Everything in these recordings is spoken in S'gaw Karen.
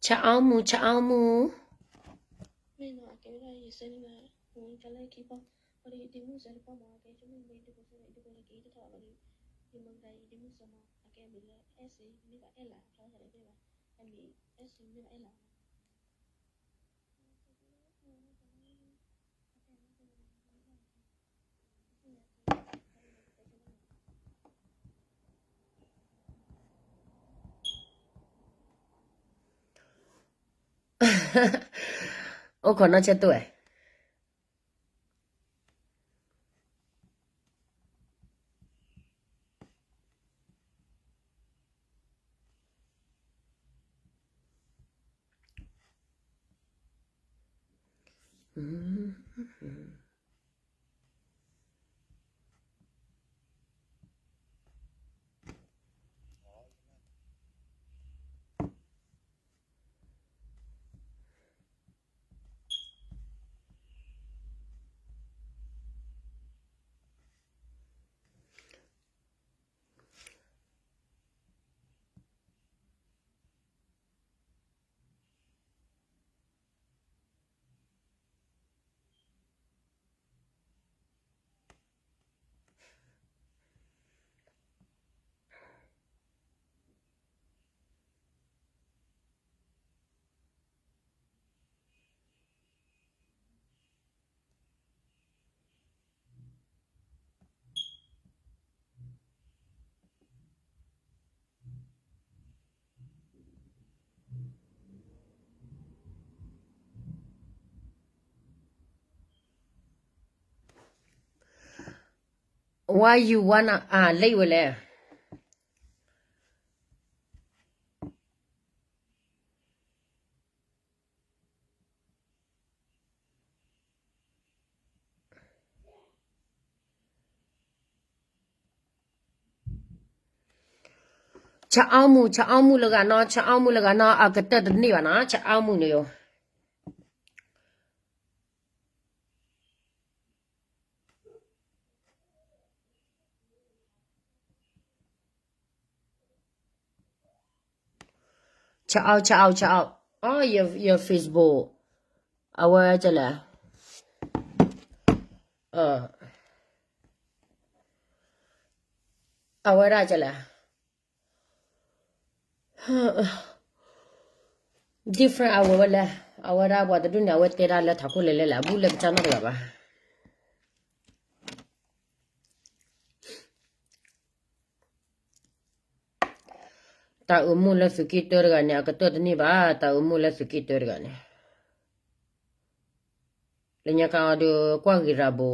ဆအီမူ ဆအီမူ အိၣ်ခိးနီၢ်ဆၢတိၢ်ဝဲ Why you wanna အါ လၢဝဲလဲၣ် ဆအီမူ ဆအီမူလၢဂၤနီၤ ဆအီမူလၢဂၤနီၤ အကတၢၢ်တန့ၢ်ဘၣ်နီၤ ဆအီမူန့ၣ်ယိၤ ဆအီ ဆအီ ဆအီ အီ ယ Facebook အဝဲကလဲၣ် အဝဲဒၣ်ကလဲၣ် different အဝဲဝဲလဲၣ် အဝဲဒၣ်ပှၤတဒူၣ်န့ၣ် အဝဲတဲဒၣ်လၢထးခိၣ်လဲၤလဲၣ်လဲၣ် အဘူၣ်လၢပတၢ်နီတဂၤဘၣ် တၢ်အၢမူလၢသုးက့တၢတဂၤန့ၣ် အကတၢၢ်တန့ၢ်ဘၣ် တၢ်အၢမူလၢသုးက့တၢတဂၤန့ၣ် လၢညါခါအီၤဒီး ကွၢ်ဂ့ၤရၤဘိ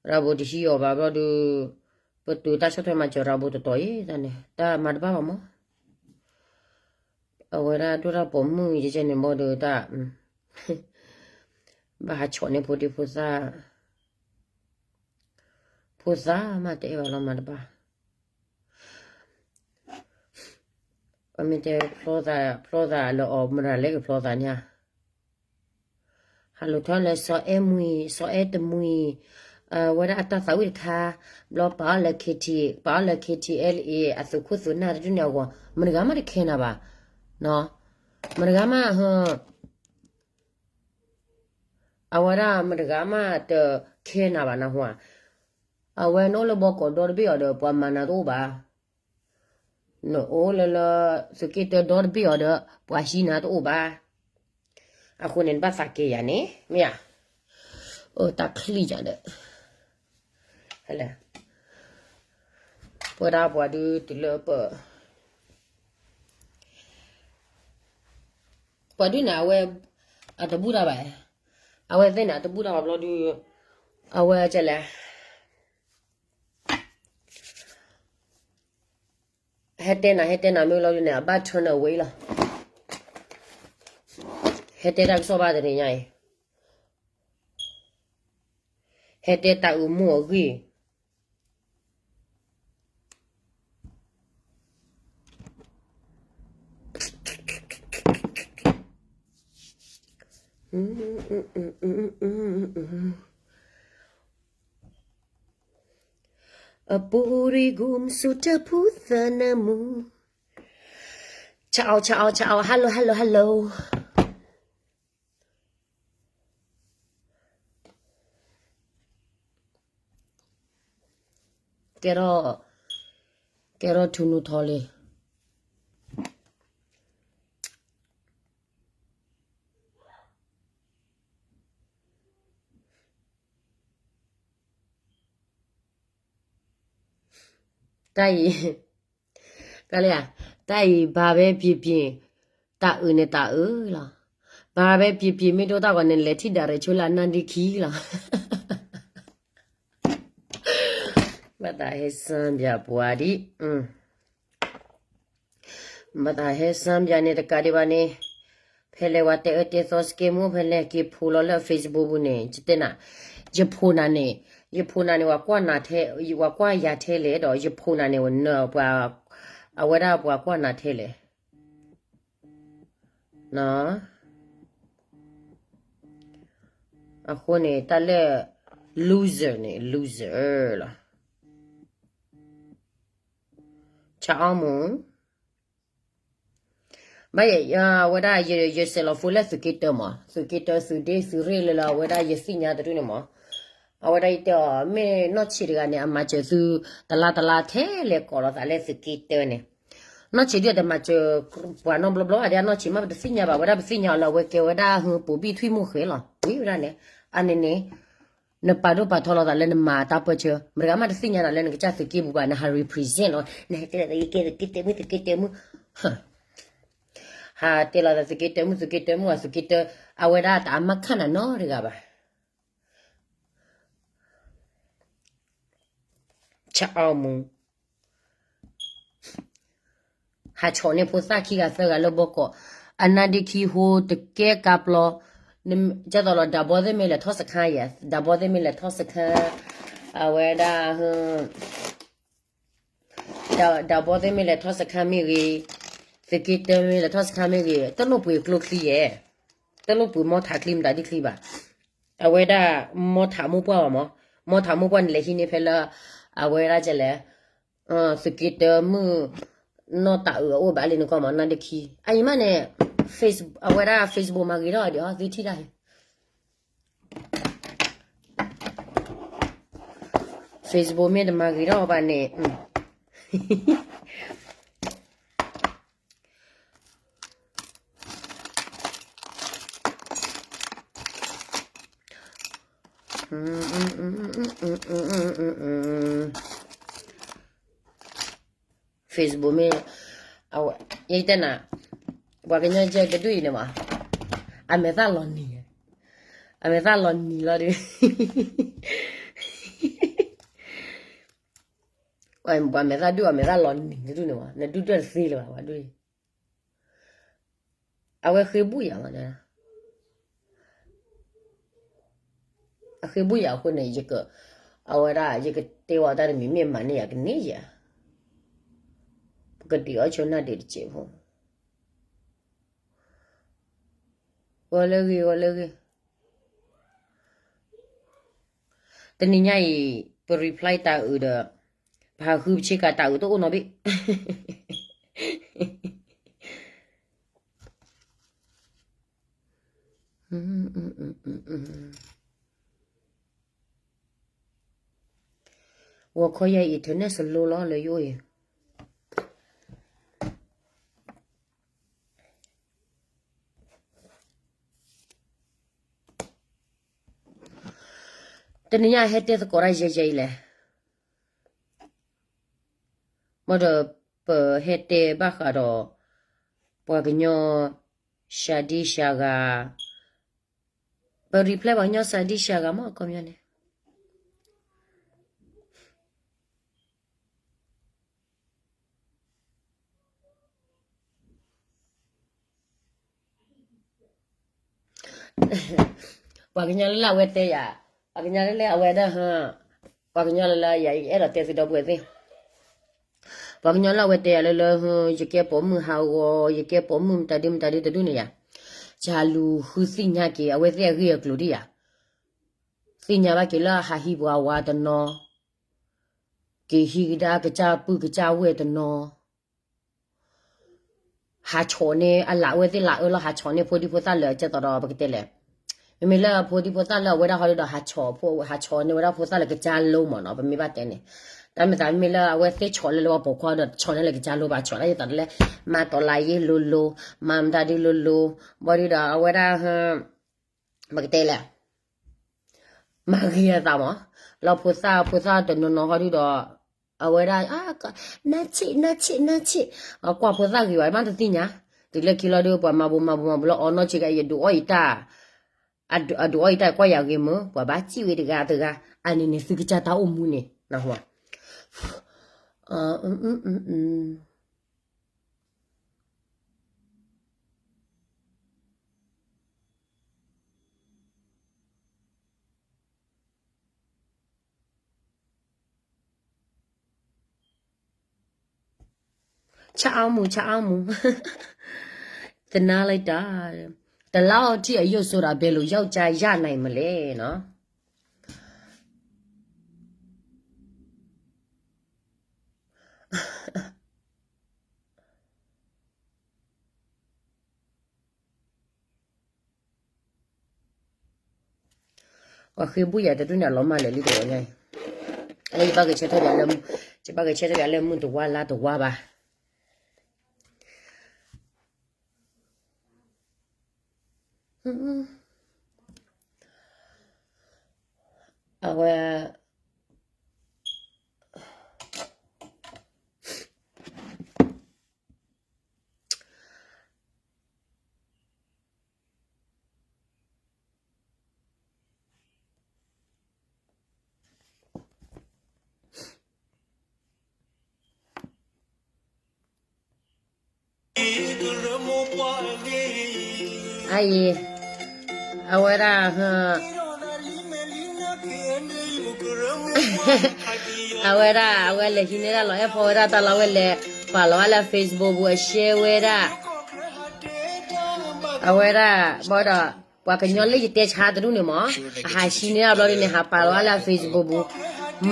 ရၤဘိတဟံးအီၤဘၣ်ဘျီဒီး ပတုာ်တၢ်ဆီၣ်ထွဲမၤစၢၤရၤဘိတတီၤအံၤ တၢ်န့ၣ် တၢ်မၤတဘၣ်ဘၣ်မး အဝဲဒၣ်ဒိၣ်တၢ်ပိာ်မုၣ်ယကဲန့ၣ်ဘီဒီးတၢ် ဘၣ်ဟးဆီၣ်န့ၢ်ဖိဒံဖိသၣ် ဖိသၣ်မးတအဲၣ်ဘၣ်လီၤမၤတဘၣ် ပမ့ၢ်တဲဖျီသး ဖျီသးလၢအီၤမတၤလဲၣ်ကဖျီသးန့ၣ် ဟးလိာ်ထီၣ်လၢစီၤအဲၣ်မှံၤ စီၤအဲၣ်တမှံၤ အဝဲဒၣ်အတၢ်သးဝံၣ်တခါ ဘျီပာ်အီၤလၢ KT ပာ်အီၤလၢ K T L A အသုးခိၣ်သုးနၢ်တဒူၣ်န့ၣ်အဂီၢ် မတဂၤမးတခဲနၤဘၣ် မတဂၤမး အဝဲဒၣ်မတဂၤမးတခဲနၤဘၣ်နဟူဧါ, အဝဲနအိၣ်လၢဘီကီးဒီတဘ့ၣ်အီၤဒီး ပှၤမၤနၤတအိၣ်ဘၣ်, နအိၣ်လၢလၢသုးက့တၢဒီတဘ့ၣ်အီၤဒီး ပှၤဟံးနၤတအိၣ်ဘၣ်, အဃိန့ၣ် နဘၣ်သးကဲယၤန့ၣ် မ့ၢ်ဧါ, အိၣ်တၢ်ချံၣ်ယၤဒီး ပဝဲဒၣ်ပှၤဒုးတုၤလၢပ ပှၤဒုးန့ၣ် အဝဲ အတဘူၣ်တၢ်ဘၣ်, အဝဲသ့ၣ်န့ၣ် အတဘူၣ်တၢ်ဘၣ်ဘျီဒုး အဝဲကလဲၣ် ဟဲတဲနၤ ဟဲတဲနၤမ့ၢ်လီၤဒုးန့ၣ် အဘၣ် turn away လီၤ, ဟဲတဲတၢ်ကစီၣ်ဘၣ်တနံၤညါအံၤ, ဟဲတဲတၢ်အုးမူအဂ့ၢ် အပူၤရံဂုံစူတၢ်ဖူသနၢမူ Ciao, ciao, ciao. Hello, hello, hello. ကဲထီၣ်, ကဲထီၣ်ထူနူထီလံ. တၢ်အံၤ, ကလဲၣ်, တၢ်အံၤ ဘာပဲပြင်ပြင်, တၢ်အုးန့ၣ်တၢ်အုးလီၤ. ဘာပဲပြင်ပြင် မ့ၢ်ဒိတၢ်ဂီၤန့ၣ် လဲၤထံၣ်ဒၣ်ရဲၣ်ဆိလၢအနါဒ့ခံလီၤ. ဘၣ်သးဟဲစၢ်ပၠးပှၤဒ်, ဘၣ်သးဟဲစၢ်ပၠးန့ၣ်တကးဒံးဘၣ်န့ၣ်, ဖဲလဲၣ်ဝဲတဲအၢတဲသီစကဲမူ ဖဲလဲၣ်က့ၤဖိးလီၤလၢ Facebook ပူၤန့ၣ် ယတဲနၤ, ယဖိးနၤန့ၣ်, ယဖိးနၤန့ၣ် ဝဲကွၢ်နၤထဲ, ဝဲကွၢ်ယၤထဲလဲၣ်ဒီး ယဖိးနၤန့ၣ် ဝဲနၢ်ပှၤ, အဝဲဒၣ်ပှၤကွၢ်နၤထဲလဲၣ်. အဃိန့ၣ် တၢ်လၢ loser န့ၣ် loser လီၤ. ဆၣ်အီမူ, ဘၣ်ယဲ, အဝဲဒၣ် ယဆဲးလီၤ phone လၢသုးက့တၢမး, သုးက့တၢ သုးဒ့ သုးရ့ၣ်လၢလၢ အဝဲဒၣ်ယသ့ၣ်ညါတဒူၣ်န့ၣ်မး, အဝဲဒၣ်ယတဲအီၤ မ့ၢ်နီၢ်ဆံးတဂၤန့ၣ် အမၤစၢၤသု တလါတလါထဲလဲၣ် ကိးလီၤသးလၢသုးက့တၢန့ၣ်, နီၢ်ဆံးဒုးတမၤစၢၤ ပှၤနီတဘျီဘျီ အဒၣ်နီၢ်ဆံးမး ပတသ့ၣ်ညါဘၣ် ဝဲဒၣ်ပသ့ၣ်ညါအီၤလၢအဝဲကဲဝဲဒၣ်ဟၢပူၤဘံၣ်ထွံၣ်မုၢ်ဃဲလီၤ ဝံၤဝဲဒၣ်န့ၣ်, အန့ၣ်န့ၣ် နပာ်ဒိၣ်ပာ်ထီလီၤသးလၢနမၤတၢ်ပၢၢ်ဆၢ, မတၤဂၤမးတသ့ၣ်ညါနၤလၢနကစၢ်သုးက့ပူၤဘၣ် နဟး represent လီၤ, နဟဲတဲလီၤသးယကဲသုးက့တၢမုၣ် သုးက့တၢမုၣ်, ဟးတဲလီၤသးသုးက့တၢမုၣ် သုးက့တၢမုၣ် အသုးက့တၢ, အဝဲဒၣ်တၢ်အမၤခၣ်နၤနီတဂၤဘၣ်. ဆၣ်အီမူ ဟးဆီၣ်န့ၢ်ဖိသၣ်ခံဂၤသၢဂၤလၢဘီကီး, အနါဒ့ခံဟိတကဲကါပျီ, ကသိးလီၤ ဒၣ်ဘီသ့ၣ်မ့ၢ်လဲၤထီၣ်စခါယဲ, ဒၣ်ဘီသ့ၣ်မ့ၢ်လဲၤထီၣ်စခါ, အဝဲဒၣ်, ဒၣ်ဘီသ့ၣ်မ့ၢ်လဲၤထီၣ်စခါမ့ၢ်ဂ့ၤ, သုးက့တၢမ့ၢ်လဲၤထီၣ်စခါမ့ၢ်ဂ့ၤ, တလိၣ်ပှ့ၤကျိချံယဲ, တလိၣ်ပှ့ၤမီထးချံမတၤဒ်ချံဘၣ်, အဝဲဒၣ်မီထးမိၢ်ပှၢ်ဘၣ်မး, မီထးမိၢ်ပှၢ်န့ၣ်လဲၤဟံးန့ၢ်ဖဲလၢ, အဝဲဒၣ်ကလဲၣ် သုးက့တၢမုၣ်, နီၢ်တၢ်အုးအအိၣ်ဘၣ်လံနကီၢ်မး နါဒ့ခံ, အအံၤမးန့ၣ်, အဝဲဒၣ် Facebook မၤဂ့ၤထီၣ်ဒံးအီၤ သုထံၣ်တၢ်, Facebook မ့ၢ်တမၤဂ့ၤထီၣ်ဘၣ်န့ၣ် Facebook မ့ၢ်, ယတဲနၤ, ပှၤကညီကဲတဒူၣ်အံၤန့ၣ်မး, အမဲာ်သၣ်လီၤနံၤ, အမဲာ်သၣ်လီၤနံၤလီၤဒီး, ပှၤမဲာ်သၣ်ဒူၣ်အမဲာ်သၣ်လီၤနံၤတဒူၣ်န့ၣ်မး နဒူၣ်တသ့လၢၤဘၣ် ပှၤဒူၣ်အံၤ အဝဲဃ့ဘူၣ်ယၤမး, အဃ့ဘူၣ်ယၤအဃိန့ၣ် ယက, အဝဲဒၣ် ယကတဲဝဲတၢ်တမံၤ မ့ၢ်မၤန့ၢ်ယၤကန့ၢ်ယၤ, ပကဒုးအီၣ်ဆိနၢ်ဒုးတစဲးဖိ, ဂီၤလၢဂ့ၤ ဂီၤလၢဂ့ၤ. တနံၤညါအံၤ ပ reply တၢ်အုးဒီး ပဟးဃုပဆ့ကၤတၢ်အုးတအိၣ်နီတဘ့ၣ်. ဂီၤခီယဲအံၤ internet slow လီၤလၢယအိၣ်အံၤ. တနံၤညါဟဲတဲသကိးတၢ်ယဲယဲအံၤလဲၣ်. ဘၣ်ဒီး ပဟဲတဲဘၣ်ဃးဒီး ပှၤကညီ စှၤဒံစှၤဂၤ, ပ reply ပှၤကညီစှၤဒံစှၤဂၤမး အခီပညီန့ၣ် ပှၤကညီလၢ်လၢ်ဝဲတဲယၤ, ပှၤကညီလၢအဝဲဒၣ်, ပှၤကညီလၢလၢယအဲၣ်ဒိးတဲသုဒီပုၢ်ဝဲၢ်သ့ၣ်, ပှၤကညီလၢအဝဲတဲယၤလၢလၢ, ယကဲပိာ်မုၣ်ဟးဂီၤ, ယကဲပိာ်မုၣ်မတၤဒုမတၤဒုတဒူၣ်န့ၣ်ယၤ, ယလူၤဃုသ့ၣ်ညါက့ၤ အဝဲသ့ၣ်အဂ့ၢ်အကျိၤဒ်ယၤ, သ့ၣ်ညါဘၣ်က့ၤလၢအဟးဟံးပှၤဝၤတနီၤ, က့ၤဟံးကဒါကစၢ်ပုၢ်ကစၢ်ဝဲၢ်တနီၤ ဟးဆီၣ်န့ၢ်အလးအဝဲသ့ၣ်လၢအၢလီၤ ဟးဆီၣ်န့ၢ်ဖိဒံဖိသၣ်လၢအကဲသိးဒီးပကတဲလဲၣ်, မ့မ့ၢ်လၢအဖိဒံဖိသၣ်လၢအဝဲဒၣ်ဟီဒုဒီး ဟးဆီၣ်ဖိ, ဟးဆီၣ်န့ၢ်ဝဲဒၣ်ဖိသၣ်လၢကစၢ်လိမ့ၢ်နီၤ, ပမ့ၢ်ဘၣ်တဲန့ၣ်, တၢ်မ့ၢ်သးမ့မ့ၢ်လၢအဝဲသ့ၣ်ဆီၣ်လၢလၢပှၤပိာ်ခွါဒီး ဆီၣ်န့ၢ်လၢကစၢ်လိဘၣ် ဆီၣ်ဒၣ်ယသးလၢ, မၤတီၤလးယ့လိၤလိၤ, မၤမတၤဒုလိၤလိၤ, ဘၣ်ဒုဒီးအဝဲဒၣ် ပကတဲလဲၣ်, မၤဂ့ၤအသးမး, လီၤဖိသၣ်ဖိသၣ်တနီၤနီၤဟီဒုဒီး, အဝဲဒၣ်, နၢ်ဆံး နၢ်ဆံး နၢ်ဆံး, ကွၢ်ဖိသၣ်ဂ့ၤဘၣ် မ့ၢ်တသ့ၣ်ညါ, တုၤလၢခံလီၤဒု ပှၤမၤဘူးမၤဘူးမၤဘူးလီၤ အီနီၢ်ဆံးကဲ ယဒုးအီၣ်ယတၢ်, အဒုးအီၣ်ယတၢ်ကွၢ်ယၤဂ့ၤမး ပှၤဘၣ်စံၣ်ဝဲတဂၤတဂၤ, အန့ၣ်န့ၣ်သုကစၢ်တၢ်အိၣ်မူန့ၣ်, ဆၣ်အါမူ ဆၣ်အါမူ, သနာ်လိုက်တာ, တလောက်ထိအယုတ်ဆိုတာ ဘယ်လိုယောက်ျားရနိုင်မလဲနော်. ပှၤဃ့ဘူးယၤတဒူၣ်န့ၣ် အလီၤမၢ်လၢာ်လံတဝီညါအံၤ, လၢယဘၣ်ကဆဲထီၣ်ယၤလၢ, ယဘၣ်ကဆဲထီၣ်ယၤလၢမုၢ်တဝါလါတဝါဘၣ်. အဝဲ အအံၤ, အဝဲဒၣ်, အဝဲဒၣ် အဝဲလဲၤဟံးန့ၢ်ဒၣ်လီၤအဲၣ်ဖီဝဲဒၣ်တၢ်လီၤ အဝဲလဲၤပာ်လီၤဝဲလၢ Facebook ပူၤ အ share ဝဲဒၣ်, အဝဲဒၣ် ဘၣ်ဒီး ပှၤကညီလၢယတဲဆါတဒူၣ်န့ၣ်မး, အဟးဟံးန့ၢ်ဒၣ်ဘျီဒ်န့ၣ် ဟးပာ်လီၤဝဲလၢ Facebook ပူၤ,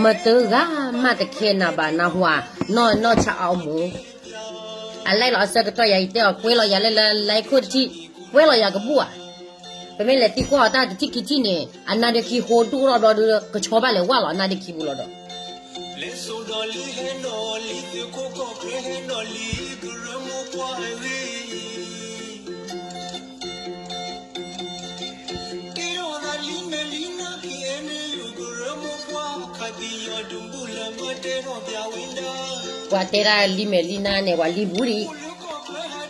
မတဂၤမးတခဲနၤဘၣ်နၢ်ဟူဧါ, နီၢ်နီၢ်ဆါအီမူ အလဲၤလီၤအဆၢကတီၢ်ယၤ ယတဲအီၤကွဲလီၤယၤလၢလၢ like ခိၣ်တထံၣ်, ကွဲလီၤယၤကဘူၣ်ဧါ. ပမ့ၢ်လဲၤသံကွၢ်အီၤတၢ်တထံၣ်ခံထံၣ်န့ၣ် အနါဒ့ခံဟိဒိၣ်ထီၣ်ဘျီဒီး ကဆီဘၣ်လဲၤဝဲလီၤအနါဒ့ခံပူၤလီၤဒီး ပှၤတဲဒၣ်လံမဲာ်လံနါန့ၣ် ပှၤလံဘူးဒံး,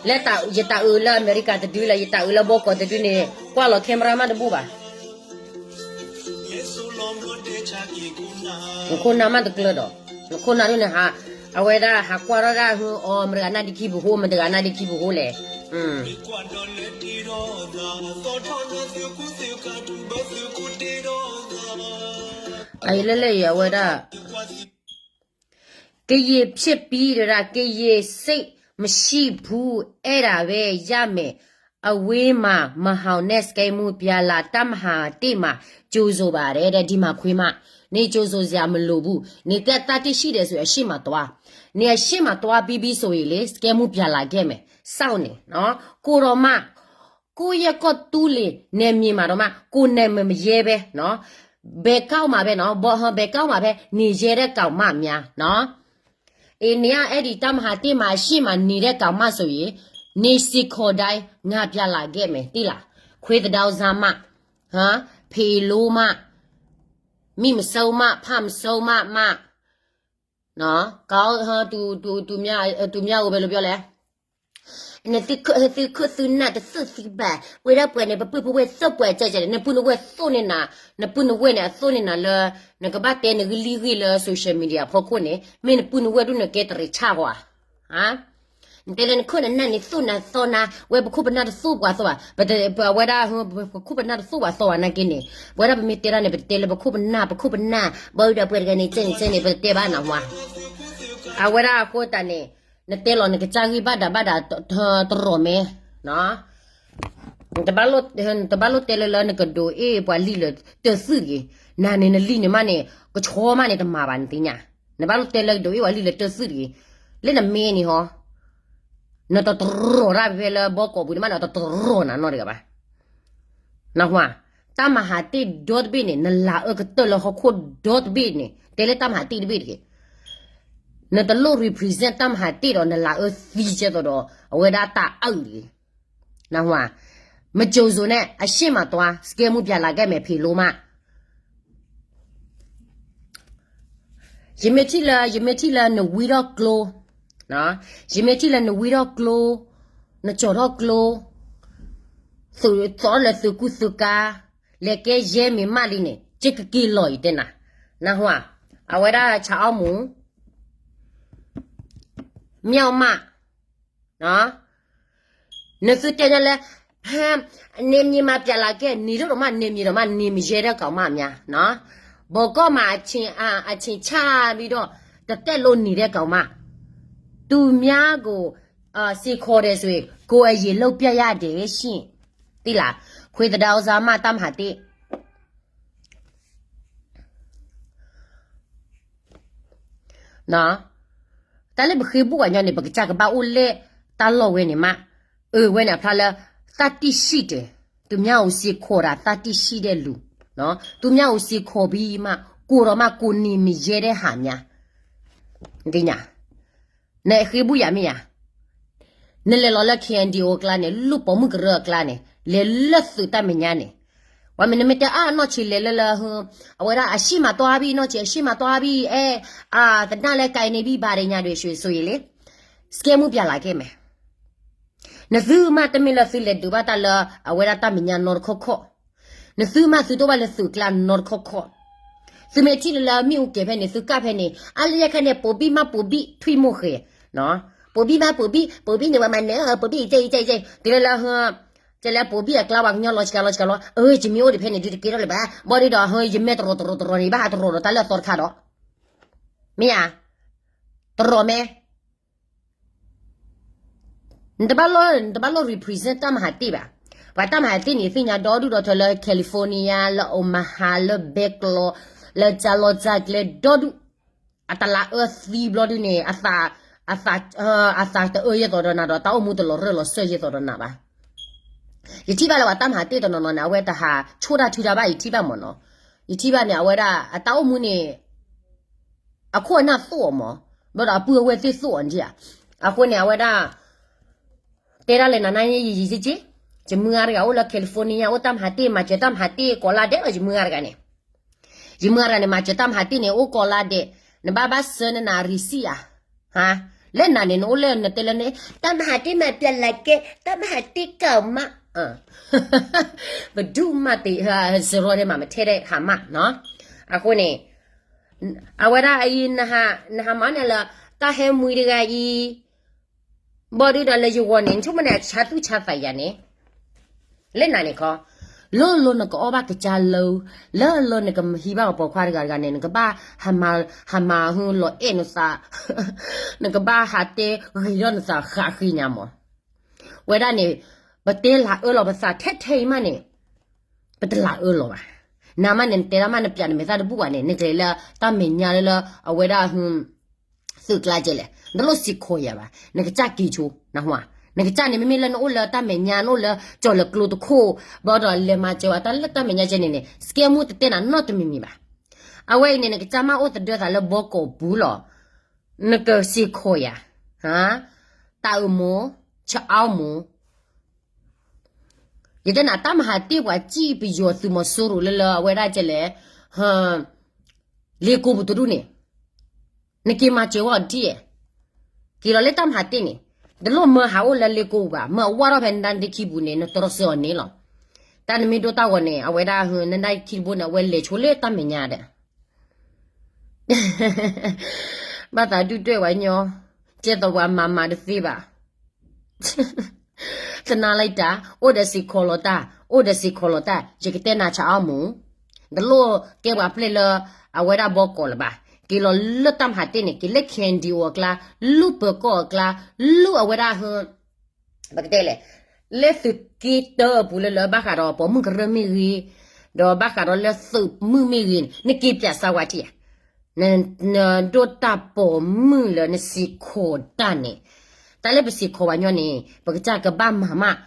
လၢယတၢ်အုးလၢအမဲရကၤတဒုလၢ ယတၢ်အုးလၢဘီကီၢ်တဒုန့ၣ် ကွၢ်လီၤ camera မးတဘူၣ်ဘၣ်. နခိၣ်နၢ်မးတကျၢၤဒီး, နခိၣ်နၢ်ဒ်န့ၣ်ဟး, အဝဲဒၣ်ဟးကွၢ်ထီၣ်ဒၣ် အီ မတဂၤနါဒ့ခံပူၤဟိ မတဂၤနါဒ့ခံပူၤဟိလဲၣ်. အအံၤလၢလၢအံၤ အဝဲဒၣ် ကရင်ဖြစ်ပြီ တဒၣ် ကရင်စိတ်မရှိဘူး အဲဒါပဲရမယ် အဝေးမှာ မဟာနဲ့ စကဲမူပြလာ တပ်မဟာတစ်မှာ ကြိုဆိုပါတယ်တဲ့ ဒီမှာခွေးမ နေကြိုဆိုစရာမလိုဘူး နေကတတ်သိရှိတယ်ဆိုရင် အရှေ့မှာသွား နေအရှေ့မှာသွားပြီးပြီဆိုရင်လေ စကဲမူပြလာခဲ့မယ် စောင့်နေနော် ကိုတော်မ ကိုယ့်ရဲ့ကော့တူးလေနယ်မြေမှာတော့မှ ကိုယ်နာမည်မရဲပဲနော် ဘယ်ကောက်မှာပဲနော် ဘယ်ကောက်မှာပဲနေရဲတဲ့ကောင်မများနော် အေး နေရအဲ့ဒီတပ်မဟာတစ်မှာ အရှေ့မှာနေတဲ့ကောင်မဆိုရင် နေစင်ခေါ်တိုင်း ငါပြလာခဲ့မယ် သိလား ခွေးသဒ္ဒါဇာမ ဟမ် ဖေလိုမ မိမဆုံးမ ဖမဆုံးမ မ နော် ကောင်း ဟမ် သူ သူ သူများ သူများကို ဘယ်လိုပြောလဲ နသုခု သုခု သုနၢ်တသုသံဘၣ် ဝဲဒၣ်ပှဲၤန့ၣ် ပပုၢ်ပဝဲၢ်သိၣ်ပှဲၤကဲကဲ နပုၢ်နဝဲၢ်သိၣ်န့ၢ်နၤ နပုၢ်နဝဲၢ်န့ၣ် အသိၣ်န့ၢ်နၤလၢ နကဘၣ်တဲနဂံၢ်လံဂံၢ်လၢ social media အဖီခိၣ်န့ၣ် မ့ၢ်နပုၢ်နဝဲၢ်ဒိၣ်နကဲတရံးဆၣ်ဃီဧါ ဟါ နတဲလၢနခိၣ်နနၢ်န့ၣ်သူၣ်နၤသီနၤ ဝဲပခိၣ်ပနၢ်တသူၣ်ပှၤသီဘၣ်, ပဝဲဒၣ် ပခိၣ်ပနၢ်တသူၣ်ပှၤသီဘၣ်နာ်က့န့ၣ်, ပဝဲဒၣ်ပမ့ၢ်တဲတၢ်န့ၣ် ပတတဲလၢပခိၣ်ပနၢ် ပခိၣ်ပနၢ် ဘၣ်ဝံၤဒီးပှဲၤတဂၤန့ၣ် ကဲန့ၣ်ကဲန့ၣ် ပတတဲဘၣ်နဟါ. အဝဲဒၣ်အဃိသတးန့ၣ် နတဲလီၤနကစၢ်ဂံၢ်ဘၣ်ဒၣ်ဘၣ်ဒၣ်တရီၢ်မဲ နတဘၣ်လိၣ်တဲလၢလၢနကဒိးအ့ၣ်ပှၤလံာ်လၢတၢသုၣ်တဂ့ၤ, နၤန့ၣ်နလံာ်န့ၣ်မးန့ၣ် ကဆီမးန့ၣ်တမၤဘၣ်နသ့ၣ်ညါ, နဘၣ်လိၣ်တဲလၢကဒိးအ့ၣ်ပှၤလံာ်လၢတၢသုၣ်တဂ့ၤ, လၢနမ့ၢ်န့ၣ်ဟီ နတတရီၢ်တၢ်ဖဲလၢဘီကီးပူၤန့ၣ်မး နတတရီၢ်နၤနီတဂၤဘၣ်. နဟါ, တၢ်မၤဟးတ့ၢ်ဒီတဘ့ၣ်န့ၣ် နလၤအၢကတၢၢ်လၢဟီၣ်ခိၣ်ဒီတဘ့ၣ်န့ၣ် တဲလၢတၢ်မၤဟးတ့ၢ်တဘ့ၣ်တဂ့ၤ, နတလိၣ် represent တၢ်မၤဟးတ့ၢ်ဒီးနလၤအၢသံကဲသိးဒီး အဝဲဒၣ်တၢ်အါအုၣ်တဂ့ၤ. နဟါ, မကြိုက်ဆိုနဲ့ အရှေ့မှာသွား စကဲမူပြလာခဲ့မယ် ဖေလို့မ ယမ့ၢ်ထံၣ်လၢ ယမ့ၢ်ထံၣ်လၢနဝံထီၣ်ကျိ, ယမ့ၢ်ထံၣ်လၢနဝံထီၣ်ကျိ, နကၠီၤထီၣ်ကျိ, သီၣ်လၢသုးကူသုးကါ, လဲၤကဲယဲမ့ၢ်မးလံန့ၣ် ကက့ၤလီၤအံၤတဲနၤ, နဟါ, အဝဲဒၣ်ဆၣ်အီမူၤ မၠီၣ်မး နသုတဲညါလၢ နယ်မြေမှာပြန်လာခဲ့ နေလို့တော့မှ နယ်မြေတော့မှ နေမရဲတဲ့ကောင်မများနော်, ဘကီမး အချိန်ချပြီးတော့ တသက်လုံးနေတဲ့ကောင်မ, သူများကို စိန်ခေါ်တယ်ဆိုရင် ကိုယ်အရင်လုပ်ပြရတယ်ရှင့်, သိလား, ခွေသဒါဥစားမ တၢ်မၤဟးတ့ၢ် တၢ်လၢပဃ့ဘူးကညီန့ၣ် ပကစၢ်ကဘၣ်အိၣ်လၢတၢ်လီၢ်ဝဲန့ၣ်မး, အဝဲန့ၣ်အဖျါလၢ သတ္တိရှိတယ်, သူများကိုစိန်ခေါ်တာ သတ္တိရှိတဲ့လူ, သူများကိုစိန်ခေါ်ပြီးမှ ကိုယ်တော့မှ ကိုယ်နေမရဲတဲ့ဟာများ, သ့ၣ်ညါ နဃ့ဘူးယၤမ့ၢ်ယၤ, နလဲၤလီၤလၢ KNDO အကျါန့ၣ် လူၢ်ပိာ်မုၣ်ကရၢအကျါန့ၣ် လဲၤလၢသုးတၢ်မဲာ်ညါန့ၣ်, ဝဲမ့ၢ်နမ့ၢ်တဲအါနီၢ်ဆံးလဲၤလၢလၢ အဝဲဒၣ်အရှေ့မှာသွားပြီ နီၢ်ဆံး အရှေ့မှာသွားပြီ အဲ သနာ်လဲၤကဲန့ၣ်ဘံၣ်ဘၣ်ရညါတွေ ဆိုရင်လေ, စကဲမူပြလာခဲ့မယ်, နသုမးတမ့ၢ်လၢသုလဲၤဒုးဘၣ်တၢ်လၢ အဝဲဒၣ်တၢ်မဲာ်ညါနီတခီခီ, နသုမးသုတအိၣ်ဘၣ်လၢသုးကျါနီတခီခီ, သုမ့ၢ်ထံၣ်လၢလၢမ့ၣ်အူကဲၤဖဲန့ၣ် သုကၣ်ဖဲန့ၣ် အါလၢယဲခါန့ၣ် ပိုပြီးမှပိုပြီး ထွံၣ်မိၢ်ဃဲၤ, ပိုပြီးမှပိုပြီး ပိုပြီး န့ၣ် ဝဲမၤနၢၤ ပိုပြီး ကဲ ကဲ ကဲ တုၤလၢလၢ ကဲလၢ ပိုပြီး အကျါ ပှၤကညီလီၤဆှးလီၤဆှးလီၤ အၢ ယမ့ၢ်အိၣ်ဒံးဖဲန့ၣ် ဒုးတကဲထီၣ်လၢၤဘၣ် ဘၣ်ဒီး ယမဲာ်တရီတရီတရီန့ၣ် ဘၣ်ဟးတရီဒီးတၢ်လၢအသီတခါဒီး မ့ၢ်ဧါ, တရီမဲ နတဘၣ်လိၣ် နတဘၣ်လိၣ် represent တၢ်မၤဟးတ့ၢ်ဘၣ်. ပှၤတၢ်မၤဟးတ့ၢ်န့ၣ် သ့ၣ်ညါဒီဒူၣ်ဒီထၢလၢ California လၢ Omaha လၢ Bangalore လၢကၠၢ်လီၢ်ကၠၢ်ကျဲဒီဒူၣ်, အတလးအၢသံဘျီဒုန့ၣ် အသး အသး အသးတအၢယဲသိးဒီးနၤဒီး တၢ်အိၣ်မူတလီၤရၢၢ်လီၤစၢၢ်ယဲသိးဒီးနၤဘၣ်. ယထံၣ်ဘၣ်လၢပှၤတၢ်မၤဟးတ့ၢ်တနီၤနီၤန့ၣ် အဝဲတဟးဆိၣ်တၢ်ထုတၢ်ဘၣ် ယထံၣ်ဘၣ်မ့ၢ်နီၤ. ယထံၣ်ဘၣ်န့ၣ် အဝဲဒၣ်အတၢ်အိၣ်မူန့ၣ် အခိၣ်အနၢ်သိၣ်အီၤမး, ဘျီဒီးအပုၢ်အဝဲၢ်သ့ၣ်သိၣ်အီၤဒံးဧါ. အဃိန့ၣ် အဝဲဒၣ် တဲဒၣ်လဲၣ်နၤနၤယံာ်ယံာ်က့, ယမုၢ်ဂၤတဂၤအိၣ်လၢ California အိၣ်တၢ်မၤဟးတ့ၢ် မၤစၢၤတၢ်မၤဟးတ့ၢ်ကိးလါဒဲးလီၤ ယမုၢ်ဂၤတဂၤန့ၣ်. ယမုၢ်ဂၤတဂၤန့ၣ် မၤစၢၤတၢ်မၤဟးတ့ၢ်န့ၣ် အိၣ်ကိးလါဒဲး, နဘၣ်ဘၣ်ဆှၢနနၤ receipt ဧါ. ဟါ, လၢနၤန့ၣ် နအိၣ်လၢနတဲလၢန့ၣ် တၢ်မၤဟးတ့ၢ်မၤပျဲလဲကဲ တၢ်မၤဟးတ့ၢ်ကမၣ် ပဒုးမၤတ့ၢ် စရီထဲမှာ မထဲတဲ့ဟာမှ နော်. အဃိန့ၣ် အဝဲဒၣ်အံၤ နဟးမၤန့ၣ်လၢ တၢ်ဟဲမှံတဂၤအံၤ ဘီဒုဒီးလၢယဂီၢ်န့ၣ် နဆိကမိၣ်န့ၣ် အဆါသူၣ်ဆါသးယၤန့ၣ် လၢနၤန့ၣ်ခီ လၢလၢနကအီၣ်ဘၣ်ကစၢ်လၢ လၢလၢနကဟံးဘၣ်အပိာ်ခွါတဂၤတဂၤန့ၣ် နကဘၣ်ဟးမၤ ဟးမၤဟူလီၤအဲၣ်နသး နကဘၣ်ဟးတဲဂ့ၤဒီးနသးဃးဃ့ညါမး. ဝဲဒၣ်န့ၣ် ပတဲလၤအၢလီၤပသးထဲထဲအံၤမးန့ၣ် ပတလၤအၢလီၤဘၣ်. နၤမးန့ၣ် နတဲဒၣ်မး နပျးနမဲာ်သၣ်တဘူၣ်ဘၣ်န့ၣ် နကလဲၤလၢတၢ်မဲာ်ညါလၢ အဝဲဒၣ် သုးကျါကဲလဲၣ် နတလိၣ်စံးခိၣ်ယၤဘၣ် နကစၢ်က့ၤဆိ နဟါ. နကစၢ်န့ၣ် မ့မ့ၢ်လၢနအိၣ်လၢတၢ်မဲာ်ညါ နအိၣ်လၢကၠီၤလၢကျိတခိၣ် ဘၣ်ဒီးလဲၤမၤစၢၤဝဲတၢ်လၢတၢ်မဲာ်ညါကဲန့ၣ်န့ၣ် စကဲမူတတဲနၤနီတမံၤမံၤဘၣ်. အဝဲအံၤန့ၣ် နကစၢ်မးအိၣ်သဒၢသးလၢဘီကီာ်ပူၤလီၤ. နကစံးခိၣ်ယၤ တၢ်အၢမူ ဆအီမူ ယတဲနၤ တၢ်မၤဟးတ့ၢ်ပှၤစံၣ်ပယီၤသုးမီၤစိရိၤလၢလၢအဝဲဒၣ်ကဲလဲၣ် လ့ကိပူၤတဒူၣ်န့ၣ် နက့ၤမၤစၢၤဝဲအီၤဒ်အဲၣ် က့ၤလီၤလၢတၢ်မၤဟးတ့ၢ်န့ၣ် တလိၣ်မၢဟးအိၣ်လၢလ့ကိပူၤဘၣ် မၢအဝၢ်ထီၣ်ဖဲနတၢ်နဒ့ခံပူၤန့ၣ် နတြီဆၢအီၤန့ၣ်လီၤ. တၢ်နမ့ၢ်ဒိတၢ်ဂီၤန့ၣ် အဝဲဒၣ်နတၢ်ခံတဘိန့ၣ် အဝဲလဲၤဆိလၢတၢ်မဲာ်ညါဒီး ဘၣ်သးဒုၣ်ဒွဲၣ်ဝဲညီ ကဲသိးပှၤမၤမၤတသ့ဘၣ်. သနာ်လံတၢ် အိၣ်ဒီးစ့ၢ်ခီးလီၤတၢ်, အိၣ်ဒီးစ့ၢ်ခီးလီၤတၢ်, ယကတဲနၤဆၣ်အီမူ, တလိၣ်ကဲပှၤပျဲၢ်လၢ အဝဲဒၣ်ဘီကီးလၢၤဘၣ်, က့ၤလီၤလၢတၢ်မဟါတ့ၢ်န့ၣ် က့ၤလၢ ခ့ၣ်အဲၣ်ယူၣ်အိၣ်အကျါ, လူၢ်ပၢၤကီၢ်အကျါ, လူၢ်အဝဲဒၣ်ဟ ပကတဲလဲၣ်, လၢသုးက့တၢအပူၤလၢလၢဘၣ်ဃးဒီးပိာ်မုၣ်ကရၢၢ်မ့ၢ်ဂ့ၤ, ဒီးဘၣ်ဃးဒီးလၢသုးမုၢ်မ့ၢ်ဂ့ၤန့ၣ် နက့ၤပၠးစါဝါထံၣ်ဧါ, နဒိၣ်တၢ်ပိာ်မုၣ်လၢနစ့ၢ်ကီးတၢ်န့ၣ်, တၢ်လၢပစ့ၢ်ကီးဝဲညီန့ၣ် ပကစၢ်ကဘၣ်မၤမး,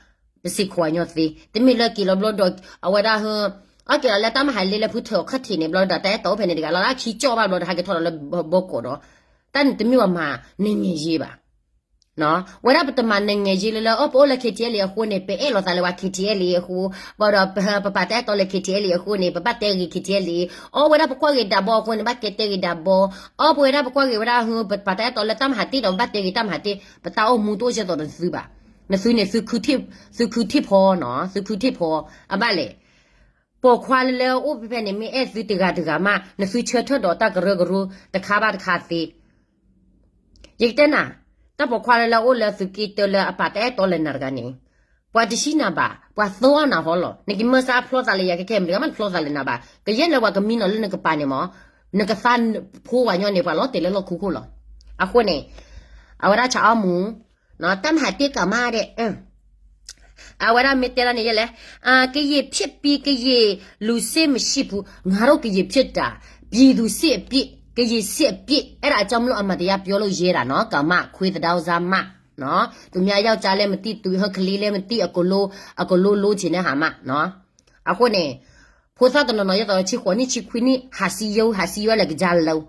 ပစ့ၢ်ကီးဝဲညီသ့, တမ့ၢ်လၢက့ၤလီၤဘျီဒီး အဝဲဒၣ်ဟ အက့ၤလီၤလၢတၢ်မဟါလ့လၢဖုထၢၣ်ခီၣ်ထံးန့ၣ် ဘျီဒီးတၢ်အဲၣ်တီအိၣ်ဖဲန့ၣ်တဂၤလီၤ, လၢခံကၠီၣ်ဘၣ်ဘျီဒီးဟဲက့ၤထီၣ်ဒီးလၢဘီကီးဒီး, တၢ်န့ၣ်တမ့ၢ်ပှၤမၤနံၤယ့ဘၣ် ဝဲဒၣ်ပတမၤနံၤယ့လၢလၢ အိၣ်ပအိၣ်လၢ ခ့ၣ်ထံၣ်အဲၣ်လံ အဃိန့ၣ် ပအဲၣ်လိာ်သးလၢပှၤ ခ့ၣ်ထံၣ်အဲၣ်လံ အဃိ, ဘၣ်ဒီး ပပာ်တၢ်အဲၣ်တီလၢ ခ့ၣ်ထံၣ်အဲၣ်လံ အဃိန့ၣ် ပဘၣ်တဲဂ့ၤ ခ့ၣ်ထံၣ်အဲၣ်လံ, အီဝဲဒၣ်ပကွၢ်ဂ့ၤဒၣ်ဘီအဃိန့ၣ် ဘၣ်ကဲတဲဂ့ၤဒၣ်ဘီ, အီပဝဲဒၣ်ပကွၢ်ဂ့ၤဝဲဒၣ်ဟ ပပာ်တၢ်အဲၣ်တီလၢတၢ်မဟါတ့ၢ်ဒီး ပဘၣ်တဲဂ့ၤတၢ်မဟါတ့ၢ်, ပတၢ်အိၣ်မူတအိၣ်ကဲသိးနသုဘၣ်, နသုန့ၣ် သုခုထံၣ်ဖီနီၤ, သုခုထံၣ်ဖီ, အဘၣ်လဲၣ် ပိာ်ခွါလၢလၢအိၣ်ဖဲဖဲန့ၣ် မ့ၢ်အဲၣ်သုတဂၤတဂၤမး နသုဆၢထၢၣ်ဒီးတၢ်ကရၢကရိတခါဘၣ်တခါသ့, ယကတဲနၤ, တၢ်ပိာ်ခွါလၢလၢအိၣ်လၢသုးက့တၢလၢအပာ်တၢ်အဲၣ်တီလၢနၤတဂၤန့ၣ်, ပှၤတဆံနၤဘၣ်, ပှၤသီအီၣ်နၤဟီလီၤ, နကမၢစၢဖျီသးလၢယၤခဲခဲ မတဂၤမးတဖျီသးလၢနၤဘၣ်, ကယဲၢ်လၢပှၤကမံနီၤလၢနကပၤန့ၣ်မး, နကသါဖိဝဲညီန့ၣ် ပှၤလီၤတဲာ်လၢလီၢ်ခူခိၣ်လီၤ, အဃိန့ၣ်, အဝဲဒၣ်ဆၣ်အီမူ တၢ်မဟါတ့ၢ်ကမၣ်ဒဲး, အဝဲဒၣ်မ့ၢ်တဲဒၣ်န့ၣ်ယဲလဲၣ်, ကရင်ဖြစ်ပြီး ကရင်လူစစ်မရှိဘူး, ငါတို့ ကရင်ဖြစ်တာ ပြည်သူစစ်အပြစ် ကရင်စစ်အပြစ် အဲဒါအကြောင်းမလို့ အမှန်တရားပြောလို့ရဲတာနော် ကမခွေးသဒါဇာမနော်, သူများယောက်ျားလည်းမသိ သူဟကလေးလည်းမသိ အကုန်လုံး အကုန်လုံးလိုချင်တဲ့ဟာမနော်, အဃိန့ၣ်, ဖိသၣ်တနီၤနီၤ ယသးဆံဃိးနံၣ်ဆံခွံနံၣ် ဟးစံယိ ဟးစံယိလဲၣ်ကစၢ်လၢ,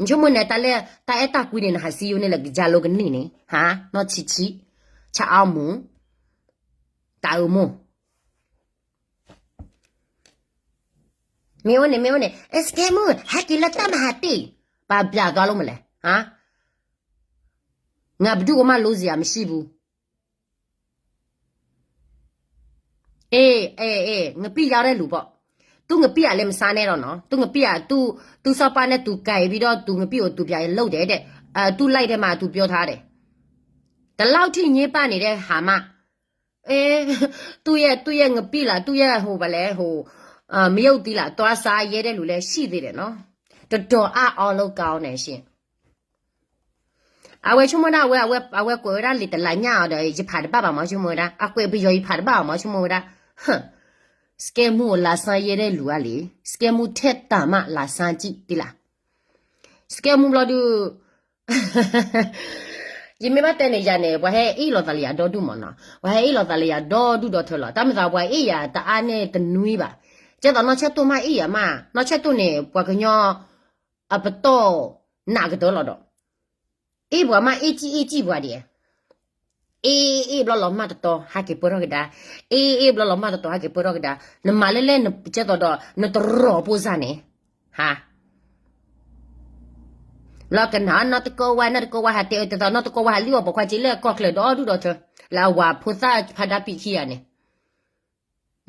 နဆိကမိၣ်န့ၣ် တၢ်လၢ တၢ်အဲၣ်တၢ်ကွံန့ၣ် နဟးစံယိန့ၣ်လဲၣ်ကစၢ်လၢကန့ၢ်န့ၣ်, ဟါ, နီၢ်ဆံးဆံး, ဆၣ်အီမူ, တၢ်အၢမိၢ် မ့ၢ်အိၣ်န့ၣ် မ့ၢ်အိၣ်န့ၣ် စကဲမူ ဟဲက့ၤလၢတၢ်မဟါတ့ၢ်, ပာ်ပျးသွားလို့မလဲၣ်, ဟါ, ငါဘုဒုကမၣ် လိုစရာမရှိဘူး, အေး အေး အေး ငပိၢ် ရောက်တဲ့လူပေါ့, သူ့ငပိၢ် အလဲမစားနဲ့တော့နော်, သူ့ငပိၢ် အ သူ့ သူ့စောက်ပါနဲ့ သူကိုင်ပြီးတော့ သူငပိၢ် ကို သူပြန်လုပ်တယ်တဲ့, သူ့လိုက်ထဲမှာ သူပြောထားတယ်, ဒီလောက်ထိ ညစ်ပတ်နေတဲ့ဟာမှ အဲ, သူ့ရဲ့ သူ့ရဲ့ငပိၢ် လား သူ့ရဲ့ဟို ဘာလဲ ဟို, မရုတ်သီး လား သွားစားရဲတဲ့လူလည်းရှိသေးတယ်နော်, တော်တော်အံ့ဩလို့ကောင်းတယ်ရှင်, အဝဲဆိကမိၣ်ဒၣ် အဝဲ အဝဲ အဝဲကွဲးဝဲဒၣ်လံာ်တလးညၣ်အီၤဒီး ယဖးတဘၣ်ဘၣ်မ့ၢ်ဆိကမိၣ်ဝဲဒၣ် အကွဲးပယီၤယဖးတဘၣ်ဘၣ်မ့ၢ်ဆိကမိၣ်ဝဲဒၣ်, ဟၢ, စကဲမူ ကို လာစားရဲတဲ့လူက လေ, စကဲမူ ထဲတၢ်မး လာစားကြည့် သီး လား, စကဲမူ ဘျီဒုး ယမ့ၢ်ဘၣ်တဲန့ၣ် ယၤန့ၣ် ပှၤဟဲအ့ၣ်လိာ်သးလၢယၤဒီဒူၣ်မ့ၢ်နီၤ, ပှၤဟဲအ့ၣ်လိာ်သးလၢယၤဒီဒူၣ်ဒီထၢလီၤ, တၢ်မ့ၢ်သးပှၤအ့ၣ်ယၤတအါန့ၣ်တနွံဘၣ်, ကဲသိးနီၢ်ဆၢၣ်တိၢ်မးအ့ၣ်ယၤမး, နီၢ်ဆၢၣ်တိၢ်န့ၣ် ပှၤကညီ အပတီၢ် နးကတၢၢ်လီၤဒီး, အ့ၣ်ပှၤမး အ့ၣ်ကံၣ်အ့ၣ်ကံၣ်ပှၤဒံး, အ့ၣ်အ့ၣ်ဘျီလီၤမၢ်တတီၤ ဟဲက့ၤပၢၢ်ထီၣ်ကဒါ, အ့ၣ်အ့ၣ်ဘျီလီၤမၢ်တတီၤ ဟဲက့ၤပၢၢ်ထီၣ်ကဒါ, နမၤလဲၣ်လဲၣ် ကဲသိးဒီး နတရီၢ်ဖိစၢ်န့ၣ်, ဟါ လီၤကနၣ် နီၢ်တကီဝါ နီၢ်တကီဝါ ဟးတဲအၢတဲသီ နီၢ်တကီဝါ ဟးလံၣ်အီၣ်ပိာ်ခွါက့ၤလၢကီၢ်ချၢ ဒီဒူၣ်ဒီထၢ လၢအဝၤဖိသၣ်ဖးဒၣ်ပံာ်ခံဂၤန့ၣ်,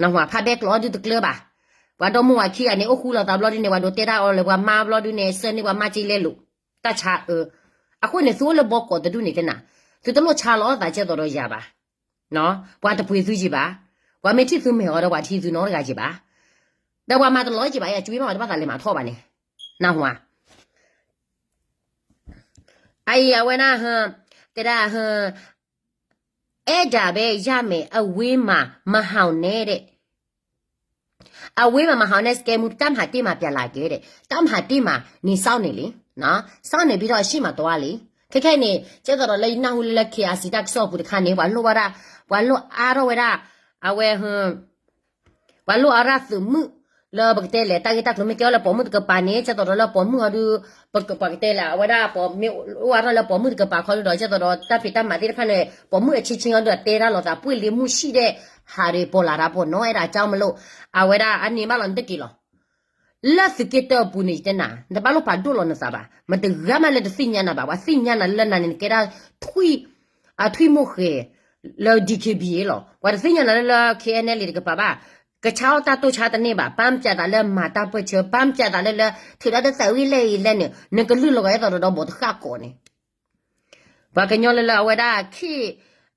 နဝၤဖးဘဲကျိးအီၣ်ဒုတကျၢၤဘၣ်, ပှၤဒီမါဝၤခံဂၤန့ၣ် အိၣ်ဃူလိာ်သးဘျီဒုန့ၣ် ပှၤဒိးတဲတၢ်အီၤလၢပှၤမါဘျီဒုန့ၣ် စၢန့ၢ်ပှၤမါက့ၤလဲလိာ်, တၢ်ဆါအၢ, အဃိန့ၣ် သုအိၣ်လၢဘီကီးတဒူၣ်န့ၣ်တဲနၤ, သုတလိၣ်ဆါလီၤအီၣ်သးကဲသိးဒီးယၤဘၣ် ပှၤတပှ့ၤသုက့ၤဘၣ်, ပှၤမ့ၢ်ထံၣ်သုမဲာ်အီၤဒီး ပှၤတဟံးသုနီတဂၤက့ၤဘၣ်, ဒီးပှၤမၤတလီၤက့ၤဘၣ် ယၤ ကွံမး ပှၤတဘၣ်သးလဲၤမၤထီၣ်ဘၣ်န့ၣ်, နဝၤ, အအံၤအဝဲဒၣ်, တဲဒၣ်, အဲၣ်ဒၣ်ဘဲယၢ်မဲာ် အဝ့မးမဟောင်နဲဒဲး, အဝ့မးမဟောင်နဲ စကဲမူ တၢ်မဟါတ့ၢ်မး ပြန်လာက့ၤဒဲး, တၢ်မဟါတ့ၢ်မး န့ၣ် စောင့်နေလေ, စောင့်နေပြီးတော့ ရှေ့မှာသွားလေ, ခဲခဲအံၤန့ၣ် ကဲသိးဒီးလၢယနၢ်ဟူလၢလၢ KIC တၢ်ကစီၣ်အပူၤတခါန့ၣ် ပှၤလိၣ်ဝဲဒၣ်, ပှၤလိၣ်အါထီၣ်ဝဲဒၣ်, အဝဲ ပှၤလိၣ်အါရၣ်သုးမုၢ်, လၢပကတဲလဲၣ် တၢ်ဂ့ၢ်တၢ်ကျိၤမ့ၢ်ကဲအီၤလၢပိာ်မုၣ်တကပၤန့ၣ် ကဲသိးဒီးလၢပိာ်မုၣ်အီၤဒုး, ပကတဲလဲၣ် အဝဲဒၣ်ပှၤမ့ၢ်အိၣ်အါထီၣ်လၢပိာ်မုၣ်တကပၤခီဒုးဒီး ကဲသိးဒီးတၢ်ဖံးတၢ်မၤသ့ၣ်တဖၣ်န့ၣ် ပိာ်မုၣ်အချင်းချင်းအီၤဒုး တဲတၢ်လိာ်သး ပွင့်လင်းမှုရှိတဲ့ဟာတွေ ပေါ်လာတာပေါ့နော်, အဲဒါကြောင့်မလို့ အဝဲဒၣ်အန့ၣ်ဘၣ်လီၤ နတက့ၤလီၤ လၢသုးက့တၢအပူၤန့ၣ် ယတဲနၤ နတဘၣ်လိၣ်ပာ်ဒိၣ်လီၤနသးဘၣ်, မတဂၤမးလၢတသ့ၣ်ညါနၤဘၣ်, ပှၤသ့ၣ်ညါနၤလၢနၤန့ၣ် နကဲဒၣ်ထွံၣ်, အထွံၣ်မိၢ်ဃဲၤ, လၢ DKBA လီၤ, ပှၤတသ့ၣ်ညါနၤလၢလၢ KNLA တကပၤဘၣ်, ကဆါအီၣ်တၢ်တိၢ်ဆါတန့ၢ်ဘၣ်, ပာ်ပၠးသးလၢမၤတၢ်ပၢၢ်ဆၢ, ပာ်ပၠးသးလၢလၢ ထုးဒီးတသးဝံၤလဲၣ်အံၤလဲၣ်န့ၣ် နကလုၢ်လီၤကဲသိးဒီးဘီတဃၣ်ကိးန့ၣ် ပှၤကညီလၢလၢအဝဲဒၣ် ခ့ၣ်,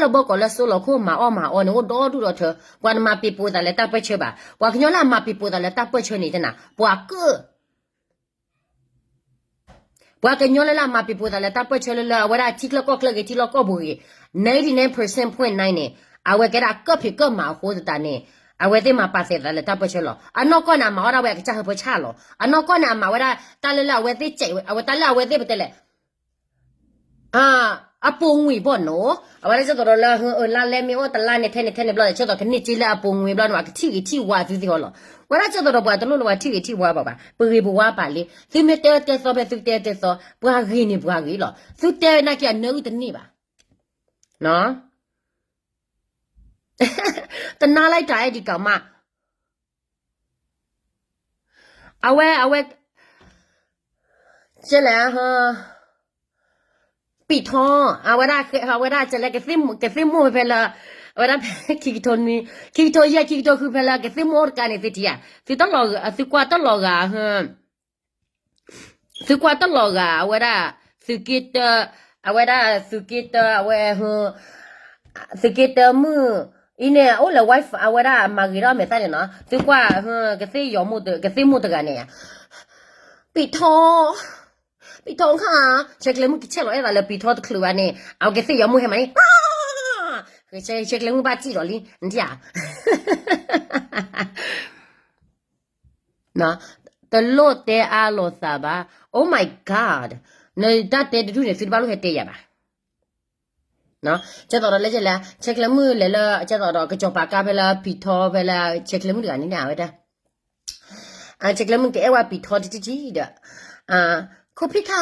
ပှၤကညီလၢအိၣ်လၢဘီကီးလၢစိလီၤခိၣ်မၤအီၣ်မၤအီန့ၣ် အိၣ်ဒီဒူၣ်ဒီထၢ, ပှၤနမၤပ့ၤပိာ်သးလၢတၢ်ပၢၢ်ဆၢဘၣ်. ပှၤကညီလၢအမၤပ့ၤပိာ်သးလၢတၢ်ပၢၢ်ဆၢန့ၣ် တနၤ ပှၤကၢၣ် ပှၤကညီလၢလၢအမၤပ့ၤပိာ်သးလၢတၢ်ပၢၢ်ဆၢလၢလၢ အဝဲဒၣ်ထံချၢကီၢ်ချၢဂ့ၤ ထံလီၢ်ကီၢ်ပူၤဂ့ၤ, ninety nine percent point nine န့ၣ်, အဝဲကဲဒၣ်ကၢၣ်ဖံးကၢၣ်မၤအဃိသတးန့ၣ်, အဝဲသ့ၣ်မၤပာ်သးလၢတၢ်ပၢၢ်ဆၢလီၤ. အနီၢ်ကီၢ်န့ၣ် အမၤဝဲဒၣ်ဝဲအကစၢ်ဟၢဖၢဆၣ်လီၤ. အနီၢ်ကီၢ်န့ၣ် အမၤဝဲဒၣ်တၢ်လၢလၢအဝဲသ့ၣ်စဲးဝဲ အဝဲတၢ်လၢအဝဲသ့ၣ်ပတဲလဲၣ် အပိာ်ငွေပေါ့နော်. အဝဲဒၣ်ကၠိသီးဒီးလၢ လါလဲမ့ၢ်အိၣ်တလါန့ၣ် ထဲန့ၣ်ထဲန့ၣ်ဘျီ ကၠိသီးကန့ၢ်စ့လၢအပိာ်ငွေဘျီန့ၣ် ပှၤကထံၣ်ဂ့ၤထံၣ်ဝါသုသ့ၣ်ဟီလီၤ. ဝဲဒၣ်ကၠိသီးဒီးပှၤတလိၣ်လၢပှၤထံၣ်ဂ့ၤထံၣ်ဝါဘၣ်ဘၣ်. ပဂ့ၤပဝါပာ်လံ. သုမ့ၢ်တဲတဲသီဖဲ သုတဲတဲသီ ပှၤဂ့ၤန့ၣ်ပှၤဂ့ၤလီၤ. သုတဲနာ်က့အနၢအုၣ်တန့ၢ်ဘၣ်. တနါလၢတၢ်အဲၣ်ဒံးကမၣ် အဝဲ အဝဲ ကလဲၣ် ပံာ်ထီ အဝဲဒၣ် အဝဲဒၣ်ကလဲၣ် ကသ့ၣ်မိၣ်ဖဲလၢ အဝဲဒၣ်ဖဲ ခံကထိနွံ ခံကထိယဲၢ် ခံကထိဃုဖဲလၢ ကသ့ၣ်မိၣ်အိၣ်တကါန့ၣ် သုထံၣ်ဧါ, သုတလီၤဂာ် သုကွၢ်တလီၤဂာ် သုကွၢ်တလီၤဂာ် အဝဲဒၣ် သုးက့တၢ အဝဲဒၣ်သုးက့တၢ အဝဲ သုးက့တၢမုၣ် အံၤန့ၣ် အိၣ်လၢ wife အဝဲဒၣ်မၤဂ့ၤထီၣ်မဲာ်သၣ်န့ၣ်နီၤ သုကွၢ် ကသ့ၣ်ယီၤမိၢ် ကသ့ၣ်မိၢ်တဂၤန့ၣ် ပံာ်ထီ ပံာ်ထီခါ ဆဲးကျဲမုၣ်ကဆဲးလီၤအဲၣ်သးလၢပံာ်ထီတချုးဘၣ်န့ၣ် အဝဲကသ့ၣ်ယီၤမိၢ်ဟဲမးန့ၣ် ဆဲးကျဲမုၣ်ဘၣ်စံၣ်လီၤလံ နထံၣ်ဧါ တလိၣ်တဲအါလိာ်သးဘၣ်. Oh my God, နတၢ်တဲတဒူၣ်န့ၣ် သုတဘၣ်လိၣ်ဟဲတဲယၤဘၣ်. ကဲသိးဒီးလၢကလဲၣ် ဆဲးကျဲမုၣ်လဲၤလၢ ကဲသိးဒီးကစီၤပၤကါဖဲလၢပံာ်ထီဖဲလၢ ဆဲးကျဲမုၣ်တဂၤန့ၣ်န့ၣ် အဝဲဒၣ် ဆဲးကျဲမုၣ်ကအဲၣ်ဝဲပံာ်ထီတထံၣ်ထံၣ်ဒီး ခိၣ်ဖံၣ်ခါ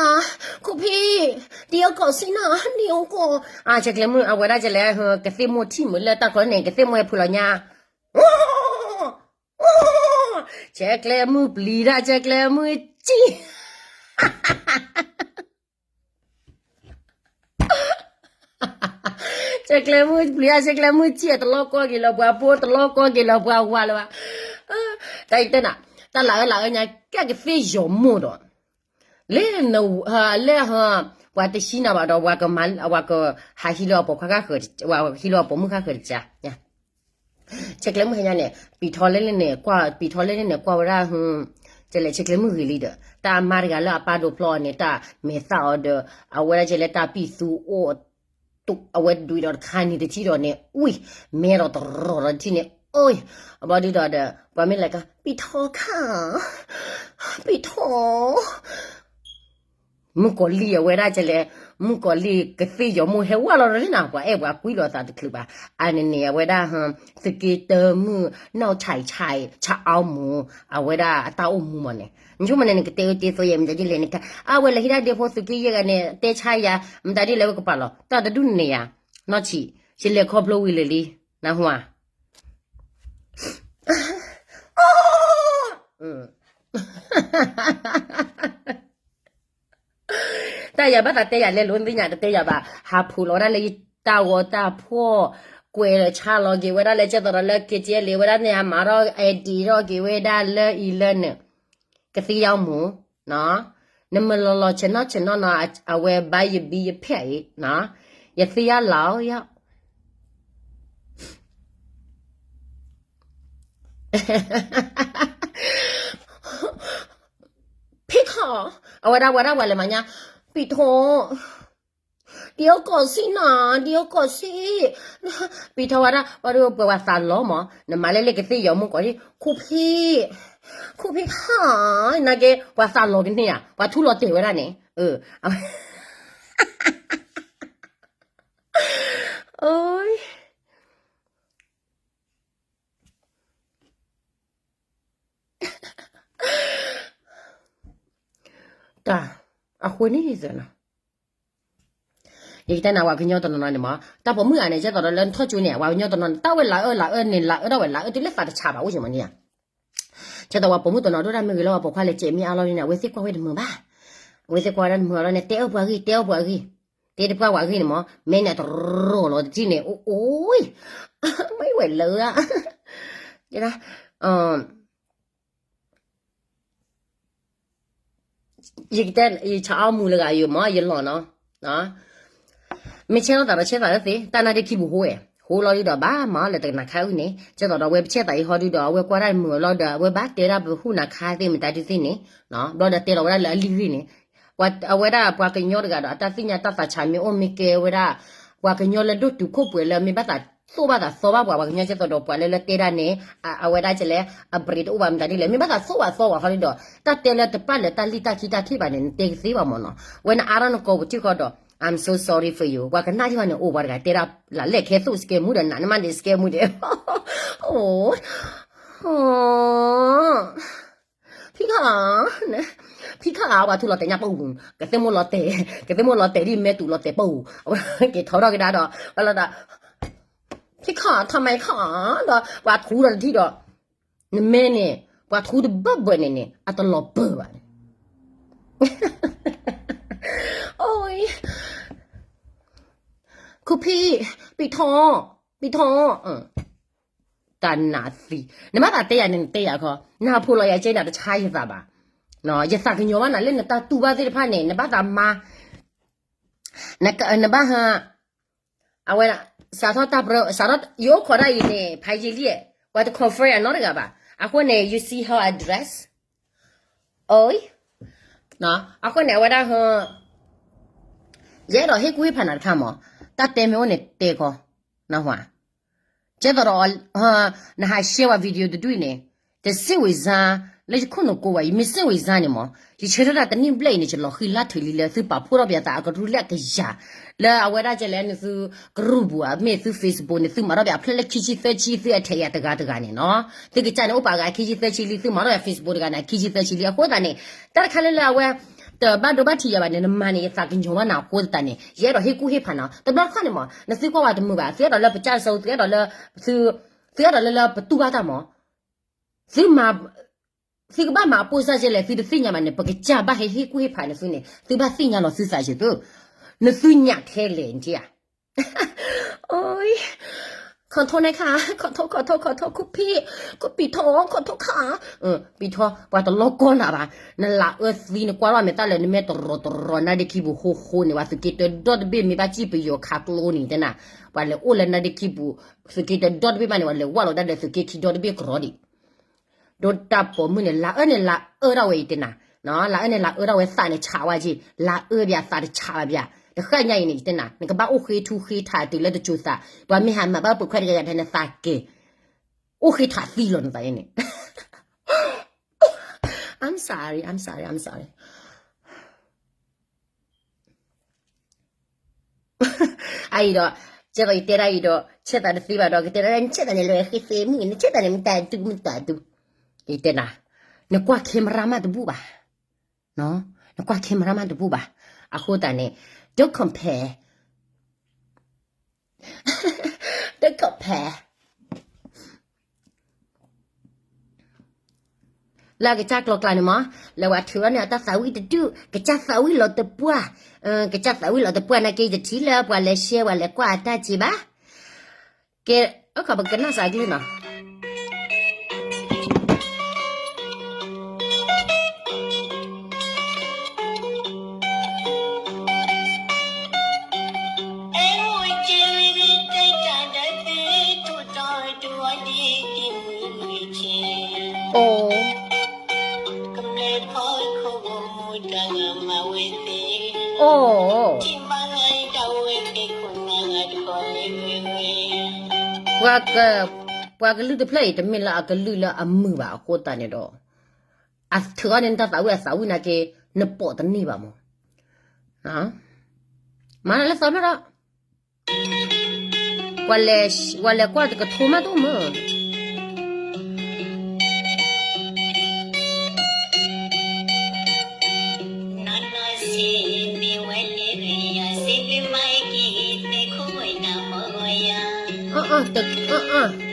ခိၣ်ဖံၣ် ဒံအိၣ်ကီးဆံၣ်နီၤ ဒံအိၣ်ကီး ဆဲးကျဲမုၣ် အဝဲဒၣ်ကလဲၣ် ကသ့ၣ်မိၢ်ထံၣ်မုာ်လၢတၢ်ကျီန့ၣ် ကသ့ၣ်မိၢ်ဟဲဖုးလီၤညါ ဆဲးကျဲမုၣ်ပျံၤတၢ် ဆဲးကျဲမုၣ်စံၣ် ဆဲးကျဲမုၣ်ပျံၤတၢ် ဆဲးကျဲမုၣ်စံၣ် တလီၤကီက့ၤလၢပှၤဖိ တလီၤကီက့ၤလၢပှၤဝၤလၢၤဘၣ်. တၢ်အံၤတဲနၤ တၢ်လၢအၢလၢအၢညါ ကဲကသ့ၣ်ယီၤမိၢ်ဒီး လၢ လၢ ပှၤတဟံးနၤဘၣ်ဒီး ပှၤက ဟးဟံးလၢအပိာ်ခွါခါဃၢၤ ဟံးလၢအပိာ်မုၣ်ခါဃၢၤတကါ ဆဲးကျဲမုၣ်ဟဲညါန့ၣ် ပံာ်ထီလဲၣ်န့ၣ် ကွၢ် ပံာ်ထီလဲၣ်န့ၣ် ကွၢ်ဝဲဒၣ် ကလဲၣ် ဆဲးကျဲမုၣ်ဂ့ၤလံဒီး တၢ်အမါတဂၤလၢအပၢ်ဒိးဖျီအီၤန့ၣ် တၢ်မဲာ်သၣ်အီၤဒီး အဝဲဒၣ်ကလဲၣ် တၢ်ပံၣ်သူအိၣ် အဝဲဒွံးဒီးတခါန့ၣ်တထံၣ်ဒီးန့ၣ် အူၣ် မဲဒီးတရီၤဒီးတထံၣ်န့ၣ် အိၣ် အဘီဒုဒီးဒီး ပှၤမ့ၢ်လဲၤက ပံာ်ထီခါ ပံာ်ထီ မုၣ်ကီၤလံၢ်အဝဲဒၣ်ကလဲၣ် မုၣ်ကီၤလံၢ်ကသ့ၣ်ယီၤမိၢ်ဟဲဝဲလီၤဒီးနၤ ပှၤအဲၣ်ပှၤကွံလိာ်သးတချုးဘၣ် အန့ၣ်န့ၣ် အဝဲဒၣ် သုးက့တၢမုၣ် နီၢ်ဆဲးဆဲး ဆဲးအီမူ အဝဲဒၣ်အတၢ်အိၣ်မူမးန့ၣ် နဆိကမိၣ်န့ၣ် နကတဲအၢတဲသီယဲၢ် မတၤဒ်လဲၣ်နက အဝဲလဲၤဟံးဒၣ်ဒ့ဖိသုးက့ယဲၢ်ဂၤန့ၣ် တဲဆါယၤ မတၤဒ်လဲၣ်ဝဲကပာ်လီၤ တၢ်တဒူၣ်န့ၣ်ယၤ နီၢ်ဆံး ယလဲၤခီဖျိဝံၤလၢာ်လံ နၢ်ဟူဧါ တၢ်ယၤဘၣ်သးတဲယၤလဲၤလိၤသ့ၣ်ညါတတဲယၤဘၣ် ဟးဖှိၣ်လီၤဝဲဒၣ်လၢယတၢ်ဂီၤတၢ်ဖှီၣ် ကွဲးလီၤဆါလီၤက့ၤဝဲဒၣ်လၢကဲသိးဒီးလၢ က့ကဲလံ ဝဲဒၣ်န့ၣ် ဟးမၤထီၣ် edit ထီၣ်က့ၤဝဲဒၣ်လၢအံၤလၢန့ၣ် ကသ့ၣ်ယီၤမိၢ် နမ့ၢ်လီၤလီၤဆဲးနီၣ်ဆဲးနီၣ်နီၤ အဝဲဘါယဘံယဖဲအံၤ ယသ့ၣ်ယၤလီၤယၤ ဖံးခီ အဝဲဒၣ်ဝဲဒၣ်ဝဲလဲၤမၤညါ ပံာ်ထီ ဒံအိၣ်ကီးဆံၣ်နီၤ ဒံအိၣ်ကီးဆံၣ် ပံာ်ထီဝဲဒၣ် ပှၤဒိပှဲၤပှၤသးလီၤမး နမၤလဲၣ်လၢကသ့ၣ်ယီၤမိၢ်ကီး ခိၣ်ဖံး ခိၣ်ဖံးခါ နာ်က့ ပှၤသးလီၤကန့ၢ်ဧါ ပှၤထူလီၤတဲာ်ဝဲဒၣ်န့ၣ် အ အိ တၢ်ယၤဘၣ်သးတဲယၤလဲၤလိၤသ့ၣ်ညါ တတဲယၤဘၣ် ဟးဖှိၣ်လီၤဝဲဒၣ်လၢယတၢ်ဂီၤတၢ်ဖှီၣ် ကွဲးလီၤဆါလီၤက့ၤဝဲဒၣ်လၢအံၤလၢန့ၣ် ကသ့ၣ်ယီၤမိၢ် နၢ်ဟူဧါ အဃိန့ၣ်နီၤ ယကတဲနၤ ပှၤကညီတနီၤနီၤန့ၣ်မး တၢ်ပိာ်မုၣ်ဂၤန့ၣ် ကဲသိးဒီးလၢနထီၣ်ကၠိန့ၣ် ပှၤကညီတနီၤန့ၣ် တၢ်ဝဲလၤအၢလၤအၢန့ၣ် လၤအၢထီၣ်ဝဲလၤအၢတုၤလၢသးတဆးဘၣ်အိၣ်က့ၤမးန့ၣ်ဧါ. ကဲသိးပှၤပိာ်မုၣ်တနီၤဒိၣ်တၢ်မ့ၢ်ဂ့ၤလၢပှၤပိာ်ခွါလဲၤစဲးမ့ၢ်အါလီၤန့ၣ် အဝဲသ့ၣ်ကွၢ်ဝဲတမုာ်ဘၣ်. အဝဲသ့ၣ်ကွၢ်ဝဲဒၣ်တမုာ်အါလီၤန့ၣ် တဲအၢပှၤဂ့ၢ် တဲအၢပှၤဂ့ၢ်, တဲတပှၢ်ပှၤဂ့ၢ်န့ၣ်မး မဲန့ၣ်တရီၤလီၤတထံၣ်န့ၣ် အိၣ်အိၣ် မ့ၢ်ဝဲလၢ ယကတဲ ယဆါအီၣ်မူလၢဂၤယိၤမး ယလီၢ်နီၤ, မ့ၢ်ဆဲးထီၣ်သးဒီးဆဲးသးလၢသ့ တၢ်နါဒ့ခံပူၤဟိဝဲ, ဟိလီၤဒုဒီးဘၣ်မၤလၢတကနၣ်ခါအုၣ်န့ၣ် ကဲသိးဒီးအဝဲပဆဲးသးအံၤဟီဒုဒီး အဝဲကွၢ်တၢ်မုာ်အလီၢ်ဒီး အဝဲဘၣ်တဲဒၣ်ပဟူၣ်နၤခါသ့ၣ်မတၤဒုသ့ၣ်န့ၣ်, ဘျီဒီးတဲလီၤဝဲဒၣ်လၢအလံၢ်ဂံၢ်န့ၣ်, အဝဲဒၣ်ပှၤကညီတဂၤဒီး အတၢ်သ့ၣ်ညါတၢ်သးဆးမ့ၢ်အိၣ်မ့ၢ်ကဲဝဲဒၣ် ပှၤကညီလၢဒိၣ်တုာ်ခိၣ်ပှဲၤလၢမ့ၢ်ဘၣ်သးသိၣ်ဘၣ်သးသီဘၣ်ပှၤ ပှၤကညီကဲသိးဒီးပှၤလၢလၢတဲဒၣ်န့ၣ် အဝဲဒၣ်ကဲလဲၣ် အပရ့တအိၣ်ဘၣ်မတၤဒ်လဲၣ် မ့ၢ်ဘၣ်သးသိၣ်ဘၣ်သီဘၣ်ဟီဒုဒီး တၢ်တဲလၢတပာ်လၢတၢ်လံၣ်တၢ်ခံတၢ်ထံၣ်ဘၣ်န့ၣ် နတဲကသ့ဘၣ်မးနီၤ, ဝဲနအါထီၣ်နကိာ်ပူၤထံၣ်ဃီဒီး I'm so sorry for you ပှၤကနၣ်ထံၣ်ဘၣ်န့ၣ်အိၣ်ပှၤတဂၤတဲဒၣ် လၢလဲၣ်ခဲသိၣ်စကဲမူဒီး နးနမးန့ၣ်စကဲမူဒီး အိ ဖံခါ, ဖံခါ ပှၤထူလီၤတဲာ်ညါပူၤ, ကသ့ၣ်မိၢ်လီၤတဲာ်, ကသ့ၣ်မိၢ်လီၤတဲာ်ဒ်မဲာ်တူးလီၤတဲာ်ပူၤ, အဝဲက့ၤထီထီၣ်ကဒါဒီး ဝဲလီၤဒီး ဖံခါ ထီၣ်မဲခါ ဒီးပှၤထူဒီးတထံၣ်ဒီး နမဲန့ၣ် ပှၤထူတဘၢၣ်ဘၢၣ်န့ၣ်န့ၣ် အတလီၤပၢၢ်ဘၣ်န့ၣ် အိ ခိၣ်ဖံး, ပံာ်ထီၣ်, ပံာ်ထီၣ်, တၢ်နးသံ, နဘၣ်သးတဲယၤန့ၣ် နတဲယၤခီ, နဟးဖိးလီၤယၤကဲနၤတဆါယသးဘၣ်, ယသးကညီၤဘၣ်နၤလၢနတၢ်တူၢ်ဘၣ်သ့ၣ်တဖၣ်န့ၣ် နဘၣ်သးမါ, နဘၣ်ဟး အဝဲဒၣ် စးထီၣ်တၢ်ပြၢ စးထီၣ် ယအိၣ်ခိးဒၣ်အံၤန့ၣ် ဖးယံာ်လံ, ပှၤတ confirm အနီတဂၤဘၣ်, အဃိန့ၣ် you see how I dress, အဃိန့ၣ် အဝဲဒၣ်ဟ ယအဲၣ်ဒိးဟ့ၣ်ကူၣ်ဟ့ၣ်ဖးနၤတခါမး, တၢ်တဲမ့ၢ်အိၣ်န့ၣ်တဲခီ, နဟါ, ကဲသိးဒီး နဟး share ဝဲ video တဒူၣ်အံၤန့ၣ်, တစ့ၣ်ဝံၤစါ, လၢယခိၣ်နူာ်ကိးဝဲ ယမ့ၢ်စ့ၣ်ဝံၤစါန့ၣ်မး, ယဆၢထၢၣ်ဒၣ်တနံၣ်ဘျဲၣ်အံၤန့ၣ် ယလီၤဃံလၢ်ထုးလံလၢသုပာ်ဖှိၣ်ထီၣ်ပယၤသးအကရူၢ်လၢအကယၤ, လၢအဝဲဒၣ်ကဲလဲၣ်နသု group ပူၤဧါ မ့ၢ်သု Facebook န့ၣ် သုမၤထီၣ်ပယၤအဖျၢၣ်လၢခံဆံသၢဆံ သုအထဲယၤတဂၤတဂၤန့ၣ်နီၤ, သုကစၢ်န့ၣ်အိၣ်ပာ်ဂၤခံဆံသၢဆံလံ သုမၤထီၣ်ယၤ Facebook တဂၤန့ၣ် ခံဆံသၢဆံလံ အဃိသတးန့ၣ်, တၢ်တခါလၢလၢအဝဲ တဘၣ်ဒိဘၣ်ထံးယၤဘၣ်န့ၣ် နမၤန့ၣ် ယသးကညီၤဘၣ်နၤအဃိသတးန့ၣ် ယအဲၣ်ဒိးဟ့ၣ်ကူၣ်ဟ့ၣ်ဖးနၤ, တဘျီတခီၣ်န့ၣ်မး နသုကွၢ်ဝဲတမုာ်ဘၣ် သုအဲၣ်ဒိးလၢပကၢ်စိ သုအဲၣ်ဒိးလၢ သုအဲၣ်ဒိးလၢလၢပတူၢ်ဘၣ်တၢ်မး, သုမၤ သုကဘၣ်မၤအပိၢ်စၢ်ကဲလဲၣ် သုတသ့ၣ်ညါဘၣ်န့ၣ် ပကစၢ်ဘၣ်ဟဲဟ့ၣ်ကူၣ်ဟ့ၣ်ဖးနသုန့ၣ် သုဘၣ်သ့ၣ်ညါလီၤသုသးယသု, နသုညၣ်ထဲလဲၣ်နထံၣ်ဧါ, အိ ခီၣ်ထီၣ်န့ၣ်ခါ ခီၣ်ထီၣ် ခီၣ်ထီၣ် ခီၣ်ထီၣ် ခိၣ်ဖံး, ခိၣ်ပံာ်ထီၣ် ခီၣ်ထီၣ်ခါ, ပံာ်ထီၣ် ပှၤတလီၢ်ကီၢ်နၤဘၣ်, နလၤအၢသံ နကွၢ်ထီၣ်မဲာ်တၢ်လၢ နမဲာ်တရီၤတရီၤ နါဒ့ခံပူၤဃိဃိန့ၣ် ပှၤသုးက့တၢဒီတဘ့ၣ် မ့ၢ်ဘၣ်စံၣ်ပယီၤခးကျိန့ၣ် တဲနၤ, ပှၤလဲၤအိၣ်လၢနါဒ့ခံပူၤ သုးက့တၢဒီတဘ့ၣ်ဘၣ်န့ၣ် ပှၤလဲၤဝၢ်လီၤဒၣ်ဒီးသုးက့ခံဒီတဘ့ၣ်ကရီဒံး ဒိတၢ်ပိာ်မုၣ်န့ၣ် လၤအၢန့ၣ်လၤအၢထီၣ်ဝဲယတဲနၤ, လၤအၢန့ၣ်လၤအၢထီၣ်ဝဲသးန့ၣ်ဆးဝဲက့ၤ, လၤအၢဘၣ်သးတဆးဘၣ်ဘၣ်, တဃၣ်ညါအံၤန့ၣ် ယတဲနၤ နကဘၣ်အိၣ်ဃ့ထူဃ့ထးတုၤလၢတစိၤသး, ပှၤမ့ၢ်ဟးမၤဘၣ်ပိာ်ခွါတဂၤဂၤထဲနသးကဲၤ, အိၣ်ဃ့ထးသံလီၤနသးန့ၣ်, I'm sorry, I'm sorry, I'm sorry. အအံၤဒီး, ကဲသိးယတဲဒၣ်အံၤဒီး ဆဲးသးတသ့ဘၣ်ဒီး ကတဲဒၣ်နဆဲးသးန့ၣ် လဲၤဃ့သ့မုၣ် နဆဲးသးန့ၣ် မတၤဒု မတၤဒု, ယတဲနၤ, နကွၢ် camera မးတဘူၣ်ဘၣ်, နကွၢ် camera မးတဘူၣ်ဘၣ်, အဃိသတးန့ၣ် don't compare, don't compare. လၢအကစၢ်ကျီကျါန့ၣ်မး, လၢပှၤထုးထီၣ်န့ၢ်အတၢ်သးဝံၣ်တဒူၣ်, ကစၢ်သးဝံၣ်လီၤတပှၢ်, ကစၢ်သးဝံၣ်လီၤတပှၢ်နာ်က့ ယတထံၣ်လၢပှၤလဲၤ share ပှၤလဲၤကွၢ်အတၢ်စ့ဘၣ်, ကဲ, အခီပကနၣ်စးကလုၢ်နီၤ. ပှၤကလုၢ်တဖျၢၣ်အံၤ တမ့ၢ်လၢအကလုၢ်လၢအမုာ်ဘၣ်အဃိသတးန့ၣ်ဒီး, အထုးထီၣ်န့ၢ်နတၢ်သးဝံၣ်အသးဝံၣ်နာ်က့ နပိာ်တန့ၢ်ဘၣ်မး, မၤလၢသီဖျၢၣ်ဒီး ပှၤလဲၤကွၢ်တကထိမးတအိၣ်မး. အီၣ်တအီၣ်အီၣ်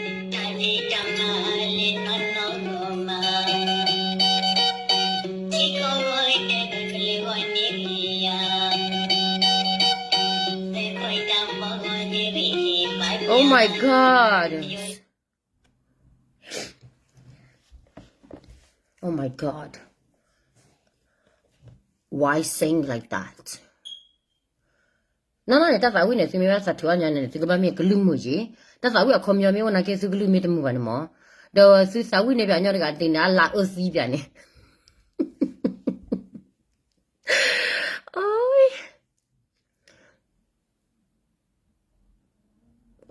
Oh my God. Oh my God. Why sing like that? နီၢ်နီၢ်န့ၣ် တၢ်သးဝံၣ်န့ၣ် သုမ့ၢ်ဘၣ်သးထုးအီၣ်ညါန့ၣ် သုကဘၣ်မ့ၢ်ကလုၢ်မုာ်က့ၤ, တၢ်သးဝံၣ်အခီပညီမ့ၢ်အိၣ်နာ်က့ သုကလုၢ်မ့ၢ်တမုာ်ဘၣ်န့ၣ်မး, ဒီးသုသးဝံၣ်န့ၣ် ပှၤညီတဂၤသ့ၣ်န့ၣ် အလၤအၢသံပှၤန့ၣ်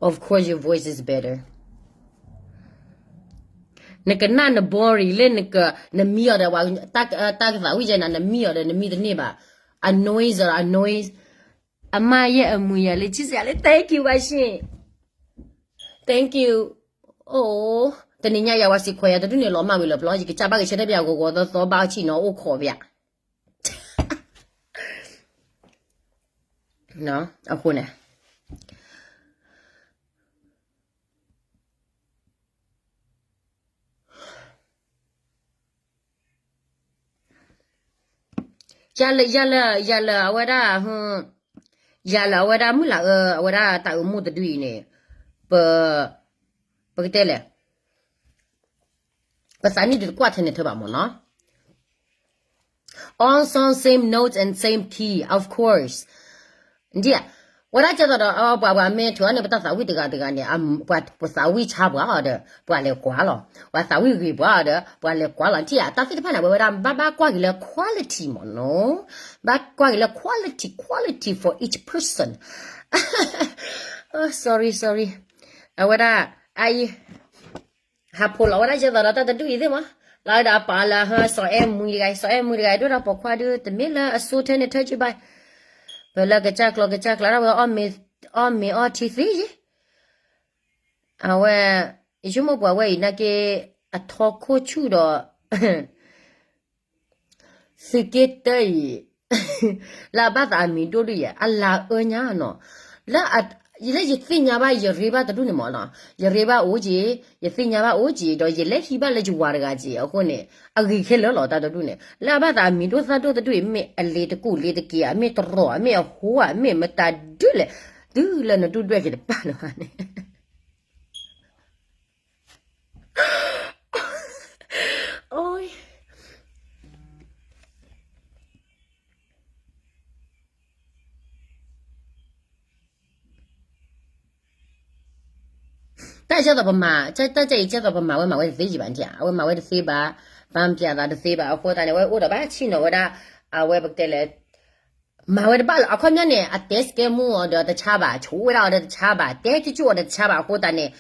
Of course your voice is better. နကနၣ်န boring လၢနက နမံအီၤဒီး တၢ်ကသးဝံၣ်ယဲနၤ နမံအီၤဒီး နမံတန့ၢ်ဘၣ်. Annoying စ့ၢ် annoying. အမါယဲအမုာ်ယၤလၢ ချစ်စရာလၢ thank you ပါရှင် thank you. အိ တနံၤညါယၤဝဲစံးခွဲးယၤတဒူၣ်န့ၣ်လီၤမၢ်ဝံၤလီၤပျီ ယကစၢ်ဘၣ်ကဆၢထၢၣ်ပျးဂီၤဂီၤသီသီဘၣ်အဆံၣ်နီၤအိၣ်ခိးပျး အဃိန့ၣ် ယၤလၢ ယၤလၢ ယၤလၢအဝဲဒၣ် ယၤလၢအဝဲဒၣ်မုၢ်လၢ်အၢ အဝဲဒၣ်တၢ်အၢမိၢ်တဒုအံၤန့ၣ် ပ ပကတဲလဲၣ် ပသးနံၣ်ဒုးတကွၢ်ထဲန့ၣ်ထၢဘၣ်မ့ၢ်နီၤ All song same notes and same key, of course. ဒ် ဝဲဒၣ်ကဲသိးဒီး ပှၤပှၤမ့ၢ်ထုးအီၣ်န့ၣ် ပတၢ်သးဝံၣ်တဂၤတဂၤန့ၣ် ပှၤသးဝံၣ်ဆါပှၤအီၤဒီး ပှၤလဲၤကွၢ်လီၤ. ပှၤသးဝံၣ်ဂ့ၤပှၤအီၤဒီး ပှၤလဲၤကွၢ်လီၤ. ထံၣ်ဧါ တၢ်သ့ၣ်တဖၣ်န့ၣ် ဝဲဝဲဒၣ် ဘၣ်ဘၣ်ကွၢ်က့ၤလၢ quality မ့ၢ်နီၤ. ဘၣ်ကွၢ်က့ၤလၢ quality, quality for each person. Sorry, sorry. အဝဲဒၣ် အအံၤ ဟးဖိးလီၤဝဲဒၣ်ယဲသိးဒီးတၢ်တဒူၣ်အံၤသ့ၣ်မး, လီၤဒီးအပာ်လၢဟၢစီၤအဲၣ်မူတဂၤ, စီၤအဲၣ်မူတဂၤ ဒိၣ်ဒီးပိာ်ခွါဒုး တမ့ၢ်လၢအစိထဲန့ၣ်ထၢက့ဘၣ်, ပလၢကစၢ်ကျီၤကစၢ်ကျါဒၣ်ဝဲ အီၣ်မ့ၤအီထံသ့ယဲ, အဝဲ ယဆိကမိၣ်ပှၤဝဲအံၤနာ်က့ အထီခိၣ်ဆူၣ်ဒီး သုးက့တၢအံၤ လၢအဘၣ်သးအမံၤဒိၣ်ဒုးယဲ အလၤအၢညါနီၤ, လၢ လၢယသ့ၣ်ညါဘၣ် ယရ့ဘၣ်တဒူၣ်န့ၣ်မ့ၢ်နီၤ, ယရ့ဘၣ်အိၣ်က့ၤ, ယသ့ၣ်ညါဘၣ်အိၣ်က့ၤ ဒီးယလဲၤဟံးဘၣ်လၢယဝၤတဂၤက့ၤအဃိန့ၣ် အဂ့ၤခဲလၢာ်လီၤတၢ်တဒူၣ်န့ၣ်, လၢအဘၣ်သးအမံၤဒိၣ်သၣ်ဒိၣ်တဒူၣ်အံၤ မ့ၢ်အလ့ၤတကူၣ်လ့ၤတက့ၤ အမ့ၢ်တရီၢ် အမ့ၢ်အဟိ အမ့ၢ်မတၤဒုးလဲၣ်, တုၤလၢနဒူၣ်ဒွဲၣ်က့ၤတပၣ်လၢၤဘၣ်န့ၣ် တၢ်ကဲသိးပမၤ, တၢ်ကဲအံၤကဲသိးပမၤဝဲမၤဝဲတသ့ယံၤဘၣ်နထံၣ်, အဝဲမၤဝဲတသ့ဘၣ်, ပၢ်ပျးသးတသ့ဘၣ် အဃိသတးန့ၣ် အဝဲအိၣ်ဒီးဘၣ်ဆံၣ်နီၤဝဲဒၣ်, အဝဲပကတဲလဲၣ် မၤဝဲတဘၣ်လၢၤ အခီပညီန့ၣ် အတဲစကဲမူအီၤဒီးတဆါဘၣ်, ဆိဝဲဒၣ်အီၤဒီးတဆါဘၣ်, တဲကၠူကၠူအီၤဒီးတဆါဘၣ် အဃိသတးန့ၣ်,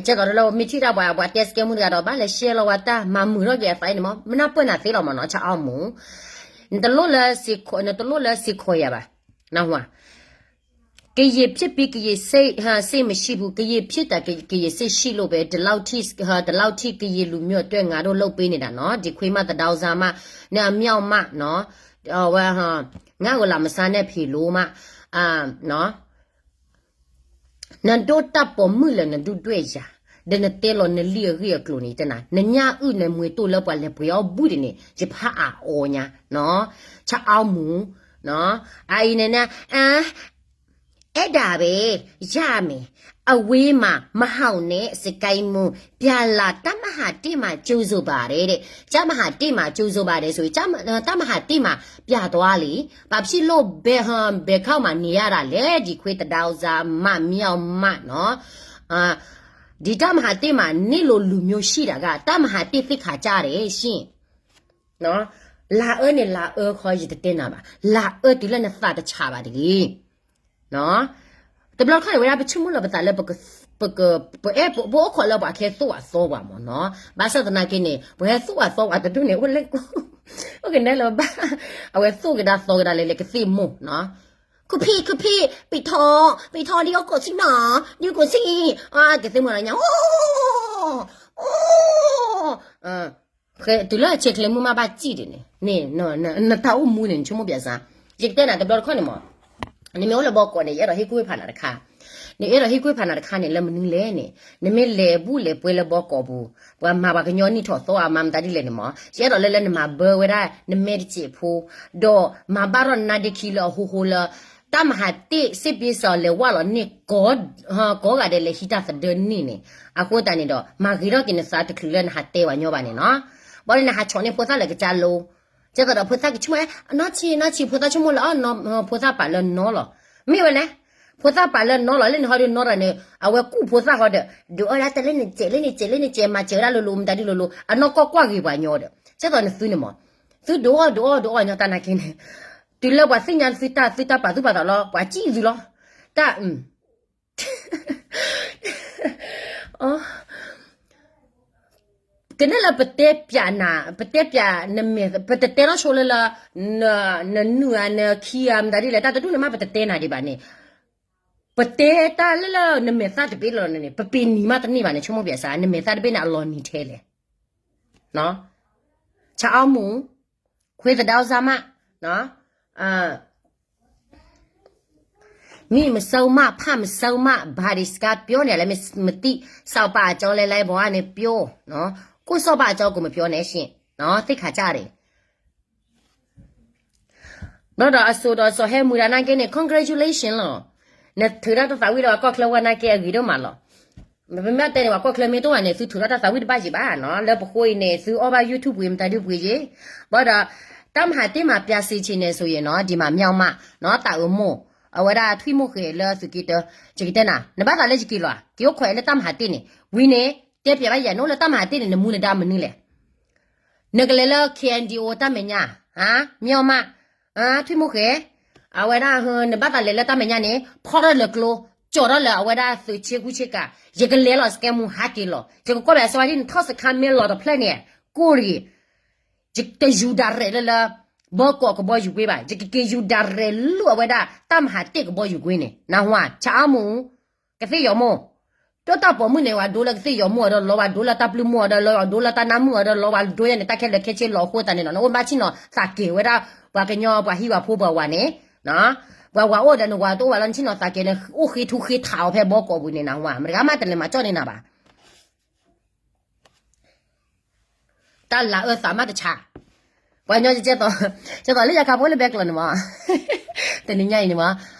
ကဲသိးလၢမ့ၢ်ထံၣ်တၢ်ပှၤ ပှၤတဲစကဲမူတဂၤဒီး ဘၣ်လဲၤရှဲလီၤဝဲတၢ် မၤမုာ်ထီၣ်က့ၤအသးအံၤန့ၣ်မး မနၢ်ပၢၢ်နၤသ့လီၤမ့ၢ်နီၤ ဆၣ်အီမူ, နတလိၣ်လၢစ့ၢ်, နတလိၣ်လၢစ့ၢ်ကီးယၤဘၣ်, နၢ်ဟူဧါ ကရင်ဖြစ်ပြီး ကရင်စိတ်, စိတ်မရှိဘူး, ကရင်ဖြစ်တာ ကရင်စိတ်ရှိလို့ပဲ, ဒီလောက်ထိ, ဒီလောက်ထိ ကရင်လူမျိုးအတွက် ငါတို့လုပ်ပေးနေတာနော်, ဒီခွေးမ သဒါဇာမ နဲ့ အမြောက်မနော်, ဝဲ, ငါ့ကို လာမစားနဲ့ ဖေလိုမ, နော်, နဒိၣ်တၢ်ပိာ်မုၣ်လၢနဒုၣ်ဒွဲၣ်ယၤ, ဒီးနတဲလီၤနလံၣ်အဂ့ၢ်အကျိၤန့ၣ် တနၤ, နညၣ်အုၣ်နမှ့တိၢ်လၢပှၤလဲၤပှ့ၤအီၣ်ဘုၣ်တန့ၣ် ယဖးအါအီညါ, နော်, ဆၢအါမူ, နော်, အအံၤန့ၣ်, အဲဒါပဲ, ရမယ်, အဝေးမှာ မဟုတ်နဲ့ စကဲမူ, ပြန်လာ တပ်မဟာတစ်မှာ ကြိုဆိုပါတယ်တဲ့, တပ်မဟာတစ်မှာ ကြိုဆိုပါတယ်ဆိုရင် တပ်မဟာတစ်မှာ ပြန်သွားလေ, ဘာဖြစ်လို့ ဘန်ကောက်မှာ နေရတာလဲ, ဒီခွေး သဒါဇာမ မြောက်မနော်, ဒီတပ်မဟာတစ်မှာ နေလို့လူမျိုးရှိတာက တပ်မဟာတစ်သိက္ခာကျတယ်ရှင်, နော်, လာအၢန့ၣ် လာအၢခီ ယတတဲနၤဘၣ်, လာအၢတုၤလၢနသးတဆးဘၣ်တဂ့ၤ တဘျီတခီၣ်န့ၣ် ဝဲဒၣ်ပဆိကမိၣ်လီၤပသးလၢ ပ, ပ, ပအိၣ်ခိးလၢပှၤခဲသိၣ်အသီပှၤမ့ၢ်နီၤ, ဘၣ်ဆၣ်သနာ်က့န့ၣ် ပှၤဟဲသိၣ်အသီပှၤတဒူၣ်န့ၣ် အိၣ်လဲၣ်ကိး, အိၣ်ကနဲလၢၤဘၣ်, အဝဲသိၣ်ကဒါသီကဒါလဲၣ်လဲၣ် ကသ့ၣ်မိၢ်နီၤ, ခုဖံး ခုဖံး ပံးထီၣ် ပံးထီၣ် ဒီးအိၣ်ကိးဆံနီၤ ဒီးကိးဆံ, ကသ့ၣ်မိၢ်နီၤညါ အိၣ် တုၤလၢအဆဲးကျဲမုၢ်မးဘၣ်စံၣ်ဒ်န့ၣ်, နတၢ်အိၣ်မူန့ၣ် နဆိကမိၣ်ပျဲစါ, ယကတဲနၤတဘျီတခီၣ်န့ၣ်မး, နမ့ၢ်အိၣ်လၢဘီကီးန့ၣ် ယအဲၣ်ဒိးဟ့ၣ်ကူၣ်ဟ့ၣ်ဖးနၤတခါ, နအဲၣ်ဒိးဟ့ၣ်ကွဲၢ်ဖးနၤတခါန့ၣ် လၢမနုၤလဲၣ်န့ၣ်, နမ့ၢ်လဲၤဘူၣ်လဲၤပှဲၤလၢဘီကီးပူၤ, ပှၤမၤပှၤကညီနံၣ်ထီၣ်သီအမၤမတၤဒ်လဲၣ်န့ၣ်မး, ယအဲၣ်ဒိးလၢလၢနမၤဘၢဝဲဒၣ်နမဲာ်တစဲးဖိ, ဒီးမၤဘၣ်ထီၣ်နါဒ့ခံလၢအဟိဟိလၢ တၢ်မၤဟးတ့ၢ်စ့ၢ်ပ့ၤစီၤလဲၤဝၣ်လီၤန့ၢ် ကိးဂၤဒဲးလဲၤဟံးတၢ်သဒၢန့ၢ်န့ၣ်, အဃိသတးန့ၣ်ဒီး မၤဂ့ၤထီၣ်က့ၤနသးတချုးလၢနဟးတဲပှၤညီဘၣ်န့ၣ်နီၤ, ဘၣ်ဒီးနဟးဆီၣ်န့ၢ်ဖိသၣ်လၢကစၢ်လိ ကဲသိးဒီးဖိသၣ်ကဆိကမိၣ် နီၢ်ဆံး နီၢ်ဆံး ဖိသၣ်ဆိကမိၣ်လၢအီၤ ဖိသၣ်ပာ်လၢနီလီၤ. မ့ၢ်ဝဲလဲၣ်, ဖိသၣ်ပာ်လၢနီလီၤ လၢန့ၣ်ဟီဒီးနီဒီးန့ၣ် အဝဲကူၣ်ဖိသၣ်ဟီဒီး ဒုးအီၣ်ဒၣ်တလဲန့ၣ် စဲးလဲန့ၣ် စဲးလဲန့ၣ် စဲးမၤစၢၤဝဲဒၣ်လိၤလိၤ မတၤဒ်လိၤလိၤ အနီၢ်ကီၢ်ကွၢ်ဂ့ၤပှၤညီဒီး ကဲသိးနသုန့ၣ်မး, သုဒုးအီၣ်ဒုးအီၣ်ဒုးအီၣ်ညီတၢ်နာ်က့န့ၣ်, တုၤလၢပှၤသ့ၣ်ညါသုတၢ် သုတၢ်ပာ်သူၣ်ပာ်သးလီၤ ပှၤစံၣ်သုလီၤ, တၢ် ကန့ၣ်လၢပတဲပၠးနၤ ပတဲပၠးနမဲာ် ပတတဲထီၣ်ဆိလၢလၢ နနုာ်ဧါ နခံဧါ မတၤဒ်လဲၣ် တၢ်တဒူၣ်န့ၣ်မး ပတတဲနၤဒံးဘၣ်န့ၣ်, ပတဲတၢ်လၢလၢနမဲာ်သၣ်တဘ့ၣ်လီၤန့ၣ် ပပ့ၤနံၤမးတန့ၢ်ဘၣ်န့ၣ် ဆိကမိၣ်ပၠးစး နမဲာ်သၣ်တဘ့ၣ်န့ၣ် အလီၤနံၤထဲလဲၣ်, ဆအီမူ ခွ့သဒါစၢ်မး, မ့ၢ်မစၢမး ဖးမစၢမး ဘာတွေစကားပြောနေလဲ မသိ စောက်ပါအကြောင်းလဲ လိုက်ပေါ်ကနေပြော ကိုယ့်စောက်ပါအကြောင်းကိုမပြောနဲ့ရှင်နော် သိက္ခာကျတယ် ဘျီဒီးအစိၤဒီးစီၤဟဲမုၢ်ဒၣ်နာ်က့န့ၣ် congratulation လီၤ, နထုးထီၣ်တၢ်သးဝံၣ်ဒီးပှၤကီၢ်ချၢဝဲနာ်က့အဂ့ၤဒိၣ်မးလီၤ, ပမ့ၢ်တဲန့ၣ် ပှၤကီၢ်ချၢမ့ၢ်တအိၣ်ဘၣ်န့ၣ် သုထုးထီၣ်တၢ်သးဝံၣ်တဘၣ်ယံၤဘၣ်နီၤ လၢပဃိအံၤန့ၣ် သုအီၣ်ဘၣ် YouTube ပှ့ၤမတၤဒုပှ့ၤယံၤ, ဘၣ်ဒီး တၢ်မဟါတ့ၢ်မး ပျးစ့းဆံးန့ၣ် ဆိုရင်နီၤ ဒီမှာမြောက်မနီၤ တၢ်အၢမိၢ် အဝဲဒၣ်ထွံၣ်မိၢ်ဃဲၤလၢသုးက့တၢ ယကတဲနၤ နဘၣ်သးလၢယက့ၤလီၤ က့ၤအိၣ်ခွဲးလၢတၢ်မဟါတ့ၢ်န့ၣ် ဝံၤန့ၣ် တဲပျးဘၣ်ယဲ နအိၣ်လၢတၢ်မဟါတ့ၢ်န့ၣ် နမူနဒါမနုၤလဲၣ် နကလဲၤလၢ K N D O တၢ်မဲာ်ညါ ဟါ မြောက်မ ထွံၣ်မိၢ်ဃဲၤ အဝဲဒၣ် နဘၣ်သးလဲၤလၢတၢ်မဲာ်ညါန့ၣ် ဖီၣ်ထီၣ်လၢကျိ ကၠီၣ်ထီၣ်လၢအဝဲဒၣ်သုးဆ့ကူဆ့ကၤ ယကလဲၤလီၤစကဲမူဟးက့ၤလီၤ ယကကွၢ်ဘၣ်စီၤဝါဒ်န့ၣ် ထီၣ်စခါမ့ၢ်လီၤတဖျၢၣ်န့ၣ် ကိၢ်တဂ့ၤ ယတယူၤဒၣ်ရဲၣ်လၢလၢ ဘီကီးကဘီယူၤကွ့ဘၣ် ယကက့ၤယူၤဒၣ်ရဲၣ်လၢအဝဲဒၣ် တၢ်မဟါတ့ၢ်ကဘီယူၤကွ့န့ၣ် နၢ်ဟူဧါ ဆအီမူ ကသ့ၣ်ယီၤမိၢ် ဒိၣ်တၢ်ပိာ်မုၣ်န့ၣ် ဝၤဒိလၢကသ့ၣ်ယီၤမိၢ်အီၤဒီးလီၤ ဝၤဒိလၢတၢ်ပျုၢ်မုၢ်အီၤဒီးလီၤ ဝၤဒိလၢတၢ်နါမုၣ်အီၤဒီးလီၤ ဝၤဒိယဲန့ၣ် တၢ်ခဲလၢာ်ခဲဆ့လီၤအဃိသတးန့ၣ်နီၤ နအိၣ်ဘၣ်ဆ့ၣ်နီၤသးကဲၤဝဲဒၣ် ပှၤကညီပှၤဟံၣ်ဝၤဖိပှၤဝၤန့ၣ် ပှၤဝၤအိၣ်ဒီးနဝၤတအိၣ်ဘၣ်လီၤ နဆ့ၣ်နီၤသးကဲၤန့ၣ် အိၣ်ဃ့ထူဃ့ထးအီၤဖဲဘီကီးပူၤန့ၣ် နၢ်ဟူဧါ မတဂၤမးတလဲၤမၤကၠီၣ်န့ၢ်နၤဘၣ် တၢ်လၤအၢသးမးတဆး, ပှၤညီ ကဲသိးလၢယၤခးဖိလၢဘဲကျိၤန့ၣ်မး, တနံၤညါအံၤန့ၣ်မး,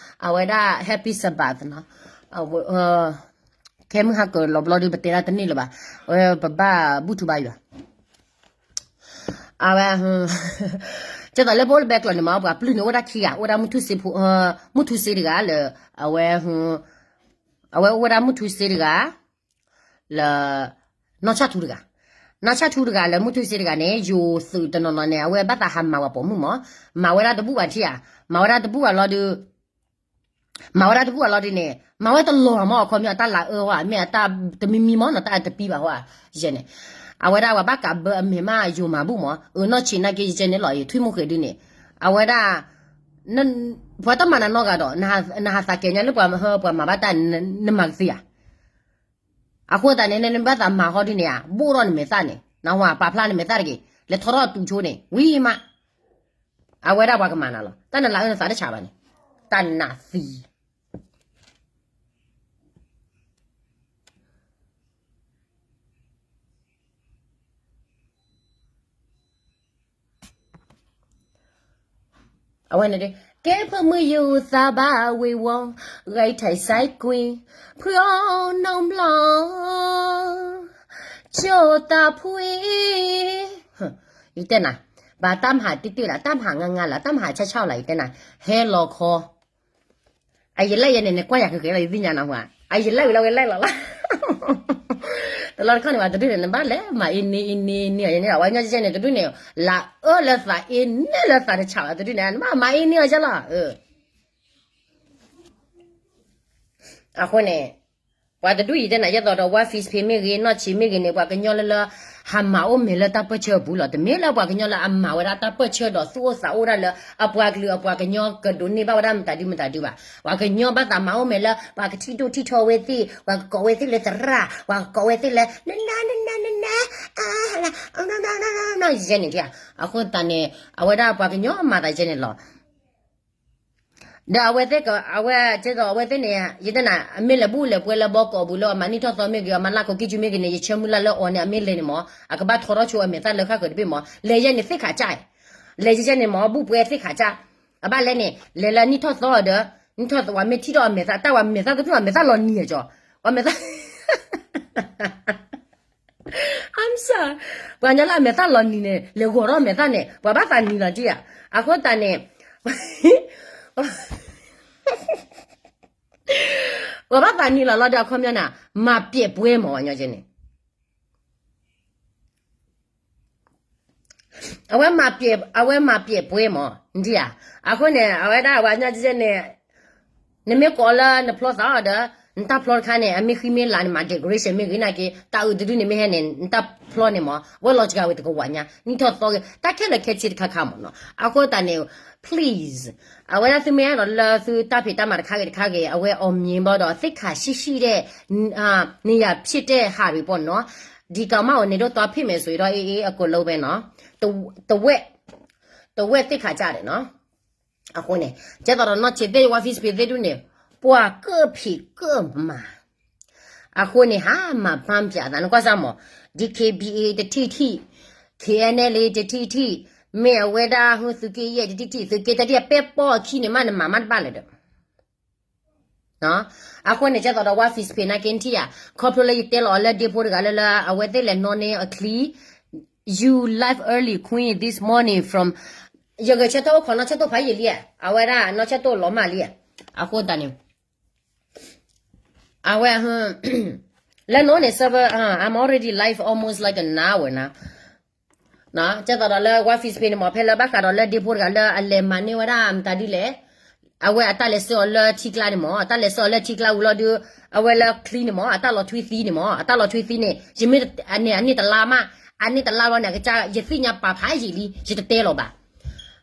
အဝဲဒၣ် Happy Sabbath နီၤ, ခဲမုၢ်ဟါကၢၤလီၤဘျီဒီး ပတဲဒၣ်တန့ၢ်လၢၤဘၣ်, အဝဲပဘၣ်ဘူၣ်ထူဘါယွၤ, အဝဲ, ကဲသိးလၢပအိၣ်လၢဘဲကျိၤန့ၣ်မး ပှၤပျုၢ်န့ၣ်အိၣ်ဒၣ်ခံဂၤ အိၣ်ဒၣ်မုၢ်ထူၣ်စ့ဖိ, မုၢ်ထူၣ်စ့တဂၤလၢ, အဝဲ, အဝဲအိၣ်ဝဲဒၣ်မုၢ်ထူၣ်စ့တဂၤ လၢ, နီၢ်ဆၣ်ထူတဂၤ, နီၢ်ဆၣ်ထူတဂၤလၢမုၢ်ထူၣ်စ့တဂၤန့ၣ် ယိၤသုးတနီၤနီၤန့ၣ် အဝဲဘၣ်သးဟးမၤဝဲပိာ်မုၣ်မး, မၤဝဲဒၣ်တဘူၣ်ဘၣ်ထံၣ်ဧါ, မၤဝဲဒၣ်တဘူၣ်ဘၣ်လီၤဒုး, မၤဝဲဒၣ်တဘူၣ်ဘၣ်လီၤဒုးန့ၣ် မၤဝဲတလီၤမး အခီပညီတၢ်လၤအၢဝဲ မ့ၢ်အတၢ်တမံၤမံၤမးနီၤ တၢ်အတပံၤဘၣ်ဟီဧါ, ယဲန့ၣ်, အဝဲဒၣ်ပှၤဘၣ်ကးဘၢအမဲာ်မးယိၤမၤဘူၣ်မး, အၢ နီၢ်ဆံးနာ်က့ယဲန့ၣ်လီၤ ထွံၣ်မိၢ်ဃဲၤဒုးန့ၣ်, အဝဲဒၣ် ပှၤတမၤနၤနီတဂၤဒီး, နဟးသးကဲၤညါလၢပှၤမၤဘၣ်တၢ်, နမၤကသ့ဧါ, အဃိသတးန့ၣ် နဘၣ်သးမၤဟီဒုးန့ၣ်ဧါ, ဘိၣ်ထီၣ်နမဲာ်သၣ်န့ၣ်, နဟးပာ်ဖျါနမဲာ်သၣ်တဂ့ၤ, လဲၤထီထီၣ်တူၢ်ဆိန့ၣ် ဝံၤမး, အဝဲဒၣ်ပှၤကမၤနၤလီၤ, တၢ်နလၤအၢနသးတဆးဘၣ်န့ၣ်, တၢ်နးသံ အဝဲန့ၣ်, ကဲဖိမုၣ်ယိၤသးဘၣ်ဝ့ၤဝီၤ, ဂဲၤထၢၣ်စဲးကွံာ်, ဖုအီၣ်နီၢ်ဘျီ, ကၠိၣ်တၢ်ဖှံ, ယတဲနၤ, ဘၣ်တၢ်မဟါတ့ၢ်တ့ၢ်လၢ တၢ်မဟါငါငါလၢ တၢ်မဟါဆၣ်ဆၣ်လၢ ယတဲနၤ, ဟဲလီၤခီ အယလဲၣ်ယဲန့ၣ် နကွၢ်ယၤဃဲဃဲလီၤ ယသ့ၣ်ညါနၢ်ဟူဧါ, အယလဲၣ်ဝံၤလီၤဝဲလဲၣ်လီၤလီၤ, တလီၤတခီန့ၣ် ပှၤတဒူၣ်န့ၣ် နဘၣ်လဲၤမၤအ့န့အ့န့အ့န့အီၤယဲန့ၣ် ပှၤညီကဲန့ၣ် တဒူၣ်န့ၣ် လၤအၢလၢသးအ့န့လၢသးတဆးဘၣ် တဒူၣ်န့ၣ် နဘၣ်မၤအ့န့အီၤယဲလီၤ, အဃိန့ၣ် ပှၤတဒူၣ်အံၤတဲနၤ ယဲသိးဒီး ဝါ Facebook မ့ၢ်ဂ့ၤ နီၢ်ဆံးမ့ၢ်ဂ့ၤန့ၣ် ပှၤကညီလၢလၢ ဟးမၤအိၣ်မဲာ်လၢတၢ်ပၢၢ်ဆၢအပူၤလီၤ. တမ့ၢ်လၢပှၤကညီလၢအမၤဝဲဒၣ်တၢ်ပၢၢ်ဆၢဒီး သူၣ်အိၣ်သးအိၣ်ဒၣ်လၢ အပှၤကလုာ်အပှၤကညီကဒိးန့ၢ်ဘၣ်ဝဲဒၣ်မတၤဒုမတၤဒုဘၣ်. ပှၤကညီဘၣ်သးမၤအိၣ်မဲာ်လၢ ပှၤကထံၣ်ဒိၣ်ထံၣ်ထီဝဲသ့ၣ်, ပှၤကကိးဝဲသ့ၣ်လၢသရၣ်, ပှၤကကိးဝဲသ့ၣ်လၢ နန နန နန ယဲန့ၣ်, အဃိသတးန့ၣ် အဝဲဒၣ်ပှၤကညီမၤသးယဲန့ၣ်လီၤ. ဒီးအဝဲသ့ၣ်က အဝဲကဲသိးအဝဲသ့ၣ်န့ၣ် ယတဲနၤ အမ့ၢ်လဲၤဘူၣ်လဲၤပှဲၤလၢဘီကီးပူၤလၢအမၤနံၣ်ထီၣ်သီမ့ၢ်ဂ့ၤ အမၤလၢ်ကိးကံၢ်ကၠူမ့ၢ်ဂ့ၤန့ၣ် ယဆၢမုၢ်လၢ်လၢအီၤန့ၣ် အမ့ၢ်လဲၤန့ၣ်မး အကဘၣ်ထီထီၣ်ဆိအမဲာ်သၣ်လၢဃၣ်ဃၢၤတဘ့ၣ်မး လဲၤယဲန့ၣ်သ့ၣ်ခးကၢ် လဲၤယဲန့ၣ်မး ဘူၣ်ပှဲၤသ့ၣ်ခးကၢ် အဘၣ်လဲၤန့ၣ် လဲၤလၢနံၣ်ထီၣ်သီဒီး နံၣ်ထီၣ်သီဝဲမ့ၢ်ထံၣ်ထီၣ်အမဲာ်သၣ် တၢ်ဝဲမဲာ်သၣ်တဖျၢၣ် အမဲာ်သၣ်လီၤနံၤအကၠီ ပှၤမဲာ်သၣ် I'm sorry ပှၤညီလၢအမဲာ်သၣ်လီၤနံၤန့ၣ် လဲၤဂီၤထီၣ်မဲာ်သၣ်န့ၣ် ပှၤဘၣ်သးနံၤလီၤတံၢ်ဧါ အဃိသတးန့ၣ် ပှၤဘၣ်သးနံၤလီၤလီၤဒီးအခီပညီန့ၣ် မၤပျဲးပွဲမး ပှၤညီကဲန့ၣ် အဝဲမၤပျဲး အဝဲမၤပျဲးပွဲမး နထံၣ်ဧါ အဃိန့ၣ် အဝဲဒၣ်ပှၤညီကဲန့ၣ် နမ့ၢ်ကိးလၢနဖျီသးအီၤဒီး နတၢ်ဖျီတခါန့ၣ် အမ့ၢ်ဃံမ့ၢ်လၤန့ၣ် မၤ decoration မ့ၢ်ဂ့ၤနာ်က့ တၢ်အုးတဒုန့ၣ်မ့ၢ်ဟဲန့ၣ် နတၢ်ဖျီန့ၣ်မး အဝဲလီၤစှၤဝဲတကဝီၤညါ နံၣ်ထီၣ်သီဂ့ၤ တၢ်ခဲလၢာ်ခဲဆ့တခါခါမးနီၤ အဃိသတးန့ၣ် please အဝဲဒၣ်သုမ့ၢ်အဲၣ်ဒိးလၢသုတၢ်ဖံးတၢ်မၤတခါဂ့ၤတခါဂ့ၤ အဝဲ အောင်မြင် ဘၣ်ဒီး သ့ၣ်ခးဆံၣ်ဆံၣ်ဒဲး နေရာဖြစ်တဲ့ဟာတွေပေါ့နော် ဒီကောင်မကို နင်တို့သွားဖြစ်မယ်ဆိုရင်တော့ အေးအေး အကုန်လုံးပဲနော် တဝက် တဝက်သ့ၣ်ခးကၢ်ဒဲးနီၤ အဃိန့ၣ် ကဲသိးဒီးနီၢ်ဆံးသ့ၣ် ဝါ Facebook သ့ၣ်ဒုန့ၣ် ပှၤကၢၣ်ဖံးကၢၣ်မၤ အဃိန့ၣ် ဟးမၤဖၣ်ပၠးသး နကွၢ်စၢ်မး DKBA တထံၣ်ထံၣ် KNLA တထံၣ်ထံၣ် မ့ၢ်အဝဲဒၣ်ဟူသုးက့ယဲၢ်တထံၣ်ထံၣ် သုးက့တၢ်ဒ်အပဲပီအခံန့ၣ်မး နမၤမးတဘၣ်လၢၤဒီး အဃိန့ၣ် ကဲသိးဒီးဝါ Facebook နာ်က့နထံၣ်ဧါ ခီဖျိလၢယတဲလီၤအီၤလၢဒ့ဖိတဂၤလၢလၢ အဝဲသ့ၣ်လဲၤနီၣ်န့ၢ်အချံ you live early queen this morning from ယဂဲၤဆၢထၢၣ်အိၣ်ခိးနီၢ်ဆၢၣ်တိၣ်ဖးယံာ်လံဧါ အဝဲဒၣ်နီၢ်ဆၢၣ်တိၣ်လီၤမၢ်လံဧါ အဃိသတးန့ၣ် အဝဲ လၢနီၣ်န့ၣ် server I'm already live almost like an hour now ကဲသိးဒီးလၢဝါ Facebook န့ၣ်မး ဖဲလၢဘၣ်ဃးဒီးလၢဒ့ဖိတဂၤလၢအလဲၤမၤန့ၢ်ဝဲဒၣ်မတၤဒ်လဲၣ် အဝဲအတၢ်လဲၤဆှၢအီၤလၢထံကျါန့ၣ်မး အတၢ်လဲၤဆှၢအီၤလၢထံကျါဝံၤလီၤဒုး အဝဲလၢချံန့ၣ်မး အတၢ်လီၤထွံသံန့ၣ်မး အတၢ်လီၤထွံသံန့ၣ် ယမ့ၢ်န့ၣ် အန့ၣ်တလါမး အန့ၣ်တလါလီၤန့ၣ် အကစၢ် ယသ့ၣ်ညါပာ်ဖးယံာ်လံ ယတတဲလီၤဘၣ်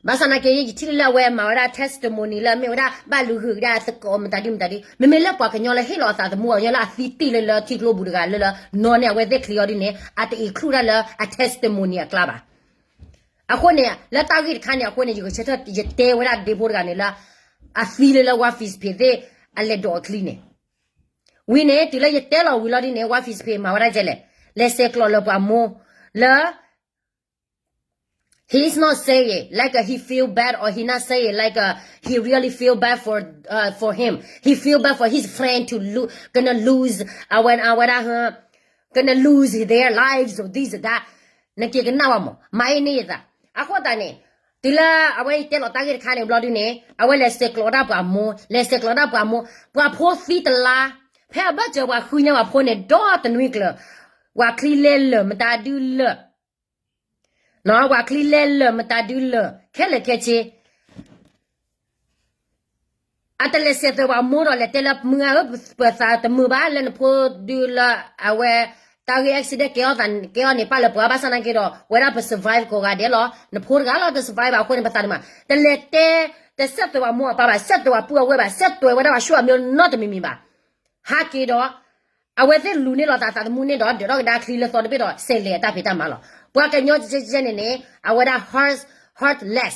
ဘၣ်ဆၣ်နာ်က့ ယထံၣ်လၢအဝဲမၤဝဲဒၣ် testimony လၢအမ့ၢ်ဝဲဒၣ် ဘၣ်လူၤဟုၣ်ကဒါသကိးမတၤဒ်မတၤဒ် မ့မ့ၢ်လၢပှၤကညီလၢဟ့ၣ်လီၤအသးသမူ ပှၤကညီလၢအသံတ့ၢ်လၢလၢထံကျိပူၤတဂၤလၢလၢ နီၣ်န့ၢ်အဝဲသ့ၣ်ချံအီၤဒ်န့ၣ် အတ include ဒၣ်လၢအ testimony အကျါဘၣ် အဃိန့ၣ် လၢတၢ်ဂ့ၢ်တခါန့ၣ် အဃိန့ၣ် ယဂဲၤဆၢထၢၣ် ယတဲဝဲဒၣ်ဒ့ဖိတဂၤန့ၣ်လၢ အသံလၢလၢဝါ Facebook သ့ၣ် အလဲၤဒိးအချံန့ၣ် ဝံၤန့ၣ် တုၤလၢယတဲလီၤဝံၤလီၤဒ်န့ၣ် ဝါ Facebook မၤဝဲဒၣ်ကဲလဲၣ် လဲၤဆဲးကျိးလၢပှၤမိၢ် လၢ he is not saying like uh, he feel bad or he not saying like uh, he really feel bad for uh, for him. He feel bad for his friend to lo- gonna lose uh, when uh, when uh, gonna lose their lives or this or that. နက့ၤကနၣ်ဝဲမး မၤအ့န့ၢ်ယသး အဃိသတးန့ၣ် တုၤလၢအဝဲတဲလီၤတၢ်ဂ့ၢ်တခါန့ၣ်ဘျီဒုန့ၣ် အဝဲလဲၤဆဲးကျိးဒၣ်ပှၤမိၢ် လဲၤဆဲးကျိးဒၣ်ပှၤမိၢ် ပှၤဖိသံတလါ ဖဲအဘၢၣ်စၢၤပှၤဃုညါပှၤဖိန့ၣ် ဒီတနွံကျၢၤ ပှၤချံလဲၤလၢာ်မတၤဒုလၢာ် ပှၤချံလဲၤလၢာ်မတၤဒုလၢာ် ခဲလၢာ်ခဲဆ့ အတလဲၤဆဲးသွဲၣ်ပှၤမိၢ်ဒီး လဲၤတဲလၢမုၢ်ဂၤဧၢ ပသးတမုာ်ဘၣ်လၢနဖိဒုလၢအဝဲ တၢ်ဂ့ၢ် accident ကဲအီၤသးကဲအီၤန့ၣ် ပာ်လၢပှၤဘၣ်ဆၣ်နာ်က့ဒီး ဝဲဒၣ်ပ survive ကိးဂၤဒဲးလီၤ နဖိတဂၤလီၤတ survive ဘၣ်အဃိန့ၣ် ပသးတမုာ် တလဲၤတဲ တဆဲးသွဲၣ်ပှၤမိၢ်အပၢ်ဘၣ် ဆဲးသွဲၣ်ပှၤပုၢ်အဝဲၢ်ဘၣ် ဆဲးသွဲၣ်ဝဲဒၣ်ပှၤဆူၣ်အမံၤနီတမံၤမံၤဘၣ် ဟးက့ၤဒီး အဝဲသ့ၣ်လူၤန့ၢ်လီၤသးသးသမူန့ၣ်ဒီး ဒၢးထီၣ်ကဒါချံလၢသီတဘ့ၣ်ဒီး ဆဲးလဲၤအတၢ်ဖံးတၢ်မၤလီၤ. ပှၤကညီကဲကဲန့ၣ်န့ၣ် အဝဲဒၣ် heart heartless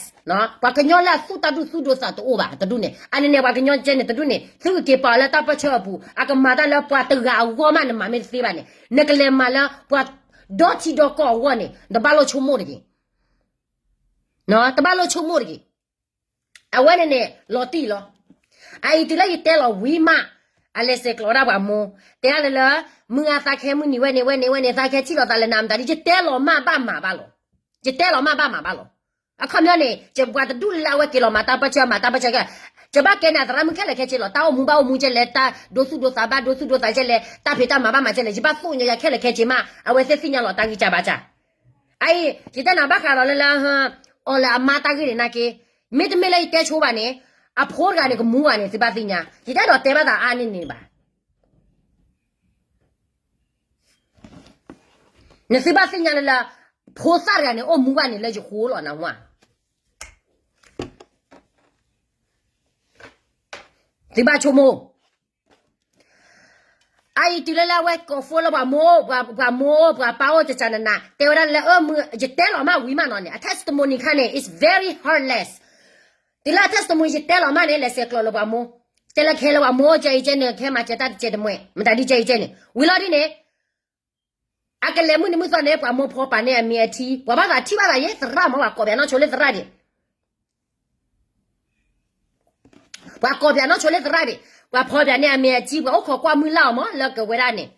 ပှၤကညီလၢအသူၣ်တၢ်ဒူၣ်သူၣ်ဒိသးတအိၣ်ဘၣ်တဒူၣ်န့ၣ် အန့ၣ်န့ၣ် ပှၤကညီကဲန့ၣ်တဒူၣ်န့ၣ် သုကက့ၤပာ်အီၤလၢတၢ်ပၢၢ်ဆၢအပူၤ အကမၤတၢ်လၢပှၤတဂၤအဂီၢ်မးနမၤမ့ၢ်တသ့ဘၣ်န့ၣ် နကလဲၤမၤလၢပှၤဒီထံဒီကီၢ်အဂီၢ်န့ၣ် တဘၣ်လိၣ်ဆိကမိၣ်တဂ့ၤ တဘၣ်လိၣ်ဆိကမိၣ်တဂ့ၤ အဝဲန့ၣ်န့ၣ် လီၤတံၢ်လီၤ. အအံၤတုၤလၢယတဲလီၤဝံၤမး အလဲၤဆဲးကျိးဒၣ်ပှၤမိၢ် တဲဒၣ်လၢလၢ မုၢ်ဂၤသးခဲမုၢ်နံၤဝဲန့ၣ်ဝဲန့ၣ်ဝဲန့ၣ် သးခဲထံၣ်လိာ်သးလၢနၤမတၤဒ် ယတဲလီၤမးဘၣ်မးဘၣ်လီၤ. ယတဲလီၤမးဘၣ်မးဘၣ်လီၤ. အခီပညီန့ၣ် ယပှၤတဒူၣ်လၢအဝဲက့ၤလီၤမၤတၢ်ပၢၢ်ဆၢမၤတၢ်ပၢၢ်ဆၢကဲ ယဘၣ်ကဲန့ၣ် သရၣ်မုၣ်ခဲလၢာ်ခဲဆ့လီၤ. တၢ်အိၣ်မူဘၣ်အိၣ်မူကဲလဲၣ် တၢ်ဒိသူၣ်ဒိသးဘၣ်ဒိသူၣ်ဒိသးကဲလဲၣ် တၢ်ဖံးတၢ်မၤဘၣ်မၤကဲလဲၣ် ယဘၣ်သိၣ်ညါယၤခဲလၢာ်ခဲဆ့မး အဝဲသ့ၣ်သ့ၣ်ညါလီၤတၢ်ဂံၢ်စၢ်ဘါစၢ် အအံၤ ယတဲနၤဘၣ်ဃးဒီးလၢလၢ အီၤလၢအမါတၢ်ဂ့ၢ်န့ၣ်နာ်က့ မ့တမ့ၢ်လၢယတဲဆိဘၣ်န့ၣ် အဖိတဂၤန့ၣ် ကမူဘၣ်န့ၣ် သုဘၣ်သ့ၣ်ညါ ယတအဲၣ်ဒိးတဲဘၣ်သးအါန့ၢ်န့ၣ်ဘၣ်. နသုဘၣ်သ့ၣ်ညါလၢလၢ ဖိသၣ်တဂၤန့ၣ် အိၣ်မူဘၣ်န့ၣ်လၢယဃိလီၤနဟါ သုဘၣ်ဆိကမိၣ် အအံၤတုၤလၢလၢအဝဲကိး phone လၢပှၤမိၢ် ပှၤမိၢ် ပှၤပၢ်အိၣ်ကကနန တဲဝဲဒၣ်လၢ ယတဲလီၤမးဝံၤမးနီၤန့ၣ် အ testimony ခါန့ၣ် it's very heartless. တုၤလၢ testimony ယတဲလီၤမးန့ၣ် လဲၤဆဲးကျိးလၢပှၤမိၢ်, တဲလၢကဟဲလၢပှၤမိၢ်ကၢအံၤကဲန့ၣ် ကဟဲမၤစၢၤတၢ်တကဲတမှဲ, မတၤဒ်ကၢအံၤကဲန့ၣ် ဝံၤလီၤဒ်န့ၣ် အကလဲၤမုၢ်နံၤမုၢ်သီန့ၣ် ပှၤမိၢ်ဖီပာ်န့ၢ်အမံၤအထံ, ပှၤဘၣ်သးထံၣ်ဘၣ်သးယဲသရၣ်မး ပှၤကိးပၠးနီၢ်ဆိလၢသရၣ်ဒံး ပှၤကိးပၠးနီၢ်ဆိလၢသရၣ်ဒံး, ပှၤဖီပာ်န့ၢ်အမံၤအထံ, ပှၤအိၣ်ခိးကွၢ်မုၢ်လၢ်အီၤမး လၢကဝဲဒၣ်န့ၣ်,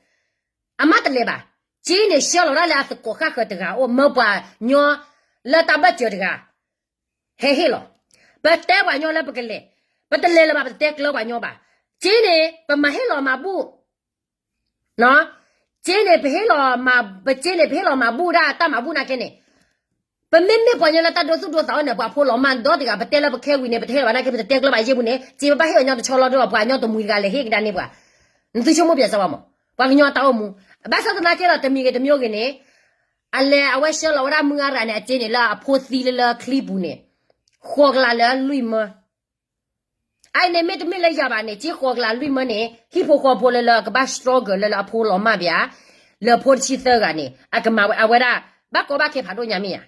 အမါတလဲၤဘၣ်, က့န့ၣ် ဆှၢလီၤဒၣ်လၢအသကိးဃၣ်ဃၢၤတဂၤအအိၣ် မၢပှၤညီလၢတၢ်ဘၢၣ်စၢၤတဂၤ ဟဲဟ့ၣ်လီၤ, ပတဲပှၤညီလၢပကလဲၤ, ပတလဲၤလၢၤဘၣ် ပတတဲကျၢပှၤညီဘၣ်, က့န့ၣ် ပမၤဟ့ၣ်လီၤမၤဘူၣ် က့န့ၣ် ပဟ့ၣ်လီၤမၤ, ပက့န့ၣ် ပဟ့ၣ်လီၤမၤဘူၣ်ဒၣ်တၢ်မၤဘူၣ်နာ်က့န့ၣ်, ပမ့မ့ၢ်ပှၤညီလၢတၢ်ဒိသူၣ်ဒိသးအိၣ်န့ၣ် ပှၤဖိလီၤမၢ်ဒီတဂၤ ပတဲလၢပခဲဝံၤန့ၣ် ပတဟ့ၣ်လီၤဘၣ်နာ်က့ ပတတဲကျၢဘၣ်ယဲၢ်ပူၤန့ၣ် က့ပဘၣ်ဟ့ၣ်ပှၤညီတဆီလီၤဒီး ပှၤညီတမှံၤတဂၤလဲၤဟ့ၣ်ကဒါန့ၢ်ပှၤ, နသုဆိကမိၣ်ပၠးစၢၤဘၣ်မး, ပှၤကညီတၢ်အိၣ်မူ, ဘၣ်ဆၣ်သနာ်က့ဒီး တမံၤဂ့ၤတမံၤဂ့ၤန့ၣ်, အလဲၤအဝဲဆှၢလီၤဝဲဒၣ်မုၢ်ဂၤတဂၤန့ၣ် အက့န့ၣ် လၢအဖိသံလၢလၢချံပူၤန့ၣ်, ဃိးကလးလၢလွံၢ်မၢ အအံၤန့ၣ် မ့တမ့ၢ်လၢယၤဘၣ်န့ၣ် က့ဃိးကလးလွံၢ်မၢန့ၣ် ဟံၣ်ဖိဃီဖိလၢလၢကဘၣ် struggle လၢလၢအဖိလီၤမၢ်ဘၣ်ဧါ, လၢဖိတဆံသၢဂၤန့ၣ် အကမၤဝဲအဝဲဒၣ် ဘၣ်ကီဘၣ်ခဲဖးဒိၣ်ညါမ့ၢ်ဧါ.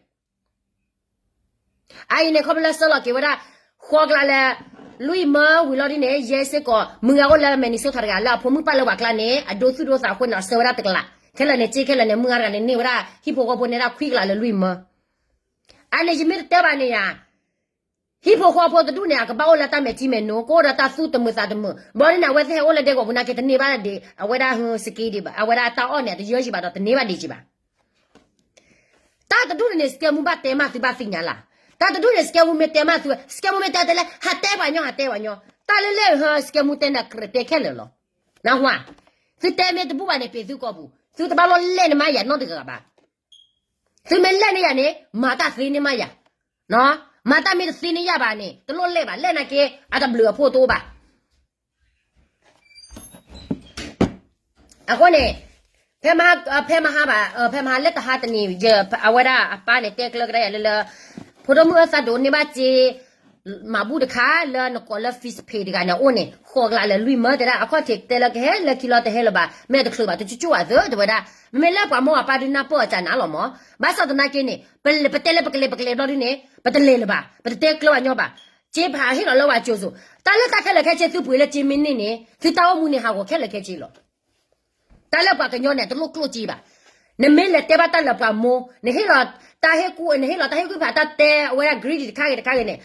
အအံၤန့ၣ် ခီဖျိလၢဆှၢလီၤက့ၤဝဲဒၣ် ဃိးကလးလၢ လွံၢ်မၢဝံၤလီၤဒ်န့ၣ် ယဲစ့ၢ်ကီး မုၢ်ဂၤအိၣ်လၢ Minnesota တဂၤ လၢအဖိမုၣ်ပၢ်လၢပှၤကျါန့ၣ် အဒိသူၣ်ဒိသးအဃိန့ၣ် အဆှၢဝဲဒၣ်တကလး, ခဲလၢာ်န့ၣ် က့ခဲလၢာ်န့ၣ် မုၢ်ဂၤတဂၤန့ၣ် န့ၢ်ဝဲဒၣ် ဟံၣ်ဖိဃီဖိန့ၢ်ဒၣ်ခွံကလးလၢလွံၢ်မၢ အန့ၣ် ယမ့ၢ်တတဲဘၣ်န့ၣ်ယၤ, ဟံၣ်ဖိဃီဖိတဒူၣ်န့ၣ် အကဘၣ်အိၣ်လၢတၢ်မဲာ်ထံမဲာ်နိ, ကအိၣ်ဒီးတၢ်သူၣ်တမုာ်သးတမုာ်, ဘျီဒ်န့ၣ် အဝဲသ့ၣ်ဟဲအိၣ်လၢဒဲကဝီၤပူၤနာ်က့ တန့ၢ်ဘၣ်ဒံး အဝဲဒၣ်ဟၢစက့ဒံးဘၣ်, အဝဲဒၣ်တၢ်အီၣ်န့ၣ် အတယၢယံၤဘၣ်ဒီး တန့ၢ်ဘၣ်ဒံးက့ၤဘၣ်. တၢ်တဒူၣ်န့ၣ်န့ၣ် စကဲမူဘၣ်တဲမးသုဘၣ်သ့ၣ်ညါလၢ်, တၢ်တဒူၣ်န့ၣ် စကဲမူမ့ၢ်တဲမးသု, စကဲမူမ့ၢ်တဲတဲလၢ ဟးတဲပှၤညီ ဟးတဲပှၤညီ, တၢ်လၢလဲၣ်ဟၢ စကဲမူတဲန့ၣ် ကြၢးတဲခဲလၢာ်လီၤ. နၢ်ဟူဧါ, သုတဲမ့ၢ်တဘူၣ်ဘၣ်န့ၣ် ပ့ၤသုကီၢ်ပူၤ, သုတဘၣ်လီၤလဲၣ်န့ၢ်မးယၤနီတဂၤဘၣ်. သုမ့ၢ်လဲၣ်န့ၢ်ယၤန့ၣ် မၤတၢ်သ့န့ၢ်မးယၤ, မၤတၢ်မ့ၢ်တသ့န့ၢ်ယၤဘၣ်န့ၣ် တလိၣ်လဲၣ်ဘၣ်, လဲၣ်နာ်က့ အတဘျုးအဖှိၣ်တအိၣ်ဘၣ်. အဃိန့ၣ် ဖဲမဟါ, ဖဲမဟါဘၣ်, ဖဲမဟါလၢတဟါတနံၤ အဝဲဒၣ်အပၢ်န့ၣ် တဲကျၢကဒါယၤလၢလၢ ဖိဒိၣ်မုၣ်အၢသးဒိးန့ၢ်ဘၣ်စ့ မၤဘူၣ်တခါ လၢနကိးလၢ Fish Pay တဂၤန့ၣ် အအိၣ်န့ၣ် ဃိးကလးလၢလွံၢ်မၢတဲဒၣ် အခီၣ်ထံးတဲလၢကဟဲလၢခံလီၤ တဟဲလၢၤဘၣ်, မ့ၢ်တချုးဘၣ် တကၠူၣ်ကၠူၣ်ဘၣ်သု တဲဝဲဒၣ်, မ့မ့ၢ်လၢပှၤမိၢ်ပၢ်ဒုးနၢ်ပၢၢ်အကနၤလီၤမး, ဘၣ်ဆၣ်သနာ်က့န့ၣ် ပတဲလၢပကလဲၤပကလဲၤဘျီဒုန့ၣ် ပတလဲၤလၢၤဘၣ်, ပတတဲကျၢၤဘၣ်ညီဘၣ်, စ့ဖးဟ့ၣ်လီၤလၢပှၤကၠိစိၤ, တၢ်လၢတၢ်ခဲလၢာ်ခဲဆ့သုပှ့ၤလၢစ့မ့ၢ်န့ၢ်န့ၣ် သုတၢ်အိၣ်မူန့ၣ်ဟးဂီၤခဲလၢာ်ခဲဆ့လီၤ. တၢ်လၢပှၤကညီန့ၣ် တလိၣ်ကျိၣ်စ့ဘၣ်. နမ့ၢ်လဲၤတဲဘၣ်တၢ်လၢပှၤမိၢ်, နဟ့ၣ်လီၤတၢ်ဟ့ၣ်ကူၣ်, နဟ့ၣ်လီၤတၢ်ဟ့ၣ်ကူၣ်ဖးတၢ်တဲအဝဲဒၣ် greedy တခါဂ့ၤတခါဂ့ၤန့ၣ်,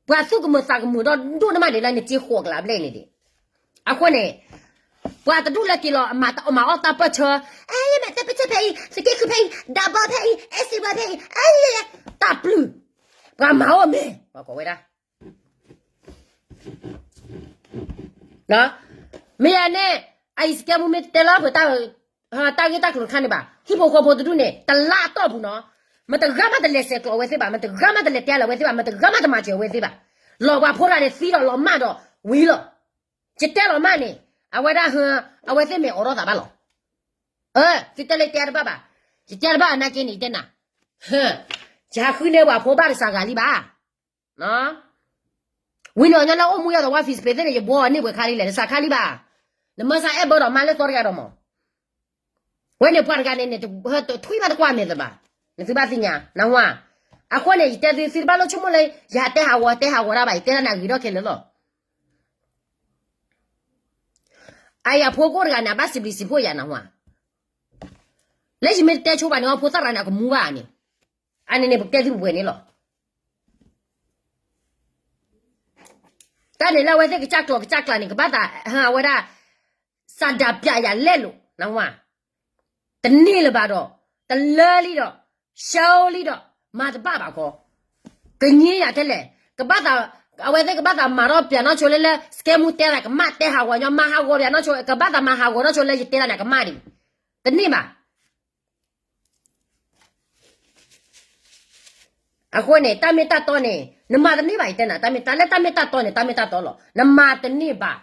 ပှၤသူၣ်ကမုာ်သးကမုာ်ဒီးဒိၣ်န့ၢ်မးဒံးလၢနစ့ဃိးကလးဘျဲၣ်န့ၣ်ဒံး. အဃိန့ၣ် ပှၤတဒူၣ်လၢက့ၤလီၤ မၤအီၣ်တၢ်ပၢၢ်ဆၢ, အဲ ယမၤတၢ်ပၢၢ်ဆၢဖဲအံၤ, သက့ခုဖဲအံၤ, ဒးဘီဖဲအံၤ, အဲ စံးဘီဖဲအံၤ, အဲ တၢ်ပျုၢ်, ပှၤမၤအီၣ်မ့ၢ် ပှၤကိးဝဲဒၣ် မ့ၢ်ယၤန့ၣ် အအံၤစကဲမူမ့ၢ်တဲလီၤပှၤ တၢ်ဂ့ၢ်တၢ်ကျိၤတခါန့ၣ်ဘၣ်, ဟံၣ်ဖိဃီဖိတဒူၣ်န့ၣ် တလါအတီၢ်ပူၤနီၤ, မတဂၤမးတလဲၤဆဲးကျိးအဝဲသ့ၣ်ဘၣ်, မတဂၤမးတလဲၤတဲလၢၤအဝဲသ့ၣ်ဘၣ်, မတဂၤမးတမၤစၢၤအဝဲသ့ၣ်ဘၣ်, လီၤပှၤဖိတဂၤန့ၣ်သံဒီးလီၤမၢ်ဒီးဝံၤလီၤ, ယတဲလီၤမၢ်န့ၣ် အဝဲဒၣ်ဟၢ အဝဲသ့ၣ်မ့ၢ်အိးထီၣ်သးဘၣ်လီၤ, သုတဲလၢယတဲတဘၣ်ဘၣ်, ယတဲတဘၣ်နာ်က့န့ၣ် ယတဲနၤ, ယဟးဃုန့ၢ်ပှၤဖိဘၣ်တစှၤဂၤလံဘၣ် ဝံၤန့ၣ်အီၤညီလၢအိၣ်မူယီၤဒီးဝါ Fish Pay သ့ၣ်န့ၣ် ယဘှီအီၤန့ၢ်ပှဲၤခါလံလဲၣ်, တစှၤခါလံဘၣ်, နမၢစၢ်အဲၣ်ဘၢဒီးမါလၢသီတဂၤဒီးမး, ဝဲန့ၣ်ပှၤတဂၤန့ၣ်န့ၣ် ထွံၣ်မးတကွၢ်မဲာ်သဘၣ်, နသုဘၣ်သ့ၣ်ညါ နၢ်ဟူဧါ, အဃိန့ၣ် ယတဲသု သုတဘၣ်လိၣ်ဆိကမိၣ်လၢ ယဟးတဲဟးဂီၤတဲဟးဂီၤတၢ်ဘၣ်, ယတဲတၢ်န့ၣ်အဂ့ၤထီၣ်ခဲလၢာ်လီၤ အအံၤအဖိကအိၣ်တဂၤန့ၣ် အဘၣ်စံးဘျုးစံးဖှိၣ်ယၤနၢ်ဟူဧါ, လၢယမ့ၢ်တတဲဆိဘၣ်န့ၣ် အဖိသၣ်ရၤန့ၣ် အကမူဘၣ်န့ၣ်, အန့ၣ်န့ၣ် ပကတဲသုပှဲၤန့ၣ်လီၤ. တၢ်န့ၣ်လၢအဝဲသ့ၣ်ကစၢ်ကျိၤကစၢ်ကျၢ်န့ၣ် ကဘၣ်သးဟးဝဲဒၣ် စးဒၤပျးယၤလဲၣ်လိာ် နၢ်ဟူဧါ, တန့ၢ်လၢၤဘၣ်ဒီး တလၢလံဒီး ရှဲလံဒီး မၤတဘၣ်ဘၣ်ခီ, ကညံယၤခဲလၢာ်, ကဘၣ်သး, အဝဲသ့ၣ်ကဘၣ်သးမၤထီၣ်ပၠးနီၢ်ဆိလၢလၢ စကဲမူတဲသး ကမၣ်တဲဟးဂီၤညီ မၤဟးဂီၤပၠးနီၢ်ဆိ ကဘၣ်သးမၤဟးဂီၤနီၢ်ဆိလၢယတဲတၢ်န့ၣ် ကမၣ်ဒံး, တန့ၢ်ဘၣ် အဃိန့ၣ် တၢ်မ့ၢ်တၢ်တီန့ၣ် နမၤတန့ၢ်ဘၣ် ယတဲနၤ, တၢ်မ့ၢ်တၢ်လၢတၢ်မ့ၢ်တၢ်တီန့ၣ် တၢ်မ့ၢ်တၢ်တီလီၤ. နမၤတန့ၢ်ဘၣ်.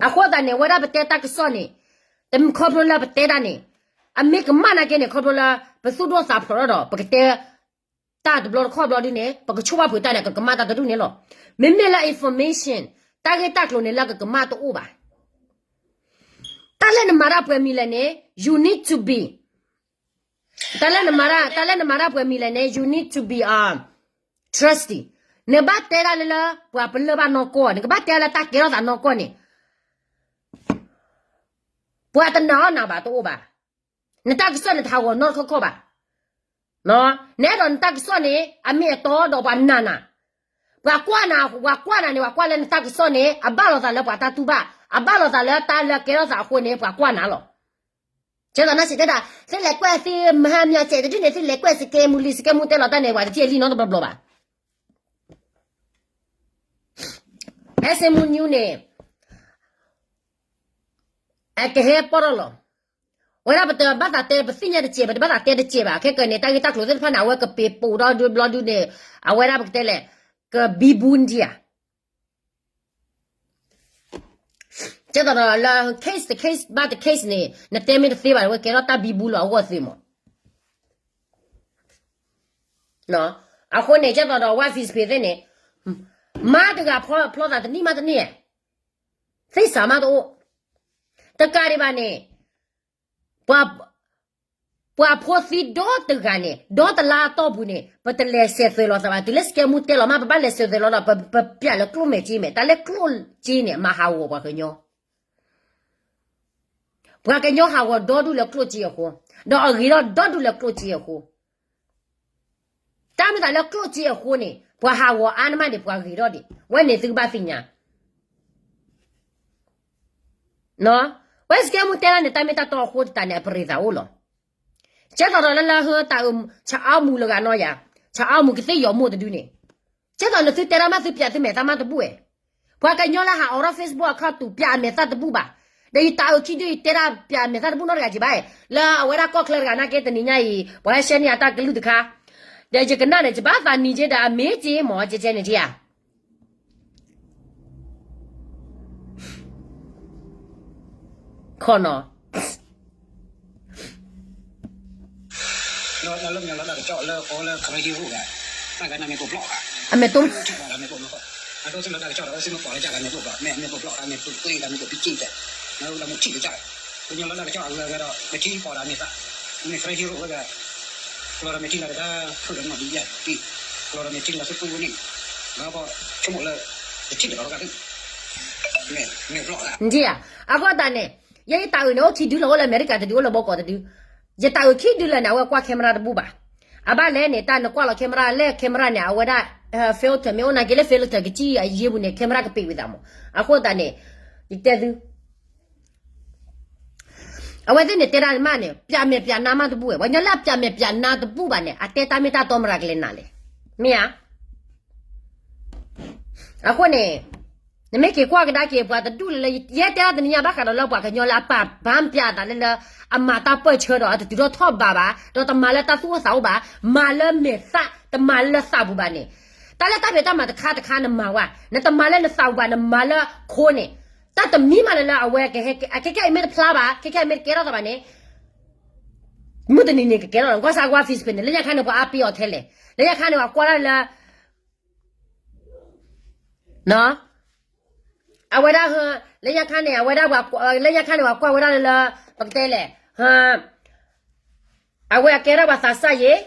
အဃိသတးန့ၣ် ဝဲဒၣ်ပတဲတၢ်ကစီၣ်န့ၣ် တမ့ၢ်ခီဖျိလၢပတဲတၢ်န့ၣ် အမ့ၢ်ကမၣ်နာ်က့န့ၣ် ခီဖျိလၢပသူၣ်ဒိၣ်သးဖျိးထီၣ်ဒီး ပကတဲတၢ်တဘျီတခီၣ်ဘျီဒ်န့ၣ် ပကဆိၣ်ဘၣ်ပှဲၤတၢ်န့ၣ် ကကမၣ်တၢ်တဒူၣ်န့ၣ်လီၤ. မ့မ့ၢ်လၢ information တၢ်ဂ့ၢ်တၢ်ကျိၤန့ၣ်လၢကကမၣ်တအိၣ်ဘၣ်. တၢ်လၢနမၤတၢ်ပှဲၤမံၤလဲၣ်န့ၣ် you need to be တၢ်လၢနမၤတၢ်, တၢ်လၢနမၤတၢ်ပှဲၤမံၤလဲၣ်န့ၣ် you need to be, um, trusty. နဘၣ်တဲဒၣ်လၢလၢ ပှၤပလၢၢ်ဘၣ်နီၢ်ကီၢ်, နကဘၣ်တဲလၢတၢ်ကဲထီၣ်သးနီၢ်ကီၢ်န့ၣ် ပှၤတနာ်အီၣ်နၤဘၣ်တအိၣ်ဘၣ်. နတၢ်ကစီၣ်နတဟးဂီၤနီတခီခီဘၣ်. နအဲၣ်ဒိးနတၢ်ကစီၣ်န့ၣ် အမ့ၢ်အတီဒီးပှၤနာ်နၤ, ပှၤကွၢ်နၤ, ပှၤကွၢ်နၤန့ၣ် ပှၤကွၢ်လၢနတၢ်ကစီၣ်န့ၣ် အဘၣ်လိာ်သးလၢပှၤတၢ်တူၢ်ဘၣ်, အဘၣ်လိာ်သးလၢတၢ်လၢကဲထီၣ်သးအဃိန့ၣ် ပှၤကွၢ်နၤလီၤ. ကဲသိးနၢ်စံးတဲဒၣ် သုလဲၤကွဲးသုမဟါမၠီၤစဲးတဒုန့ၣ် သုလဲၤကွဲးစကဲမူလံ စကဲမူတဲလီၤတၢ်န့ၣ် ပှၤတထံၣ်အလံနီတဘျီဘျီဘၣ်. အဲၣ်စ့မူနယူန့ၣ် အကဟဲပီၢ်ထီၣ်လီၤ. ဝဲဒၣ်ပတဘၣ်သးတဲ ပသ့ၣ်ညါတစဲးဘၣ်, တဘၣ်သးတဲတစဲးဘၣ်. ခဲကနံၣ်န့ၣ် တၢ်ဂ့ၢ်တၢ်ကျိၤသ့ၣ်တဖၣ်န့ၣ် အဝဲကပ့ၤပိာ်ဒီးဒုဘျီဒုန့ၣ် အဝဲဒၣ်ပကတဲလဲၣ် ကဘံဘူနထံဧါ. ကဲသိးဒီးလၢ case တ case ဘၣ်တ case န့ၣ် နတဲမ့ၢ်တသ့ဘၣ် ဝဲကဲထီၣ်တၢ်ဘံဘူလီၤအဂီၢ်သ့မး. အဃိန့ၣ် ကဲသိးဒီးဝဲ Facebook သ့ၣ်န့ၣ် မါတဂၤဖျီသးတနံၣ်မးတနံၣ်, သ့ၣ်စးမးတအိၣ်, တကးဒံးဘၣ်န့ၣ် ပှၤဖိသံဒီတဂၤန့ၣ် ဒီတလါအတီၢ်ပူၤန့ၣ် ပတလဲၤစဲးသွဲးလီၤသးဘၣ်. တုၤလၢစကဲမူတဲလီၤမး ပဘၣ်လဲၤစဲးသွဲးလီၤဒီး ပပျးလၢကျိၣ်မဲာ်က့မဲာ်, တၢ်လၢကျိၣ်က့န့ၣ် မၤဟးဂီၤပှၤကညီ ပှၤကညီဟးဂီၤဒီဒူၣ်လၢကျိၣ်စ့အဃိ, ဒီးအဂ့ၤထီၣ်ဒီဒူၣ်လၢကျိၣ်စ့အဃိ, တၢ်မ့ၢ်သးလၢကျိၣ်စ့အဃိန့ၣ် ပှၤဟးဂီၤအါန့ၢ်မးန့ၣ် ပှၤဂ့ၤထီၣ်ဒံး, ဝဲန့ၣ်သုကဘၣ်သ့ၣ်ညါ. ဝဲစကဲမူတဲဒၣ်န့ၣ် တၢ်မ့ၢ်တၢ်တီအဃိသတးန့ၣ် အပရံးသးအိၣ်လီၤ. ကဲသိးဒီးလၢလၢဟၢတၢ်အုး ဆၣ်အီမူလၢဂၤနီၢ်ယၤ, ဆၣ်အီမူကသ့ၣ်ယီၤမိၢ်တဒုန့ၣ်, ကဲသိးနသုတဲဒၣ်မးသုပျးသုမဲာ်သၣ်မးတဘူၣ်ဝဲ, ပှၤကညီလၢဟးအိးထီၣ် Facebook account တူၢ်ပျးအမဲာ်သၣ်တဘူၣ်ဘၣ်. ဒီးယတၢ်အုးခံဒုယတဲဒၣ်ပျးအမဲာ်သၣ်တဘူၣ်နီတဂၤက့ၤဘၣ်, လၢအဝဲဒၣ်ကီၢ်ချၢတဂၤနာ်က့တနံၤညါအံၤ ပှၤဟဲရှဲန့ၢ်အတၢ်ကလုၢ်တခါ, ဒီးယကနၣ်န့ၣ် ယဘၣ်သးနံၤက့ဒီးအမ့ၢ်က့မ့ၢ်ကဲကဲန့ၣ်က့ဧါ. ခီနီၤ လၢမ့ၢ်လီၤတၢ်ကစီၣ်လၢဃီလၢခရံာ်ဟံၣ်ဟူးဂၤ, တၢ်ဂၤနမ့ၢ်ကိးဘျီၣ်ဂၤ, အမဲာ်တိၢ်, အဒိၣ်စ့ၢ်လီၤတၢ်ကစီၣ်ဒီး စ့ၢ်မ့ၢ်ပီၣ်လၢကၢ်ဂၤမ့ၢ်ကိးဘျီၣ်, မ့ၢ်မ့ၢ်ကိးဘျီၣ်ဂၤ မ့ၢ်ပှ့ၤဂၤ မ့ၢ်ကိးပံက့ၣ်ကၢ်, မ့ၢ်လၢမ့ၢ်ထံၣ်ကစၢ်, ပမ့ၢ်လီၤတၢ်ကစီၣ်အဂၤဂၤဒီး မ့ၢ်ထံၣ်ပီၣ်ဒီးမ့ၢ်သး, မ့ၢ်ခရံာ်ဟံၣ်ဟူးဝဲဂၤ, ကျီဒီးမ့ၢ်ထံၣ်လီၤတၢ်ဖုၣ်ဒီးနီၢ်ဒံးယဲၢ်ပံ, ကျီဒီးမ့ၢ်ထံၣ်လီၤသုပူၤန့ၣ်, ဘၣ်ဘီဆိကမိၣ်လၢ တထံၣ်တဘၣ်လီၤဂၤ မ့ၢ်ဘျီၣ်ဂၤ, အဃိသတးန့ၣ် ယဲယတၢ်အုးန့ၣ် အိၣ်ခံဒုလီၤ, အိၣ်လၢအမဲရကၤတဒု အိၣ်လၢဘီကီးတဒု, ယတၢ်အုးခံဒုလၢာ်န့ၣ် အဝဲကွၢ် camera တဘူၣ်ဘၣ်. အဘၣ်လဲၣ်န့ၣ် တၢ်နကွၢ်လီၤ camera လၢ camera န့ၣ် အဝဲဒၣ် filter မ့ၢ်အိၣ်နာ်က့လၢ filter ကစံၣ်အယ့ပူၤန့ၣ် camera ကပ့ၤဝံၤသးမး. အဃိသတးန့ၣ် ယတဲသု အဝဲသ့ၣ်န့ၣ်တဲဒၣ်မးန့ၣ် ပျးမဲာ်ပျးနါမးတဘူၣ်ဝဲ, ပှၤကညီလၢအပျးမဲာ်ပျးနါတဘူၣ်ဘၣ်န့ၣ် အတဲတၢ်မ့ၢ်တၢ်တီမတၤကလဲၤနၤလဲၣ်, မ့ၢ်ဧါ. အဃိန့ၣ် နမ့ၢ်က့ၤကွၢ်ကဒါက့ၤ ပှၤတဒူၣ်လၢလၢ ယဲတဲဒၣ်တနံၤညါဘၣ်ဃးဒီးလၢပှၤကညီလၢအပာ်ဘၣ်ပျးအသးလၢလၢ အမၤတၢ်ပၢၢ်ဆၢဒီး အတတုၤထီၣ်ထီၣ်ဘးဘၣ်, ဒီးတမၤလၢတၢ်သူၣ်အိၣ်သးအိၣ်ဘၣ်, မၤလၢမဲာ်သၣ်, တမၤလၢသးပူၤဘၣ်န့ၣ်, တၢ်လၢတၢ်ဖံးတၢ်မၤတခါတခါနမၤဝဲ, နတမၤလၢနသးပူၤဘၣ် နမၤလၢခိန့ၣ်, တၢ်တမံၤမးလၢလၢအဝဲကဟဲ အခဲခဲအံၤမ့ၢ်တဖျါဘၣ်, ခဲခဲအံၤမ့ၢ်တကဲထီၣ်သးဘၣ်န့ၣ် မုၢ်တနံၤန့ၣ်ကကဲထီၣ်လီၤ. ကွၢ်စၢ်ကွၢ် Facebook န့ၣ် လၢညါခါန့ၣ် ပှၤအါပ့ၤအီၤထဲလဲၣ်, လၢညါခါန့ၣ် ပှၤကွၢ်ဒၣ်လၢ အဝဲဒၣ် လၢညါခါန့ၣ် အဝဲဒၣ် လၢညါခါန့ၣ် ပှၤကွၢ်ဝဲဒၣ်လၢလၢ ပကတဲလဲၣ်, အဝဲအကဲဒၣ်ပှၤသးစၢ်ယ့ၤ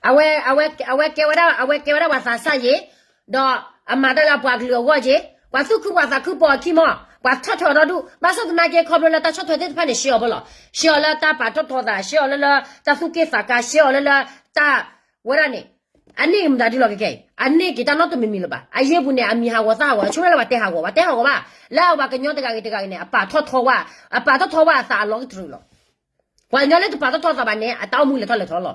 အဝဲ အဝဲကဲဝဲဒၣ် အဝဲကဲဝဲဒၣ်ပှၤသးစၢ်ယ့ၤ, ဒီးအမၤတၢ်လၢပှၤကလုာ်အဂီၢ်က့ၤ, ပှၤသူၣ်ခုပှၤသးခုပိာ်အခံမး, ပှၤထီၣ်ထီၣ်ဒီဒူၣ်, ဘၣ်ဆၣ်သနာ်က့ခီဖျိလၢတၢ်ဆီၣ်ထွဲသ့ၣ်တဖၣ်န့ၣ် ရှဲအီၤဘၣ်လီၤ. ရှဲအီၤလၢတၢ်ပာ်ထီၣ်ထီသး, ရှဲအီၤလၢလၢတၢ်သူၣ်က့ၣ်သးကါ, ရှဲအီၤလၢလၢတၢ်ဝဲဒၣ်န့ၣ်, အန့ၢ်မတၤဒ်လီၤကဲကဲအံၤ, အန့ၢ်က့ၤတၢ်နီတမံၤမံၤလၢၤဘၣ်. အယ့ၢ်ပူၤန့ၣ် အမံၤဟးဂီၤသၣ်ဟးဂီၤ, ဆိကမိၣ်လၢပှၤတဲဟးဂီၤ, ပှၤတဲဟးဂီၤဘၣ်. လၢအပှၤကညီတဂၤဂ့ၤတဂၤဂ့ၤန့ၣ် အပာ်ထီၣ်ထီဝဲ, အပာ်ထီၣ်ထီဝဲအသးအလီၢ်ကတြူၢ်လီၤ. ပှၤကညီလၢတပာ်ထီၣ်ထီသးဘၣ်န့ၣ် အတၢ်အိၣ်မူလဲၤထီၣ်လဲၤထီလီၤ.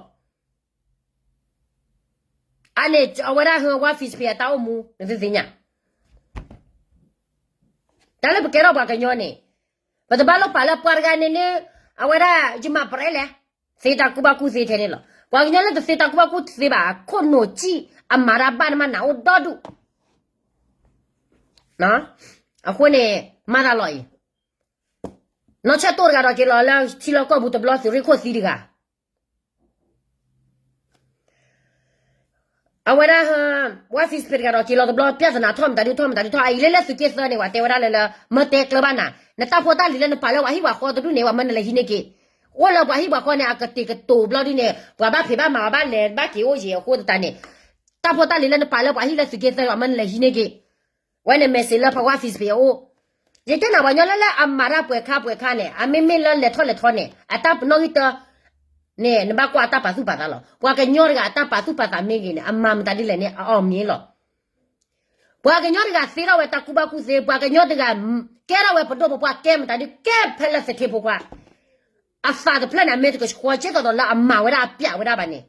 အန့ၣ် အဝဲဒၣ်ဟၢဝါ Facebook အတၢ်အိၣ်မူ နသုသ့ၣ်ညါ. တၢ်လၢပကဲထီၣ်ပှၤကညီန့ၣ် ပတဘၣ်လိၣ်ပာ်လၢပှၤတဂၤန့ၣ်န့ၣ် အဝဲဒၣ် ယမၤပရဲလဲၣ်, သ့တၢ်ကူၣ်ဘၣ်ကူၣ်သ့ထဲန့ၣ်လီၤ. ပှၤကညီလၢတသ့တၢ်ကူၣ်ဘၣ်ကူၣ်သ့ဘၣ် ခိၣ်နူာ်စံၣ် အမၤတၢ်ဘၣ်န့ၣ်မးနးအိၣ်ဒီဒူၣ်. အဃိန့ၣ် မၤသးလီၤအံၤ နီၢ်ဆၢၣ်တိၢ်တဂၤဒီးက့ၤလီၤလၢထံလီၢ်ကီၢ်ပူၤတဘျီ သုးရ့ၣ်ခိၣ်သံတဂၤ အဝဲဒၣ် ဝါ Facebook တဂၤဒီးက့ၤလီၤတဘျီ ပြဿနာထီၣ်မတၤဒုထီၣ်မတၤဒုထီၣ် အအံၤလၢလၢသုးက့သၢန့ၣ် ပှၤတဲဝဲဒၣ်လၢလၢ မၢတဲကျၢၤဘၣ်နၤ နတၢ်ဖိတၢ်လံၤလၢနပာ်လၢပှၤဟံၣ်ပှၤဃီတဒူၣ်န့ၣ် ပှၤမၢနလဲၤဟံးန့ၢ်က့ၤ အိၣ်လၢပှၤဟံၣ်ပှၤဃီန့ၣ် အကတ့ၢ်ကတိၤဘျီဒ်န့ၣ် ပှၤဘၣ်ဖံးဘၣ်မၤ ပှၤဘၣ်လဲၤဘၣ်က့ၤအိၣ်ယံၤအဃိသတးန့ၣ်, တၢ်ဖိတၢ်လံၤလၢနပာ်လၢပှၤဟံၣ်လၢသုးက့သၢဂၤမ့ၢ်နလဲၤဟံးန့ၢ်က့ၤ, ဝဲန့ၣ် message လၢ Power Facebook အအိၣ်, ယတဲနၤပှၤကညီလၢလၢအမၤတၢ်ပှဲၤခါပှဲၤခါန့ၣ် အမ့မ့ၢ်လၢလဲၤထီၣ်လဲၤထီန့ၣ် အတၢ်ပနီၣ်ဂံၢ်တၢ န့ၣ် နဘၣ်ကွၢ်အတၢ်ပာ်သူၣ်ပာ်သးလီၤ. ပှၤကညီတဂၤအတၢ်ပာ်သူၣ်ပာ်သးမ့ၢ်ဂ့ၤန့ၣ် အမၤမတၤဒ်လဲၣ်န့ၣ် အအီၣ်မ့ၤလီၤ. ပှၤကညီတဂၤသ့ထီၣ်ဝဲတၢ်ကူၣ်ဘၣ်ကူၣ်သ့, ပှၤကညီတဂၤကဲထီၣ်ဝဲပဒိၣ်ပပှၢ် ကဲမတၤဒ်ကဲဖဲလၢသထ့ဖိခွါ, အသးတဖျၢၣ်န့ၣ် အမ့ၢ်တကဆှီကဲသိးဒီးလၢအမၤဝဲဒၣ်အပျးဝဲဒၣ်ဘၣ်န့ၣ်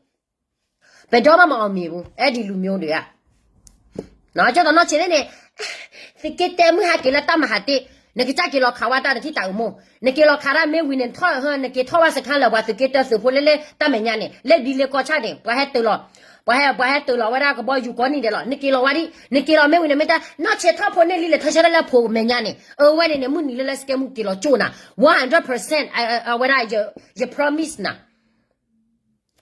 ပဒီမးမၤအီၣ်မ့ၤပူၤ အဲၣ်ဒိးလူၤမ့ၢ်အိၣ်ဒံးဧါ. ကဲသိးနီၢ်ဆံးသ့ၣ်န့ၣ် သုးက့တၢမုၢ်ဟးက့ၤလၢတၢ်မဟါတ့ၢ်, နကစၢ်က့ၤလီၤခးဝဲတၢ်တထံၣ်တၢ်အမူ, နက့ၤလီၤခးတၢ်မ့ၢ်ဝံၤန့ၣ်ထီၣ်, နက့ၤထီၣ်ဝဲစခါလၢပှၤသုးက့တၢသုးဖိလၢလၢတၢ်မဲာ်ညါန့ၣ် လၢဒ်လၢကီၢ်ဆၣ်န့ၣ် ပှၤဟဲတၢၤလီၤ, ပှၤဟဲ, ပှၤဟဲတၢၤလီၤဝဲဒၣ်ကဘီယူၤကိးနံၤဒဲးလီၤ. နက့ၤလီၤဝဲဒၣ်, နက့ၤလီၤမ့ၢ်ဝံၤန့ၣ် မ့ၢ်တၢ်နီၢ်ဆံးထီၣ်ဖိန့ၣ်လံလဲၤထီၣ်ဆၢထၢၣ်လၢဖိမဲာ်ညါန့ၣ် အဝဲန့ၣ်န့ၣ် မုၢ်နံၤလၢလၢစကဲမူက့ၤလီၤကၠိနၤ one hundred percent အဝဲဒၣ်ယ promise နၤ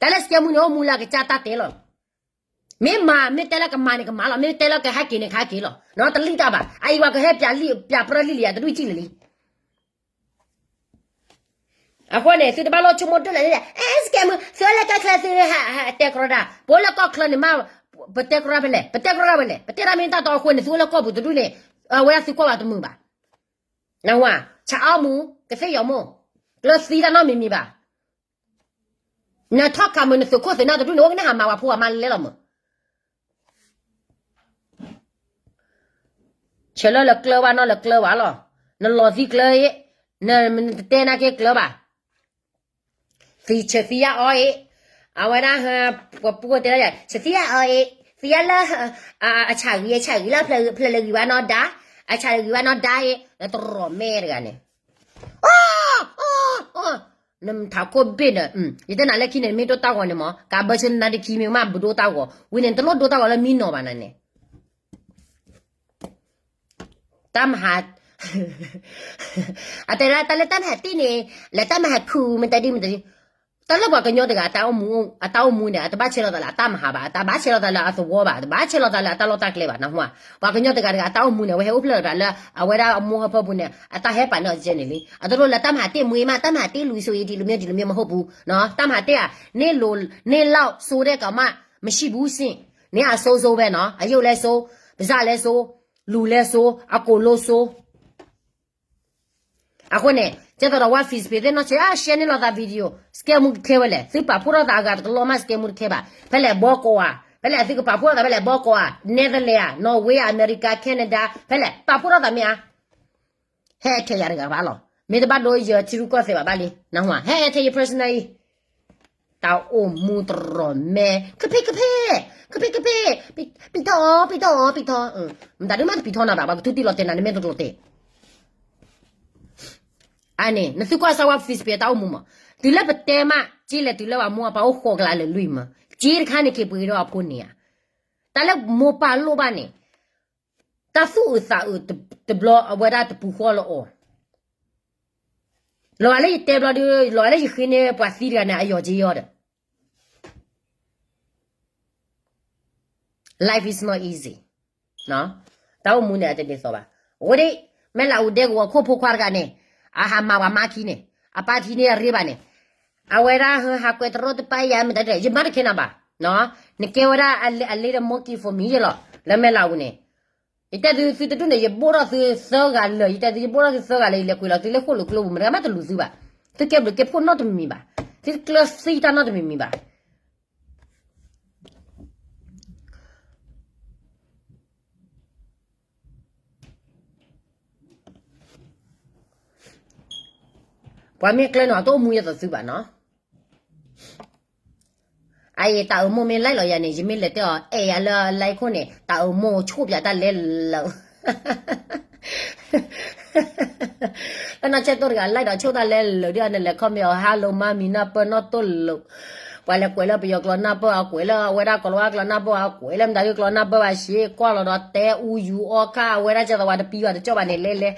တၢ်လၢစကဲမူန့ၣ် အိၣ်မူလၢအကစၢ်တၢ်တဲလီၤ. မ့ၢ်မၤ, မ့ၢ်တဲလၢကမၤန့ၣ်ကမၤလီၤ, မ့ၢ်တဲလၢကဟဲက့ၤန့ၣ်ကဟဲက့ၤလီၤ. တလံၣ်တၢ်ဘၣ်. အအံၤပှၤကဟဲပျးပြၢလံလံ ယတဒူၣ်စံၣ်လံလံ. အဃိန့ၣ် သုတဘၣ်လိၣ်ဆိကမိၣ်ဒိၣ်လဲၣ်န့ၣ်, အဲ စကဲမူ သုအိၣ်လၢကီၢ်ချၢသုဟးတဲကရီတၢ်, ပအိၣ်လၢကီၢ်ချၢန့ၣ်မး, ပတဲကရီဖဲလဲၣ်, ပတဲကရီဖဲလဲၣ်, ပတဲတၢ်မ့ၢ်တၢ်တီအဃိန့ၣ် သုအိၣ်လၢကီၢ်ပူၤတဒူၣ်န့ၣ်, အဝဲဒၣ်သုကွၢ်ဘၣ်တမုာ်ဘၣ်. နဝၤ, ဆးအီမူ, ကသ့ၣ်ယီၤမိၢ်, ကျၢၤသံတၢ်နီတမံၤမံၤဘၣ်. နထီၣ်ခးမုၢ်နသုးခိၣ်သုးနၢ်တဒူၣ်န့ၣ် အိၣ်ကနၣ်ဟးမၤဝဲဖိအမါလဲလဲလီၤမုၢ်. ဆၢလၢလၢကျၢၤဘၣ်နီၢ်လၢကျၢၤဘၣ်လီၤ. နလီၤသံကျၢၤအံၤ, နတတဲနာ်က့ကျၢၤဘၣ်. သံဆၢသံယါအီၤအံၤ, အဝဲဒၣ်, ပှၤပူၤတဲဒၣ်ယၤ ဆၢသံယါအီၤအံၤ, သံယါလၢ, အဆၣ်ဂံၢ်အဆၣ်ဂံၢ်လၢဖျၢၣ်လၢဂံၢ်ဝဲနီၢ်ဒါ, အဆၣ်လၢဂံၢ်ဝဲနီၢ်ဒါအံၤ နတရီၣ်မဲတဂၤန့ၣ် နထးခိၣ်ဘ့ၣ်ဒီး, ယတဲနၤလၢခံန့ၣ် မ့ၢ်ဒိတၢ်ဂီၤန့ၣ်မး, ကးဘၢဆၢနၤတခံမ့ၢ်မး ဘုဒိတၢ်ဂီၤ, ဝံၤန့ၣ် တလိၣ်ဒိတၢ်ဂီၤလၢမံနီၤဘၣ်နၤန့ၣ်. တၢ်မဟါ, အတဲဒၣ်တၢ်လၢတၢ်မဟါတ့ၢ်န့ၣ်, လၢတၢ်မဟါခူမတၤဒ်မတၤဒ်, တၢ်လၢပှၤကညီတဂၤ အတၢ်အိၣ်မူန့ၣ် အတဘၣ်ဆဲးလီၤသးလၢအတၢ်မဟါဘၣ်, အတဘၣ်ဆဲးလီၤသးလၢအသဝီဘၣ်, တဘၣ်ဆဲးလီၤသးလၢအတၢ်လီၢ်တၢ်ကျဲဘၣ်, နၢ်ဟူဧါ. ပှၤကညီတဂၤတဂၤ အတၢ်အိၣ်မူန့ၣ် အဝဲဟဲအိၣ်ဖျဲၣ်လီၤသးလၢ အဝဲဒၣ်အမိၢ်ဟၢဖၢပူၤန့ၣ် အတၢ်ဟဲပာ်န့ၢ်အီၤကဲန့ၣ်လံ. အတလိၣ်လၢတၢ်မဟါတ့ၢ်မူအံၤမး, တၢ်မဟါတ့ၢ် လူၤစိၤအံၤ ထံလူၤမ့ၢ် ထံလူၤမ့ၢ်မဟိၣ်ပူၤ, တၢ်မဟါတ့ၢ်ဧါ, န့ၢ်လီၤစိဒဲးကမၣ်, မဟံးဘူးစ့ၢ်, န့ၢ်အစိစိဖဲနီၤ, အယိၣ်လဲစိ, ပစၢ်လဲစိ, လူၤလဲစိ, အကိာ်လိစိ အဃိန့ၣ် ကဲသိးဒီးဝဲ Facebook သ့ၣ်နီၢ်ဆံး အ share န့ၢ်လိာ်သး video, စကဲမူကခဲဝဲလဲၣ်, သုပာ်ဖှိၣ်ထီၣ်သးအဂၤတကလီၢ်မး စကဲမူတခဲဘၣ်, ဖဲလဲၣ်ဘီကီးဧါ, ဖဲလဲၣ်သုကပာ်ဖှိၣ်ထီၣ်သးဖဲလဲၣ်ဘီကီးဧါ, Netherlands ဧါ, Norway ဧါ, America, Canada, ဖဲလဲၣ် ပာ်ဖှိၣ်ထီၣ်သးမ့ၢ်ဧါ, ဟဲထဲယၤတဂၤဘၣ်လီၤ, မ့ၢ်တဘၣ်ဒိယထံရူၢ်ကီၢ်သဲးဘၣ်ဘၣ်လံ, နၢ်ဟူဧါ, ဟဲထဲယ personal အံၤ တၢ်အိၣ်မူတရီၣ်မဲ, ကဖ့ကဖ့, ကဖ့ကဖ့, ပံထီၣ်အီၤ, ပံထီၣ်အီၤ, ပံထီၣ်, မတၤဒုမးတပံထီၣ်နၤဘၣ်, ပှၤကထူတံၢ်လီၤတဲာ်နၤ နမ့ၢ်တကျိၤတဲာ် အန့ၣ် နသုကွၢ်စၢ်ဝဲ Facebook တၢ်အိၣ်မူမး, တုၤလၢပတဲမး က့လဲၤတုၤလၢပှၤမိၢ်အပၢ်အိၣ်ဃိးကလးလၢာ်လွံၢ်မး, က့တခါန့ၣ်က့ၤပှ့ၤဒီးအဖိန့ၣ်ဧါ, တၢ်လၢမိၢ်ပၢ်လိၣ်ဘၣ်န့ၣ်, တၢ်သူၣ်အုးသးအုးတဘျီအဝဲဒၣ်တပူၤဃီလၢအီၤ လီၤဂာ်လၢယတဲဘျီဒီး လီၤဂာ်လၢယဃ့န့ၢ်ပှၤသံတဂၤန့ၣ် အယီၤက့ယီၤဒီး Life is not easy. တၢ်အိၣ်မူန့ၣ် အတဒ်သိးဘၣ်. အဃိဒ် မဲၢ်လးအူဒဲကဝီၤခိၣ်ဖိခွါတဂၤန့ၣ် အဟးမၤပှၤမါခံန့ၣ် အပၢ်ထံန့ၢ်အရ့ဘၣ်န့ၣ် အဝဲဒၣ်ဟးကွဲးတရီတပါယၤမတၤဒ် ယမၤတခဲနၤဘၣ်. နကဲဝဲဒၣ်အလ့တမီကံ for me ယဲလီၤ လၢမဲၢ်လးအူန့ၣ် ယတဲသုသုတဒူၣ်န့ၣ် ယဘိၣ်ထီၣ်သုသၢဂၤလၢာ် ယတဲသုယဘိၣ်ထီၣ်သုသၢဂၤလၢာ် ယလဲၤကွံာ်လီၤသုလၢဃိၣ်လိာ်ကျိပူၤ မတၤမးတလူၤသုဘၣ်. သုကဲဘျုးကဲဖှိၣ်နီတမံၤမံၤဘၣ်. သုတကျၢၤသံတၢ်နီတမံၤမံၤဘၣ်. ပှၤမ့ၢ်ကျၢၤနီၤ တအိၣ်မူယဲၢ်သိးသုဘၣ်နီၤ. အအံၤ တၢ်အၢမိၢ်မ့ၢ်လဲလီၤယၤန့ၣ် ယမ့ၢ်လဲၤတဲအီၤ အဲၣ်ယၤလၢ like ခိၣ်န့ၣ် တၢ်အၢမိၢ်ဆိၣ်ပၠးတၢ်လဲလၢာ် လၢနီၢ်ဆဲးတိၢ်တဂၤ like ဒီးဆိၣ်တၢ်လဲလၢာ်ဒီး နလဲၤ comment အီၤ hello mommy နၢ်ပၢၢ်နီၢ်တိၢ်လိာ် ပှၤလဲၤကွဲးလၢပယီၤကျိာ်နၢ်ပၢၢ်အကွဲးလၢအဝဲဒၣ်ကီၤလၤဝါကျိာ်နၢ်ပၢၢ်အကွဲးလၢမတၤဒုကျိာ်နၢ်ပၢၢ်ဘၣ် ရှဲကွၢ်လီၤဒီးတဲအူယူၤအီခါ အဝဲဒၣ်ကဲသိးဝဲတပံၤဘၣ်တကၠီၣ်ဘၣ်န့ၣ် လဲလဲ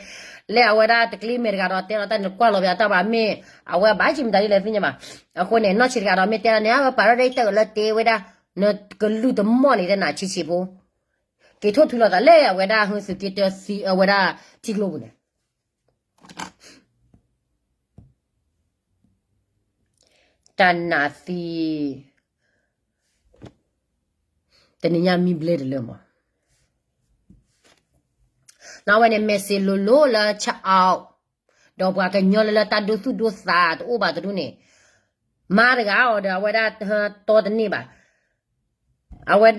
လဲအဝဲဒၣ်တကျ့မဲာ်တဂၤဒီးတဲလီၤတၢ်န့ၣ် ကွၢ်လီၤပယၤတၢ်ဘၣ်မ့ၢ် အဝဲဘၣ်က့ၤမတၤဒ်လဲၣ်သ့ၣ်ညါဘၣ်. အဃိန့ၣ် နီၢ်ဆံးတဂၤဒီးမ့ၢ်တဲလီၤန့ၣ် အဝဲပာ်ထီၣ်ဒ်တၢ်အၢလၢတဲဝဲဒၣ် နကလုၢ်တမီၢ်န့ၣ်တဲနၤဆံးဆံးဖိ က့ၤထိၣ်ထူလီၤသးလၢအဝဲဒၣ်ဟုသုးက့တၢသံအဝဲဒၣ်ထံကျိပူၤန့ၣ် တၢ်နာ်သံ တနံၤညါမံဘျဲတလၢမး. နအဝဲန့ၣ် message လိၤလိၤလၢဆၣ်အီၣ်, ဒီးပှၤကညီလၢလၢတၢ်ဒိသူၣ်ဒိသးတအိၣ်ဘၣ်တဒူၣ်န့ၣ်, မါတဂၤအီၤဒီးအဝဲဒၣ်တီတန့ၢ်ဘၣ်. အဝဲ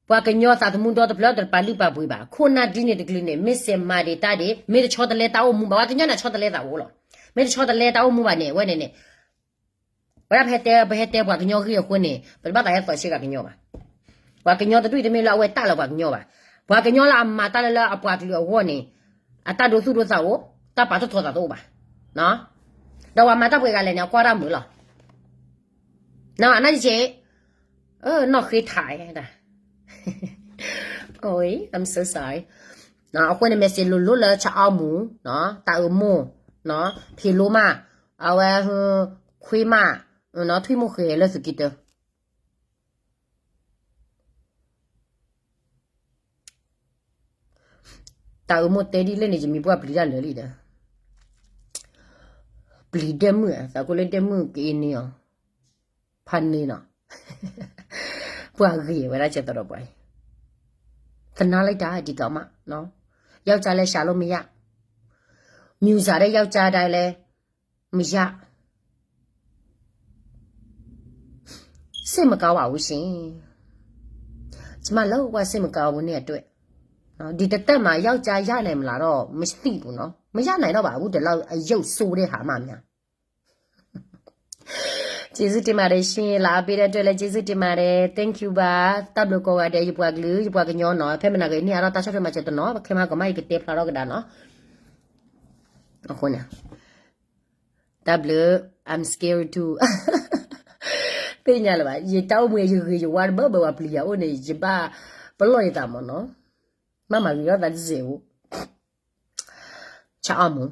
ပှၤကညီသးသမူဒီတဖျၢၣ်တပာ်လုၢ်ပာ်ပှ့ၤဘၣ်. ခိၣ်နၢ်ဒ်န့ၣ်တကလုာ်န့ၣ် မ့ၢ်စဲးမၤဒံးတၢ်ဒံး, မ့ၢ်တဆီတလဲတၢ်အိၣ်မူဘၣ်, ပှၤကညီန့ၣ်ဆီတလဲသးအိၣ်လီၤ. မ့ၢ်တဆီတလဲတၢ်အိၣ်မူဘၣ်န့ၣ် အဝဲန့ၣ်န့ၣ် ဝဲဒၣ်ပဟဲတဲ ပဟဲတဲပှၤကညီဂ့ၢ်အဃိန့ၣ် ပတဘၣ်သးဟဲသီးဆ့ကၤကညီဘၣ်. ပှၤကညီတဒူၣ်အံၤတမ့ၢ်လၢအဝဲတၢ်လၢပှၤကညီဘၣ်. ပှၤကညီလၢအမၤတၢ်လၢလၢအပှၤကလုာ်အဂီၢ်န့ၣ် အတၢ်ဒိသူၣ်ဒိသးအိၣ်, တၢ်ပာ်ထီၣ်ထီသးတအိၣ်ဘၣ်. ဒီးပှၤမၤတၢ်ပှဲၤဂၤလဲၣ်န့ၣ် အကွၢ်တၢ်မုာ်လီၤ. နနာ်က့ နီၣ်ဃ့ထး, အဝဲ I'm so sorry. အဃိန့ၣ် message လိၤလိၤလၢဆၣ်အီၣ်မူ, တၢ်အၢမိၢ်, ဖံးလိမး, အဝဲ ခွ့မး, ထွံၣ်မိၢ်ဃဲလၢသုးက့တၢ တၢ်အၢမိၢ်တဲဒ်လဲၣ်န့ၣ် ယမံၤပှၢ်ပျံၤတၢ်လၢာ်လံဒီး, ပျံၤဒဲမုၣ်, သးကိးလၢဒဲမုၣ်ကအ့န့ၣ်အီၤ, ဖးန့ၣ်နီၤ, ပှၤဂ့ၤဝဲဒၣ်ကဲသဒီးပှၤအံၤ, သနားလိုက်တာ ဒီကောင်မ, ယောက်ျားလည်းရှာလို့မရ, မြူစာတဲ့ယောက်ျားတိုင်းလည်းမရ စိတ်မကောင်းပါဘူးရှင်, ကျမလုံးဝစိတ်မကောင်းဘူးနဲ့အတွက်, ဒီတသက်မှာယောက်ျားရနိုင်မလားတော့ မသိဘူးနော်, မရနိုင်တော့ပါဘူး, ဒီလောက်အရုပ်ဆိုးတဲ့ဟာမှများ. ကျေးဇူးတင်ပါတယ်ရှင်, လာအားပေးတဲ့အတွက်လည်းကျေးဇူးတင်ပါတယ်, thank you ပါ, တၢ်ဘျုးကိးဂၤဒဲး, ယပှၤကလုာ် ယပှၤကညီနီၤ, ဖဲမနၤဂ့ၤန့ၢ်အါထီၣ်တၢ်ဆီၣ်ထွဲမၤစၢၤတနီၤ, ပခဲမးကမၣ် ယကတဲဖျါထီၣ်ကဒါနီၤ, အဃိန့ၣ် တၢ်ဘျုး, I'm scared too, သ့ၣ်ညါလၢၤဘၣ်, ယတၢ်အိၣ်မူယဂ့ၤယဝါတဘၢဘၢ ပှၤပျံၤယၤအိၣ်န့ၣ် ယဘၣ်ပလီၢ်ယသးမးနီၤ, မ့ၢ်မၤဂ့ၤထီၣ်သးတစဲးဖိ, ဆၣ်အီၣ်မူ